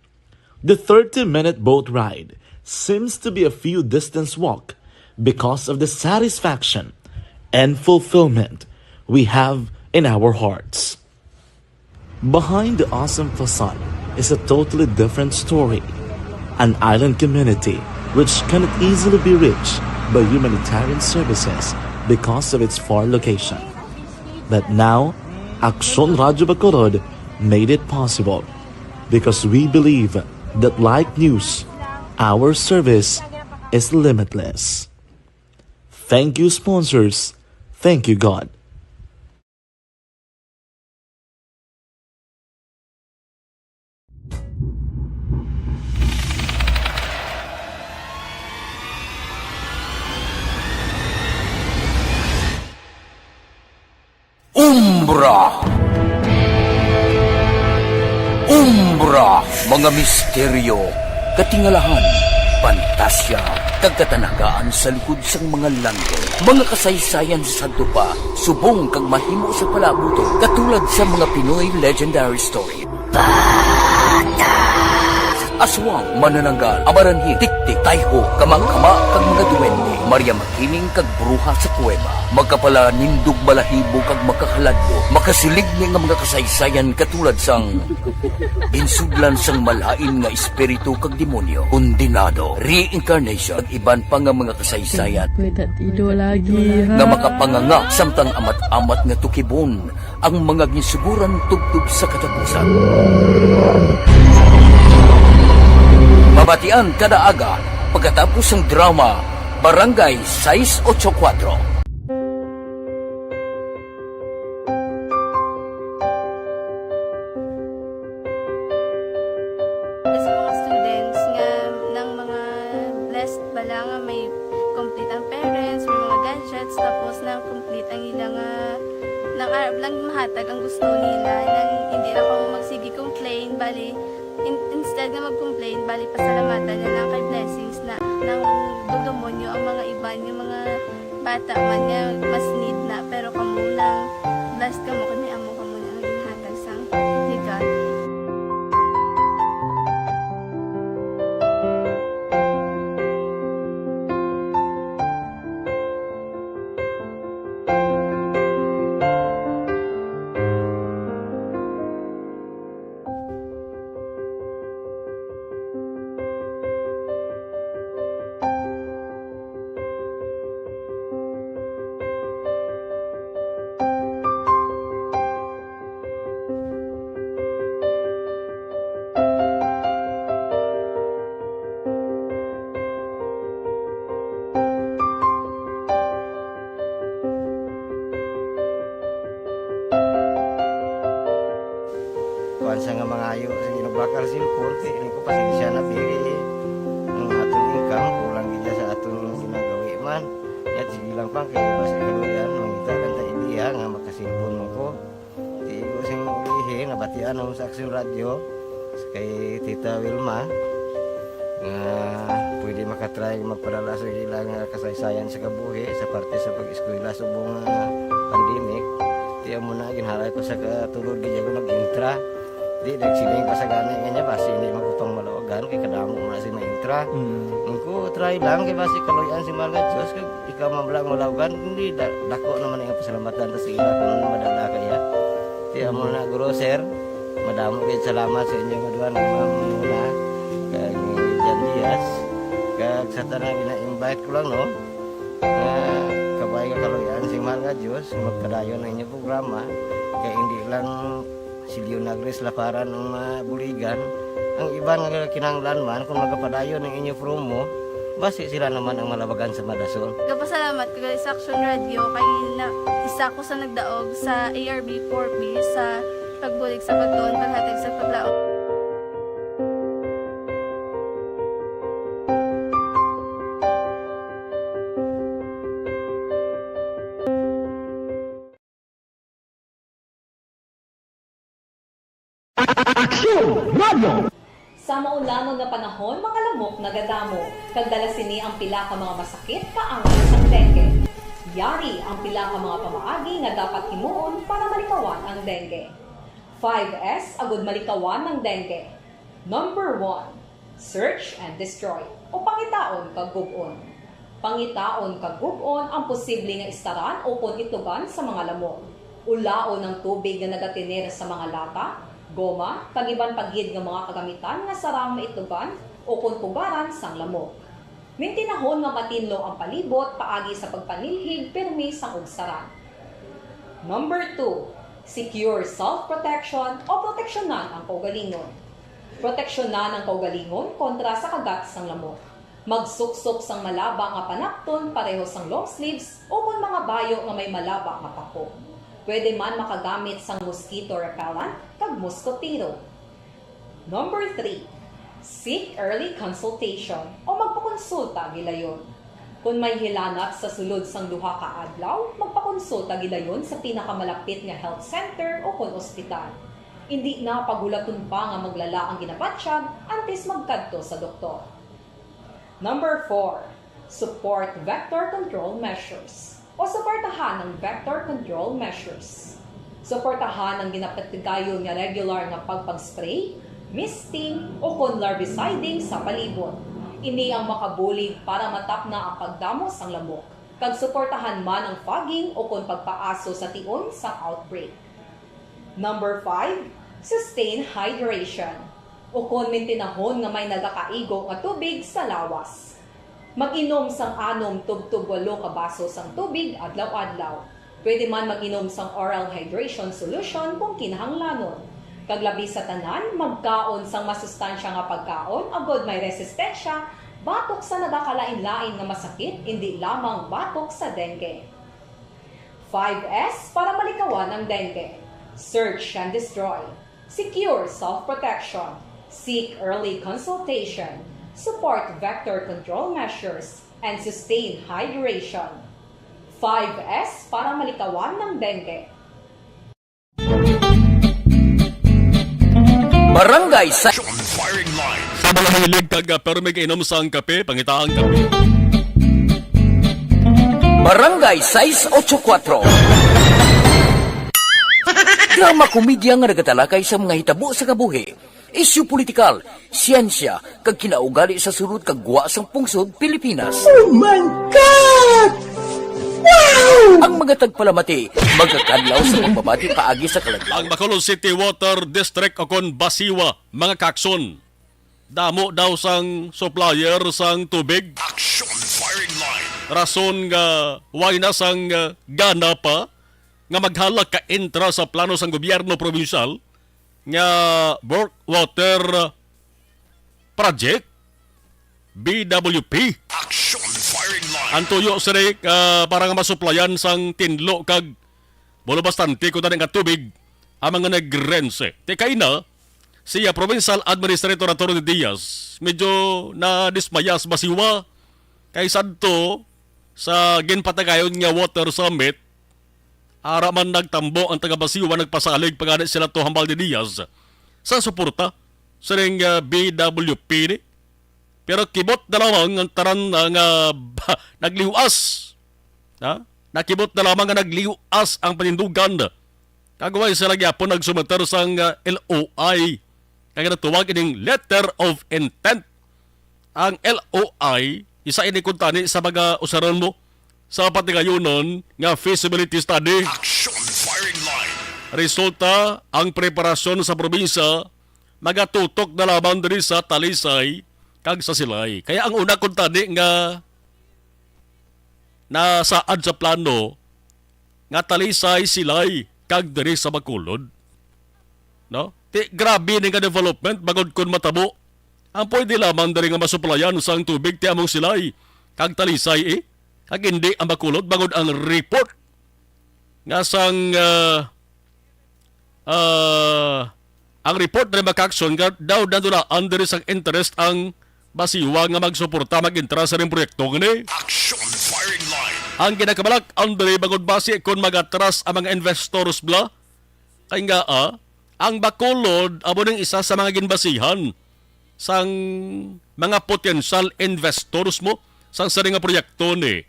The thirty-minute boat ride seems to be a few distance walk because of the satisfaction and fulfillment we have in our hearts. Behind the awesome facade is a totally different story. An island community which cannot easily be reached by humanitarian services because of its far location. But now, Aksyon Radyo Bacolod made it possible because we believe that like news, our service is limitless. Thank you, sponsors. Thank you, God. Umbra. Umbra, mga misteryo, katingalahan, pantasya, kag katanagaan sa likod sang mga landong. Mga kasaysayan sa sadto pa, subong kag mahimo sa palaabuton, katulad sa mga Pinoy legendary story. Aswang, manananggal, amaranhit, tiktik, tayho, kamangkama, kag mga duwende, Maria Makiling kag bruha sa kuweba, makapalanindog balahibo kag makahaladlok, makasiligni nga mga kasaysayan katulad sang ginsudlan sang malain nga espiritu kag demonyo, kondenado, reincarnation, kag iban pa nga mga kasaysayan May datido lagi, ha? nga makapanganga samtang amat-amat nga tukibon ang mga ginsuguran tubtob sa katapusan. Mabatian kada aga pagkatapos sang drama Barangay sais ocho kuwatro. Jets, tapos na complete ang ila nga, nang arab lang mahatag ang gusto nila, nang hindi lang ako magsige complain, bali, in- instead nga mag-complain, bali, pasalamatan na lang kay blessings na, nang dudumonyo ang mga iban, yung mga bata man nga mas need na, pero kamo lang, blessed kamo kay may amo kamo na nga ginahatag sang ni God. Kuan sa nga mangayo sa ginabakal cellphone, kay ko pasensya na pili ang aton income, kulang gid sa aton ginagawi man. Yat sige lang pa kay basi kaluyan, mangita lang ta ideya nga makasilpon mo ko. Di ko sing ulihi, nabatian ako sa Action Radio kay Tita Wilma nga pwede makatry magpadala sa ilang kasaysayan sa kabuhi sa parte sa pag-eskwela subong nga pandemic. Di amo na ginhalay ko sa katulod gid ako nag-intra. Di nagsiling pa sa gani nga niya basi hindi magutong maluwagan kay kadamo mo na si maintra. Mm. Ang ko try lang kay basi kaluyan si mga Diyos kag ikaw man lang malawagan, hindi da, dako naman ang pasalamatan ta sa ila kung madala kaya. Di amo na guro sir, madamo gid salamat sa inyo nga duha nga mga muna kag ni Jan Diaz kag sa tanan gina-invite ko lang no nga kabay nga kaluyan sing mahal nga Dios nga magpadayon ang inyong programa kay hindi lang si Leonagres Laparan ang mabuligan. Ang iban nga kinahanglan man kung magapadayon ang inyo promo, basi sila naman ang malabagan sa madasol. Gapasalamat ko gali sa Action Radio kay na, isa ko sa nagdaog sa A R B four B sa pagbulig sa pagtuon, paghatag sa paglaom. Aksyon Radio! Sa maulanon nga panahon, mga lamok nagadamo, kag dala sini ang pila ka mga masakit kaangay sang dengue. Yari ang pila ka mga pamaagi nga dapat himuon para malikawan ang dengue. Five S agud malikawan ang dengue. Number one, search and destroy, o pangitaon kag gub-on. Pangitaon kag gub-on ang posible nga istaran ukon itlogan sa mga lamok. Ulaon ang tubig nga nagatener sa mga lata, goma, kag iban pa gid nga mga kagamitan nga sarang maitlogan ukon pugaran sang lamok. Mintinahon nga matinlo ang palibot paagi sa pagpanilhig pirmi sang ugsaran. Number two, secure self-protection o proteksyonan ang kaugalingon. Proteksyonan ang kaugalingon kontra sa kagat sang lamok. Magsuksok sang malaba nga panapton pareho sang long sleeves ukon mga bayo nga may malaba nga pako. Pwede man makagamit sang mosquito repellent kag moskotero. Number three, seek early consultation o magpakonsulta gilayon. Kon may hilanat sa sulod sang duha ka adlaw, magpakonsulta gilayon sa pinakamalapit nga health center ukon ospital. Indi na paghulaton pa nga maglala ang ginabatyag antes magkadto sa doktor. Number four, support vector control measures o suportahan ang vector control measures. Suportahan ang ginapatigayon nga regular nga pagpag-spray, misting, ukon larviciding sa palibot. Ini ang makabulig para matapna ang pagdamo sang lamok, kag suportahan man ang fogging ukon pagpaaso sa tion sang outbreak. Number five, sustain hydration, ukon mintinahon nga may nagakaigo nga tubig sa lawas. Mag-inom sang anom tubtob walo ka baso sang tubig adlaw-adlaw. Pwede man mag-inom sang oral hydration solution kung kinahanglanon. Kag labi sa tanan, magkaon sang masustansya nga pagkaon agod may resistensya batok sa nagakalain-lain nga masakit, indi lamang batok sa dengue. Five S para malikawan ang dengue. Search and destroy. Secure self-protection. Seek early consultation. Support vector control measures. And sustain hydration. Five S para malikawan ng dengue. Barangay sa Sa mga mahilig kag, ah, pero may kainom sang kape, pangitaang kape. Barangay sais ocho kuwatro. Drama komedya nga nagatalakay sa mga hitabo sa kabuhi, isyu politikal, siyensya, kag kinaugali sa sulod kag gwa sang pungsod Pilipinas. Oh my God! Wow! Ang mga tagpalamati magakadlaw sa pagbabati paagi sa kalaglaw. Ang Bacolod City Water District o kon BACIWA, mga kakson, damo daw sang supplier sang tubig. Action firing line. Rason nga way na sang, uh, gana pa nga maghalak ka intra sa plano sang gobyerno probinsyal nga bulk water project, B W P. Action firing line. Ang tuyo sini, ah, para nga masuplayan sang tinlo kag bulo bastante ko tani nga tubig ang mga nagrense. Ti kay na, si, ah, Provincial Administrator Attorney Diaz, medyo nadismaya sa BACIWA kay sadto sa ginpatagayon nga water summit, ara man nagtambong ang taga BACIWA, nagpasalig pa gani sila to hambal ni Diaz sa suporta sa ning, ah, B W P ni. Pero kibot na lamang ang tanan, ah, nga nagliwas. Ha? Nakibot na lamang nga nagliwas ang panindugan. Kag way sila gyapon nagsumiter sang, ah, L O I. Kag ginatawag ining letter of intent. Ang L O I, isa ini kuntani sa mga usaron mo sa patigayonon nga feasibility study. Action firing line. Resulta, ang preparasyon sa probinsya magatutok na lamang diri sa Talisay kag sa Silay. Kaya ang una kuntani nga nasaad sa plano nga Talisay, Silay, kag diri sa Bacolod. No? Ti, grabe ni nga development bangod kon matabo. Ang pwede lamang diri nga masuplayan sang tubig ti among Silay kag Talisay, eh. Kag hindi ang Bacolod bangod ang report nga sang, ah, ah, ang report ni Mac Action nga daw nadulaan diri sang interest ang BACIWA nga magsuporta, mag-entra sa ning proyekto ngani. Action firing line. Ang ginakabalak-an diri bangod basi kon magatras ang mga investors bla. Kay nga, ah, ang Bacolod amo ning isa sa mga ginbasihan sang mga potential investors mo sang sini nga proyekto ni.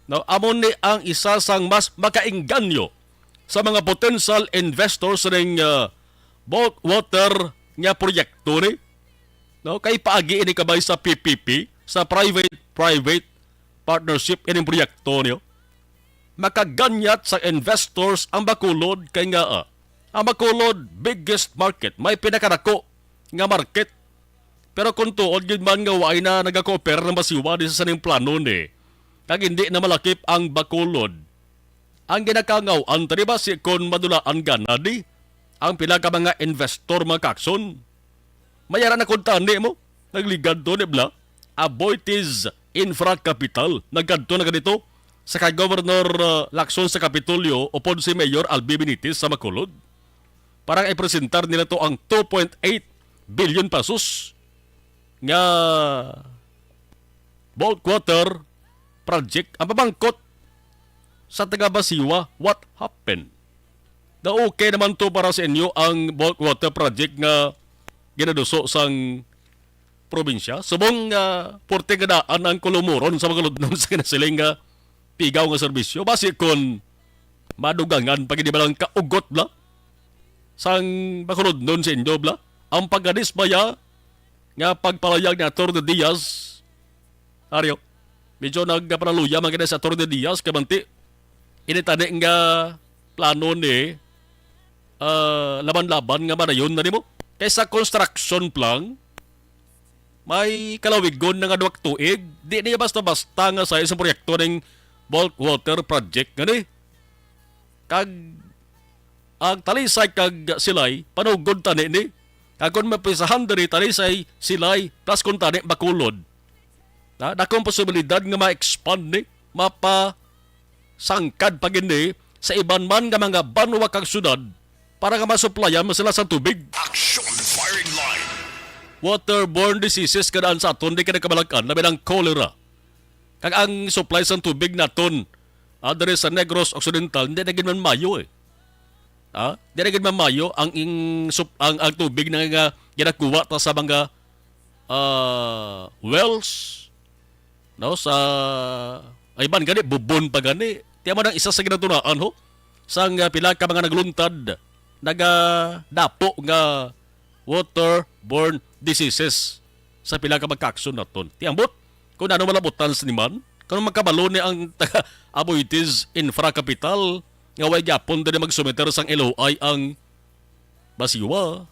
No, amo ni ang isa sang mas makainganyo sa mga potential investors ning, ah, bulk water nga proyekto ni. No, kay paagi ini kabay sa P P P, sa private-private partnership ining proyekto niyo. Makaganyat sa investors ang Bacolod kay nga, ah, ang Bacolod biggest market, may pinakarako nga market. Pero kung tuod gid man nga waay na nagakooperar ang BACIWA di sa sining plano ni, kag hindi na malakip ang Bacolod, ang ginakangaw-an tani ba si kon madulaan gana di ang pila ka mga investor, mga kakson? Mayara na kuntani mo, nagligad to ni bla, Aboitiz Infra Capital, nagkadto na ganito sa kay Governor, uh, Lacson sa Kapitolyo upod si Mayor Albi Benitez sa Bacolod. Para nga ipresentar nila to ang two point eight billion pesos nga bulk water project. Ang pamangkot sa taga BACIWA, what happened? Na okay naman to para sa inyo ang bulk water project nga ginaduso sang probinsya? Subong nga purti nga daan ang kulumuron sa mga lubnon sa kinasiling nga pigaw nga serbisyo. Basi kon madugangan pa gid ba lang kaugot bla sang makuludnon sa inyo bla ang pagkadismaya nga pagpalayag ni Attorney Diaz. Aryo, medyo nagpanaluya man gid si Attorney Diaz kay manti ini tani nga plano ni, ah, laban-laban nga madayon na nimo. Kay sa construction plan, may kalawigon na nga duha ka tuig, di niya basta-basta nga sa isang proyekto ning bulk water project nga ni. Kag ang Talisay kag Silay, panugod tani ni. Kag kung mapisahan diri Talisay, Silay, plus kung tani Bacolod, na, dakong posibilidad nga ma-expand ni, mapasangkad pa gid ni sa iban man nga mga banwa kag syudad para nga masuplayan man sila sa tubig. Action firing line. Waterborne diseases kadaan sa aton di kinakabalak-an, labi na ang cholera. Kag ang supply sang tubig naton Ah, diri sa Negros Occidental, hindi na gid man mayo, eh. Ah, hindi na gid man mayo ang ing-, sup-, ang, ang tubig na nga ginakuha ta sa mga, ah, wells, no, sa, ay, ban gani, bubon pa gani. Tiyan mo nang isa sa ginatunaan, ho, sang, ah, pila ka mga nagluntad, nagadapo nga waterborne diseases sa pila ka magkakson naton. Ti ambot, kung ano malabutan sa niman, kung makabalo ni ang taga Aboitiz Infra Capital nga way gyapon diri magsumiter sang L O I ang Basiwa.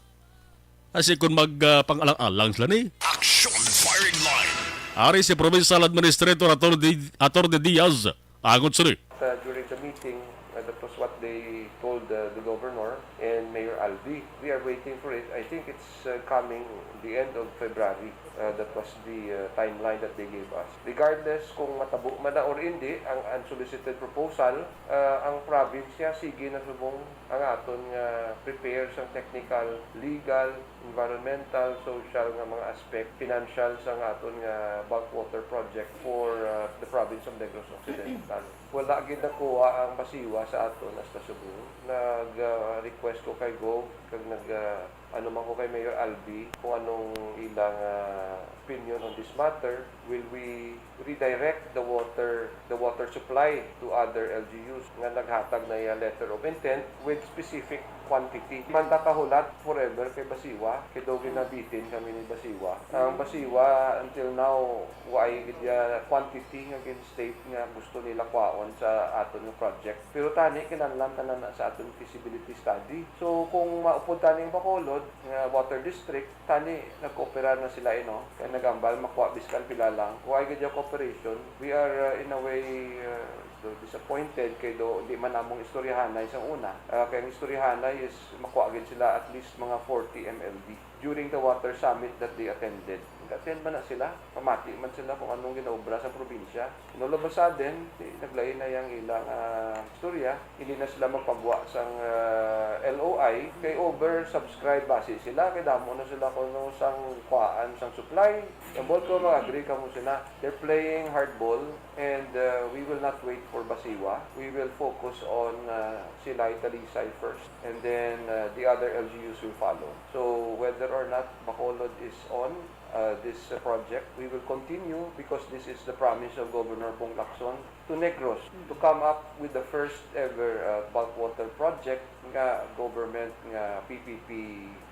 Asi kon mag, ah, pang-alang-alang sila ni. Action Firing Line. Ari si Provincial Administrator Attorney, Attorney Diaz, angot sini. Uh, during the meeting, uh, that was what they told, uh, the governor and Mayor Albi. We are waiting for it. I think it's, uh, coming the end of February. Uh, that was the, uh, timeline that they gave us. Regardless kung matabo man na or hindi, ang unsolicited proposal, uh, ang probinsya sige na subong ang aton nga prepare sang technical, legal, environmental, social nga mga aspect, financial sang aton nga bulk water project for, uh, the province of Negros Occidental. Wala gid nakuha ang Basiwa sa aton hasta subong. Nag, uh, request ko kay Gov, kag nag, uh, ano man ko kay Mayor Albi, kung anong ilang, uh, opinion on this matter. Will we redirect the water, the water supply to other L G Us nga naghatag na iya letter of intent with specific quantity? Man ta kahulat forever kay Basiwa, kay daw ginabitin kami ni Basiwa. Ang Basiwa, until now, wa ay gid ya quantity nga gin-state nga gusto nila kwaon sa aton nga project. Pero tani, kinahanglan tanan na sa aton feasibility study. So, kung maupod tani ang Bacolod nga water district, tani, nagkooperar na sila, eh, no? Kaya nagambal, makuha biskan pila lang. Why gid yung cooperation? We are, uh, in a way, uh, do-, disappointed kay do, di man namong istoryahanay sa una. Uh, kaya ang istoryahanay is makuha gid sila at least mga forty M L D during the water summit that they attended. Nag-attend man na sila, pamati man sila kung anong ginaobra sa probinsya. And all of a sudden, di, naglain na yung ilang, ah, istorya. Hindi na sila magpagwa sang, ah, L O I. Kay oversubscribe basi sila. Kay damo na sila kuno sang kuhaan sang supply. Ambot ko, mag-agree kamo sila. They're playing hardball and, uh, we will not wait for Basiwa. We will focus on, uh, Silay, Talisay first, and then, uh, the other L G Us will follow. So whether or not Bacolod is on, uh, this, uh, project, we will continue because this is the promise of Governor Bong Lacson to Negros to come up with the first ever, uh, bulk water project nga government nga P P P,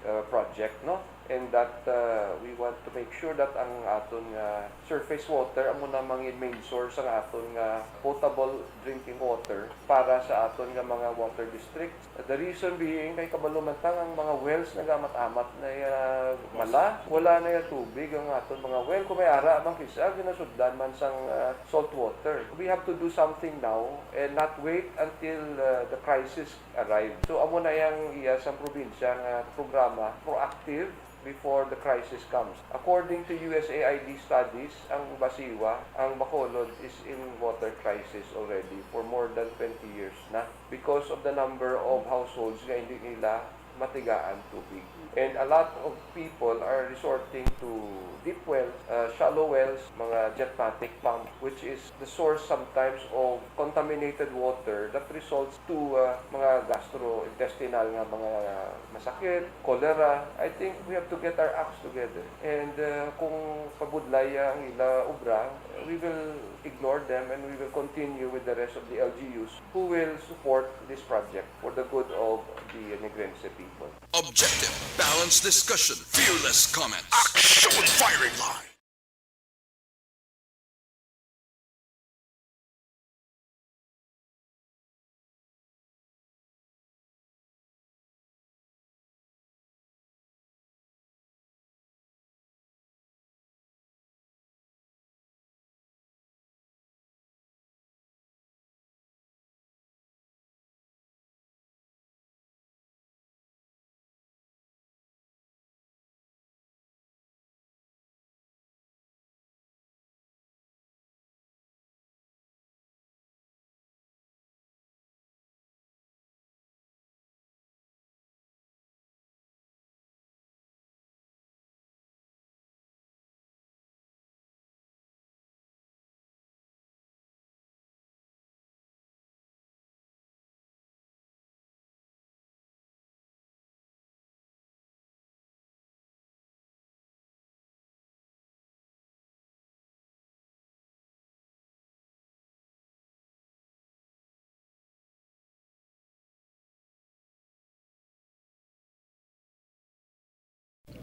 uh, project, no? And that, uh, we want to make sure that ang aton nga surface water amo na mangin main source ang aton nga potable drinking water para sa aton nga mga water districts. The reason being, kay kabalo man ta nga ang mga wells nagamat-amat na ya mala, wala na ya tubig ang aton mga well. Kung may ara man kisa, ginasudlan man sang, uh, salt water. We have to do something now and not wait until, uh, the crisis arrive. So, amo na yang iya sang probinsya nga programa, proactive before the crisis comes. According to U S A I D studies, ang Basiwa, ang Bacolod is in water crisis already for more than twenty years na because of the number of households nga hindi nila matigaan tubig. And a lot of people are resorting to deep wells, uh, shallow wells, mga jetmatic pump, which is the source sometimes of contaminated water that results to, uh, mga gastrointestinal nga mga masakit, cholera. I think we have to get our acts together. And, uh, kung pabudlay ang ila obra, we will ignore them and we will continue with the rest of the L G Us who will support this project for the good of the Negrense people. Objective, balanced discussion, fearless comments. Action Firing Line.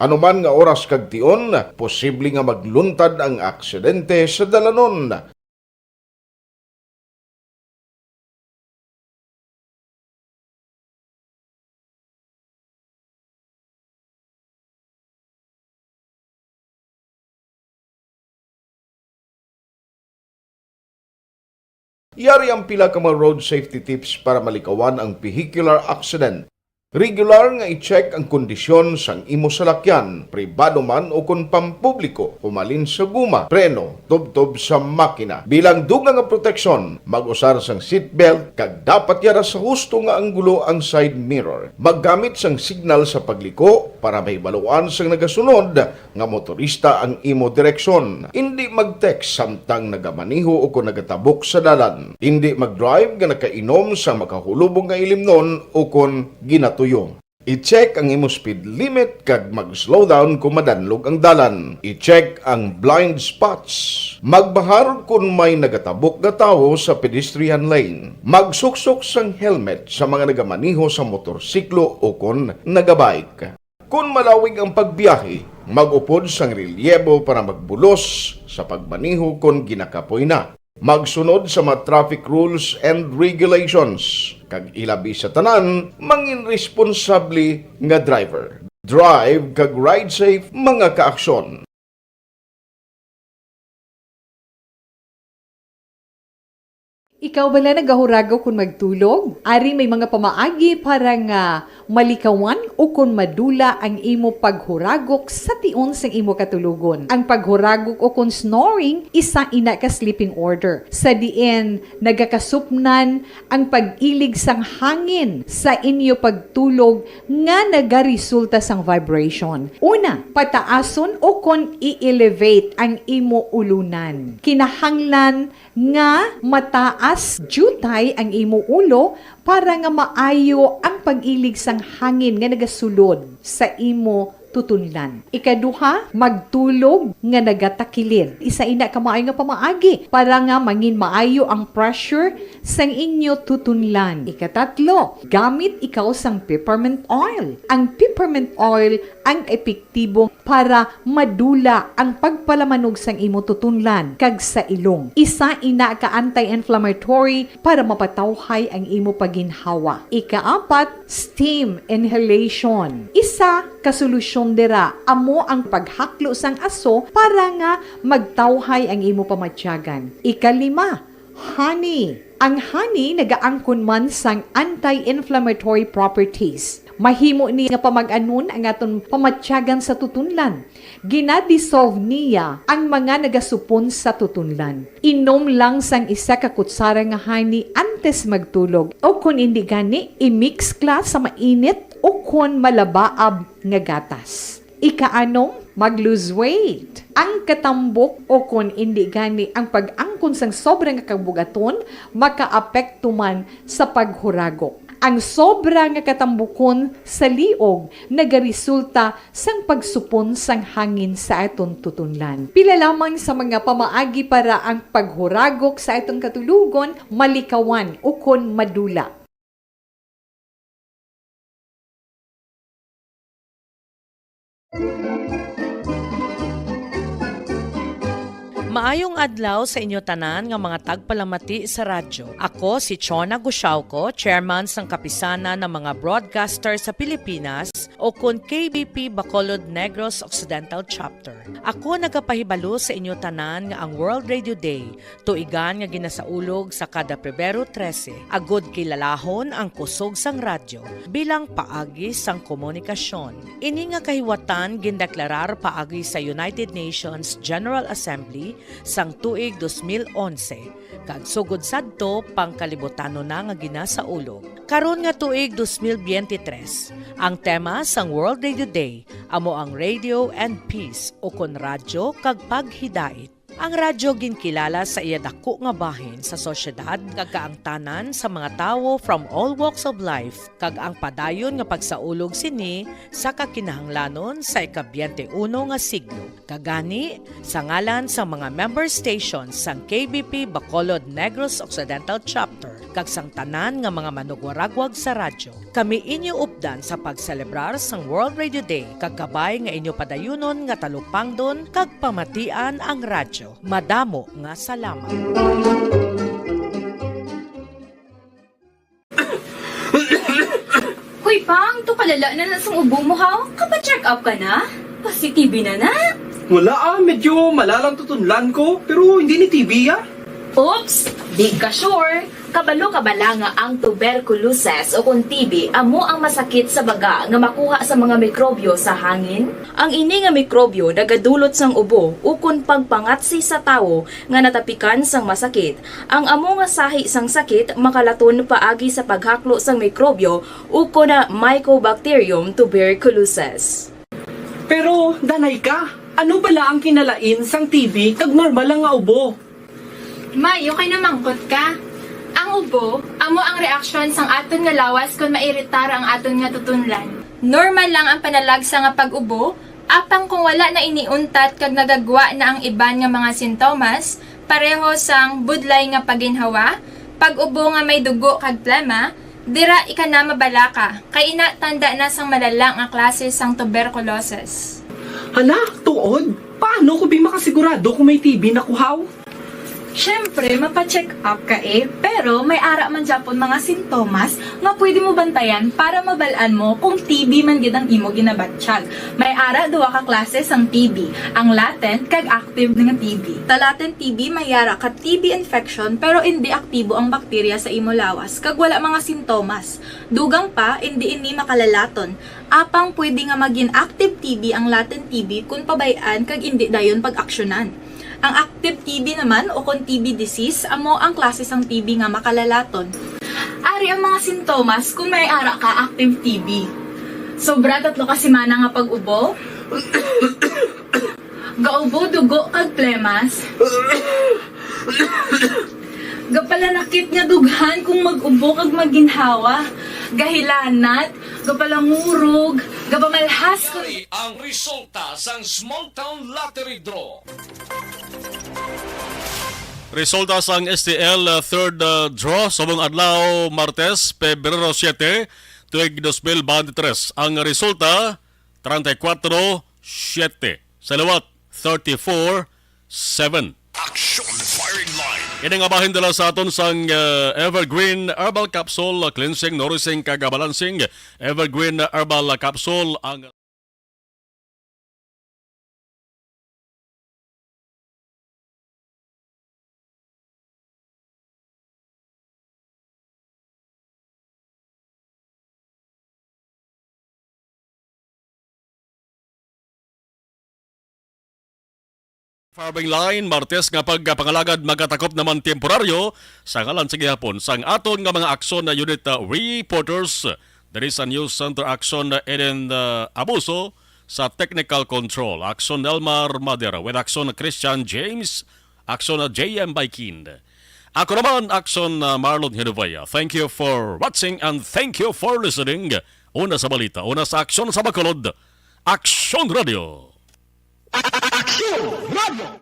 Anuman nga oras kag tion, posible nga magluntad ang aksidente sa dalanon. Yari ang pila ka mga road safety tips para malikawan ang vehicular accident. Regular nga i-check ang kondisyon sang imo salakyan, pribado man o kon pampubliko, humalin sa guma, preno, tubtob sa makina. Bilang dugang nga proteksyon, mag-usar sang seatbelt kag dapat yara sa husto nga anggulo ang side mirror. Maggamit sang signal sa pagliko para mahibaluan sang nagasunod nga motorista ang imo direksyon. Indi mag-text samtang nagamaneho o kon nagatabok sa dalan. Indi mag-drive nga nakainom sa makahulubong nga ilimnon o kon ginatuyo. I-check ang imo speed limit kag mag-slow down kon madanlog ang dalan. I-check ang blind spots. Magbahar kon may nagatabok nga tawo sa pedestrian lane. Magsuksok sang helmet sa mga nagamaneho sa motorsiklo o kon nagabike. Kon malawig ang pagbiyahe, mag-upod sang relyebo para magbulos sa pagmaneho kon ginakapoy na. Magsunod sa mga traffic rules and regulations, kag ilabi sa tanan, mangin responsable nga driver. Drive kag ride safe, mga kaaksyon. Ikaw bala nagahuragok kon magtulog? Ari may mga pamaagi para nga malikawan o kon madula ang imo paghuragok sa tion sang imo katulogon. Ang paghuragok o kon snoring, isa ina ka sleeping order, sa diin nagakasupnan ang pag-ilig sang hangin sa inyo pagtulog nga nagaresulta sang vibration. Una, pataason o kon i-elevate ang imo ulunan. Kinahanglan nga mataas diutay ang imo ulo para nga maayo ang pag-ilig sang hangin nga nagasulod sa imo tutunlan. Ikaduha, magtulog nga nagatakilid. Isa ina ka maayo nga pamaagi para nga mangin maayo ang pressure sang inyo tutunlan. Ikatatlo, gamit ikaw sang peppermint oil. Ang peppermint oil ang epektibo para madula ang pagpalamanog sang imo tutunlan kag sa ilong. Isa ina ka anti-inflammatory para mapatawhay ang imo paginhawa. Ikaapat, steam inhalation. Isa ka solusyon dira amo ang paghaklo sang aso para nga magtawhay ang imo pamatyagan. Ikalima, honey. Ang honey nagaangkon man sang anti-inflammatory properties. Mahimo ni nga pamag-anon ang aton pamatyagan sa tutunlan. Gina-dissolve niya ang mga nagasupon sa tutunlan. Inom lang sang isa ka kutsara nga honey antes magtulog, o kon indi gani, i-mix kla sa mainit o kon malabaab nga gatas. Ikaanom, mag-lose weight. Ang katambok o kon indi gani ang pag-angkon sang sobra nga kabugaton makaapekto man sa paghuragok. Ang sobra nga katambukon sa liog nagaresulta sang pagsupon sang hangin sa aton tutunlan. Pila lamang sa mga pamaagi para ang paghuragok sa aton katulogon malikawan ukon madula. Maayong adlaw sa inyo tanan nga mga tagpalamati sa radyo. Ako si Chona Gusiauco, chairman sang Kapisanan ng mga Broadcaster sa Pilipinas, o kun K B P Bacolod Negros Occidental Chapter. Ako nagapahibalo sa inyo tanan nga ang World Radio Day, tuigan nga ginasaulog sa kada Pebrero trese, agud kilalahon ang kusog sang radyo bilang paagi sang komunikasyon. Ini nga kahiwatan gindeklarar paagi sa United Nations General Assembly sang tuig dos mil onse, kag sugod sadto pangkalibutano na nga ginasaulog. Karon nga tuig dos mil biyente tres, ang tema sang World Radio Day amo ang Radio and Peace, ukon radyo kag paghidait. Ang radyo ginkilala sa iya dako nga bahin sa sosyedad kag kaangtanan sa mga tawo from all walks of life, kag ang padayon nga pagsaulog sini sa kakinahanglanon sa ika-biyente uno nga siglo. Kagani, sa ngalan sa mga member stations sang K B P Bacolod Negros Occidental Chapter, kag sang tanan nga mga manugwaragwag sa radyo. Kami inyo updan sa pagselebrar sang World Radio Day, kag kabay nga inyo padayunon nga talupangdon kag pamatian ang radyo. Madamo nga salamat. Hoy, Pang, to kalala na na sang ubo mo, ha? Kapa-check up ka na? Positive na na? Wala, ah, medyo malalang tutunlan ko, pero hindi ni T B, ah. Oops, di ka sure. Kabalo ka bala nga ang tuberculosis o kon T B amo ang masakit sa baga nga makuha sa mga mikrobyo sa hangin? Ang ini nga mikrobyo nagadulot sang ubo ukon pagpangatsi sa tawo nga natapikan sang masakit. Ang amo nga sahi sang sakit makalaton paagi sa paghaklo sang mikrobyo ukon na Mycobacterium tuberculosis. Pero, danay ka, ano bala ang kinalain sang T B kag normal lang nga ubo? May, okay na mangkot ka. Ang ubo, amo ang reaksyon sang aton nga lawas kon mairitar ang aton nga tutunlan. Normal lang ang panalagsa nga pag-ubo, apang kung wala na ini untat kag nagagwa na ang iban nga mga sintomas, pareho sang budlay nga paginhawa, pag-ubo nga may dugo kag plema, dira ika na mabalaka, kay ina tanda na sang malala nga klase sang tuberculosis. Hala, tuod? Paano ko bi makasigurado kung may T B na kuhaw? Siyempre, mapa-check up ka eh. Pero may ara man gyapon mga sintomas nga pwede mo bantayan para mabal-an mo kung T B man gid ang imo ginabatyag. May ara duha ka klase sang T B, ang latent kag active nga T B. Sa latent T B, may ara ka T B infection pero indi aktibo ang bakterya sa imo lawas kag wala mga sintomas. Dugang pa, indi ini makalalaton. Apang pwede nga magin active T B ang latent T B kon pabay-an kag indi dayon pag-aksyonan. Ang active T B naman, o kon T B disease, amo ang klase sang T B nga makalalaton. Ari ang mga sintomas kon may ara ka active T B. Sobra tatlo ka semana nga pag-ubo. Gaubo, dugo, kag plemas. Gapalanakit nga dughan kung mag-ubo kag maginhawa. Gahilanat, gapalangurog, gapamalhas kung Yari ang resulta sang Small Town Lottery Draw. Resulta sang S T L, uh, third, uh, draw subong adlaw, Martes, Pebrero siete, tuig dos mil bente tres. Ang resulta, treinta y cuatro siete. Sa liwat, thirty-four seven. Action Firing Line. Ini nga bahin dala sa aton sang, uh, Evergreen Herbal Capsule, uh, cleansing, nourishing, kag balancing. Evergreen Herbal Capsule ang Firing Line, Martes nga pagpangalagad magatakop naman temporaryo sa ngalan sa gihapon sang aton nga mga aksyon na unit, uh, reporters diri sa News Center Action, uh, Eden, uh, Abuso, sa technical control, Action Elmar Madera, with Action Christian James, Action, uh, J M Baikin. Ako naman, Action, uh, Marlon Hinubaya. Thank you for watching and thank you for listening. Una sa balita, una sa aksyon sa Bacolod, Action Radio. Action Radio.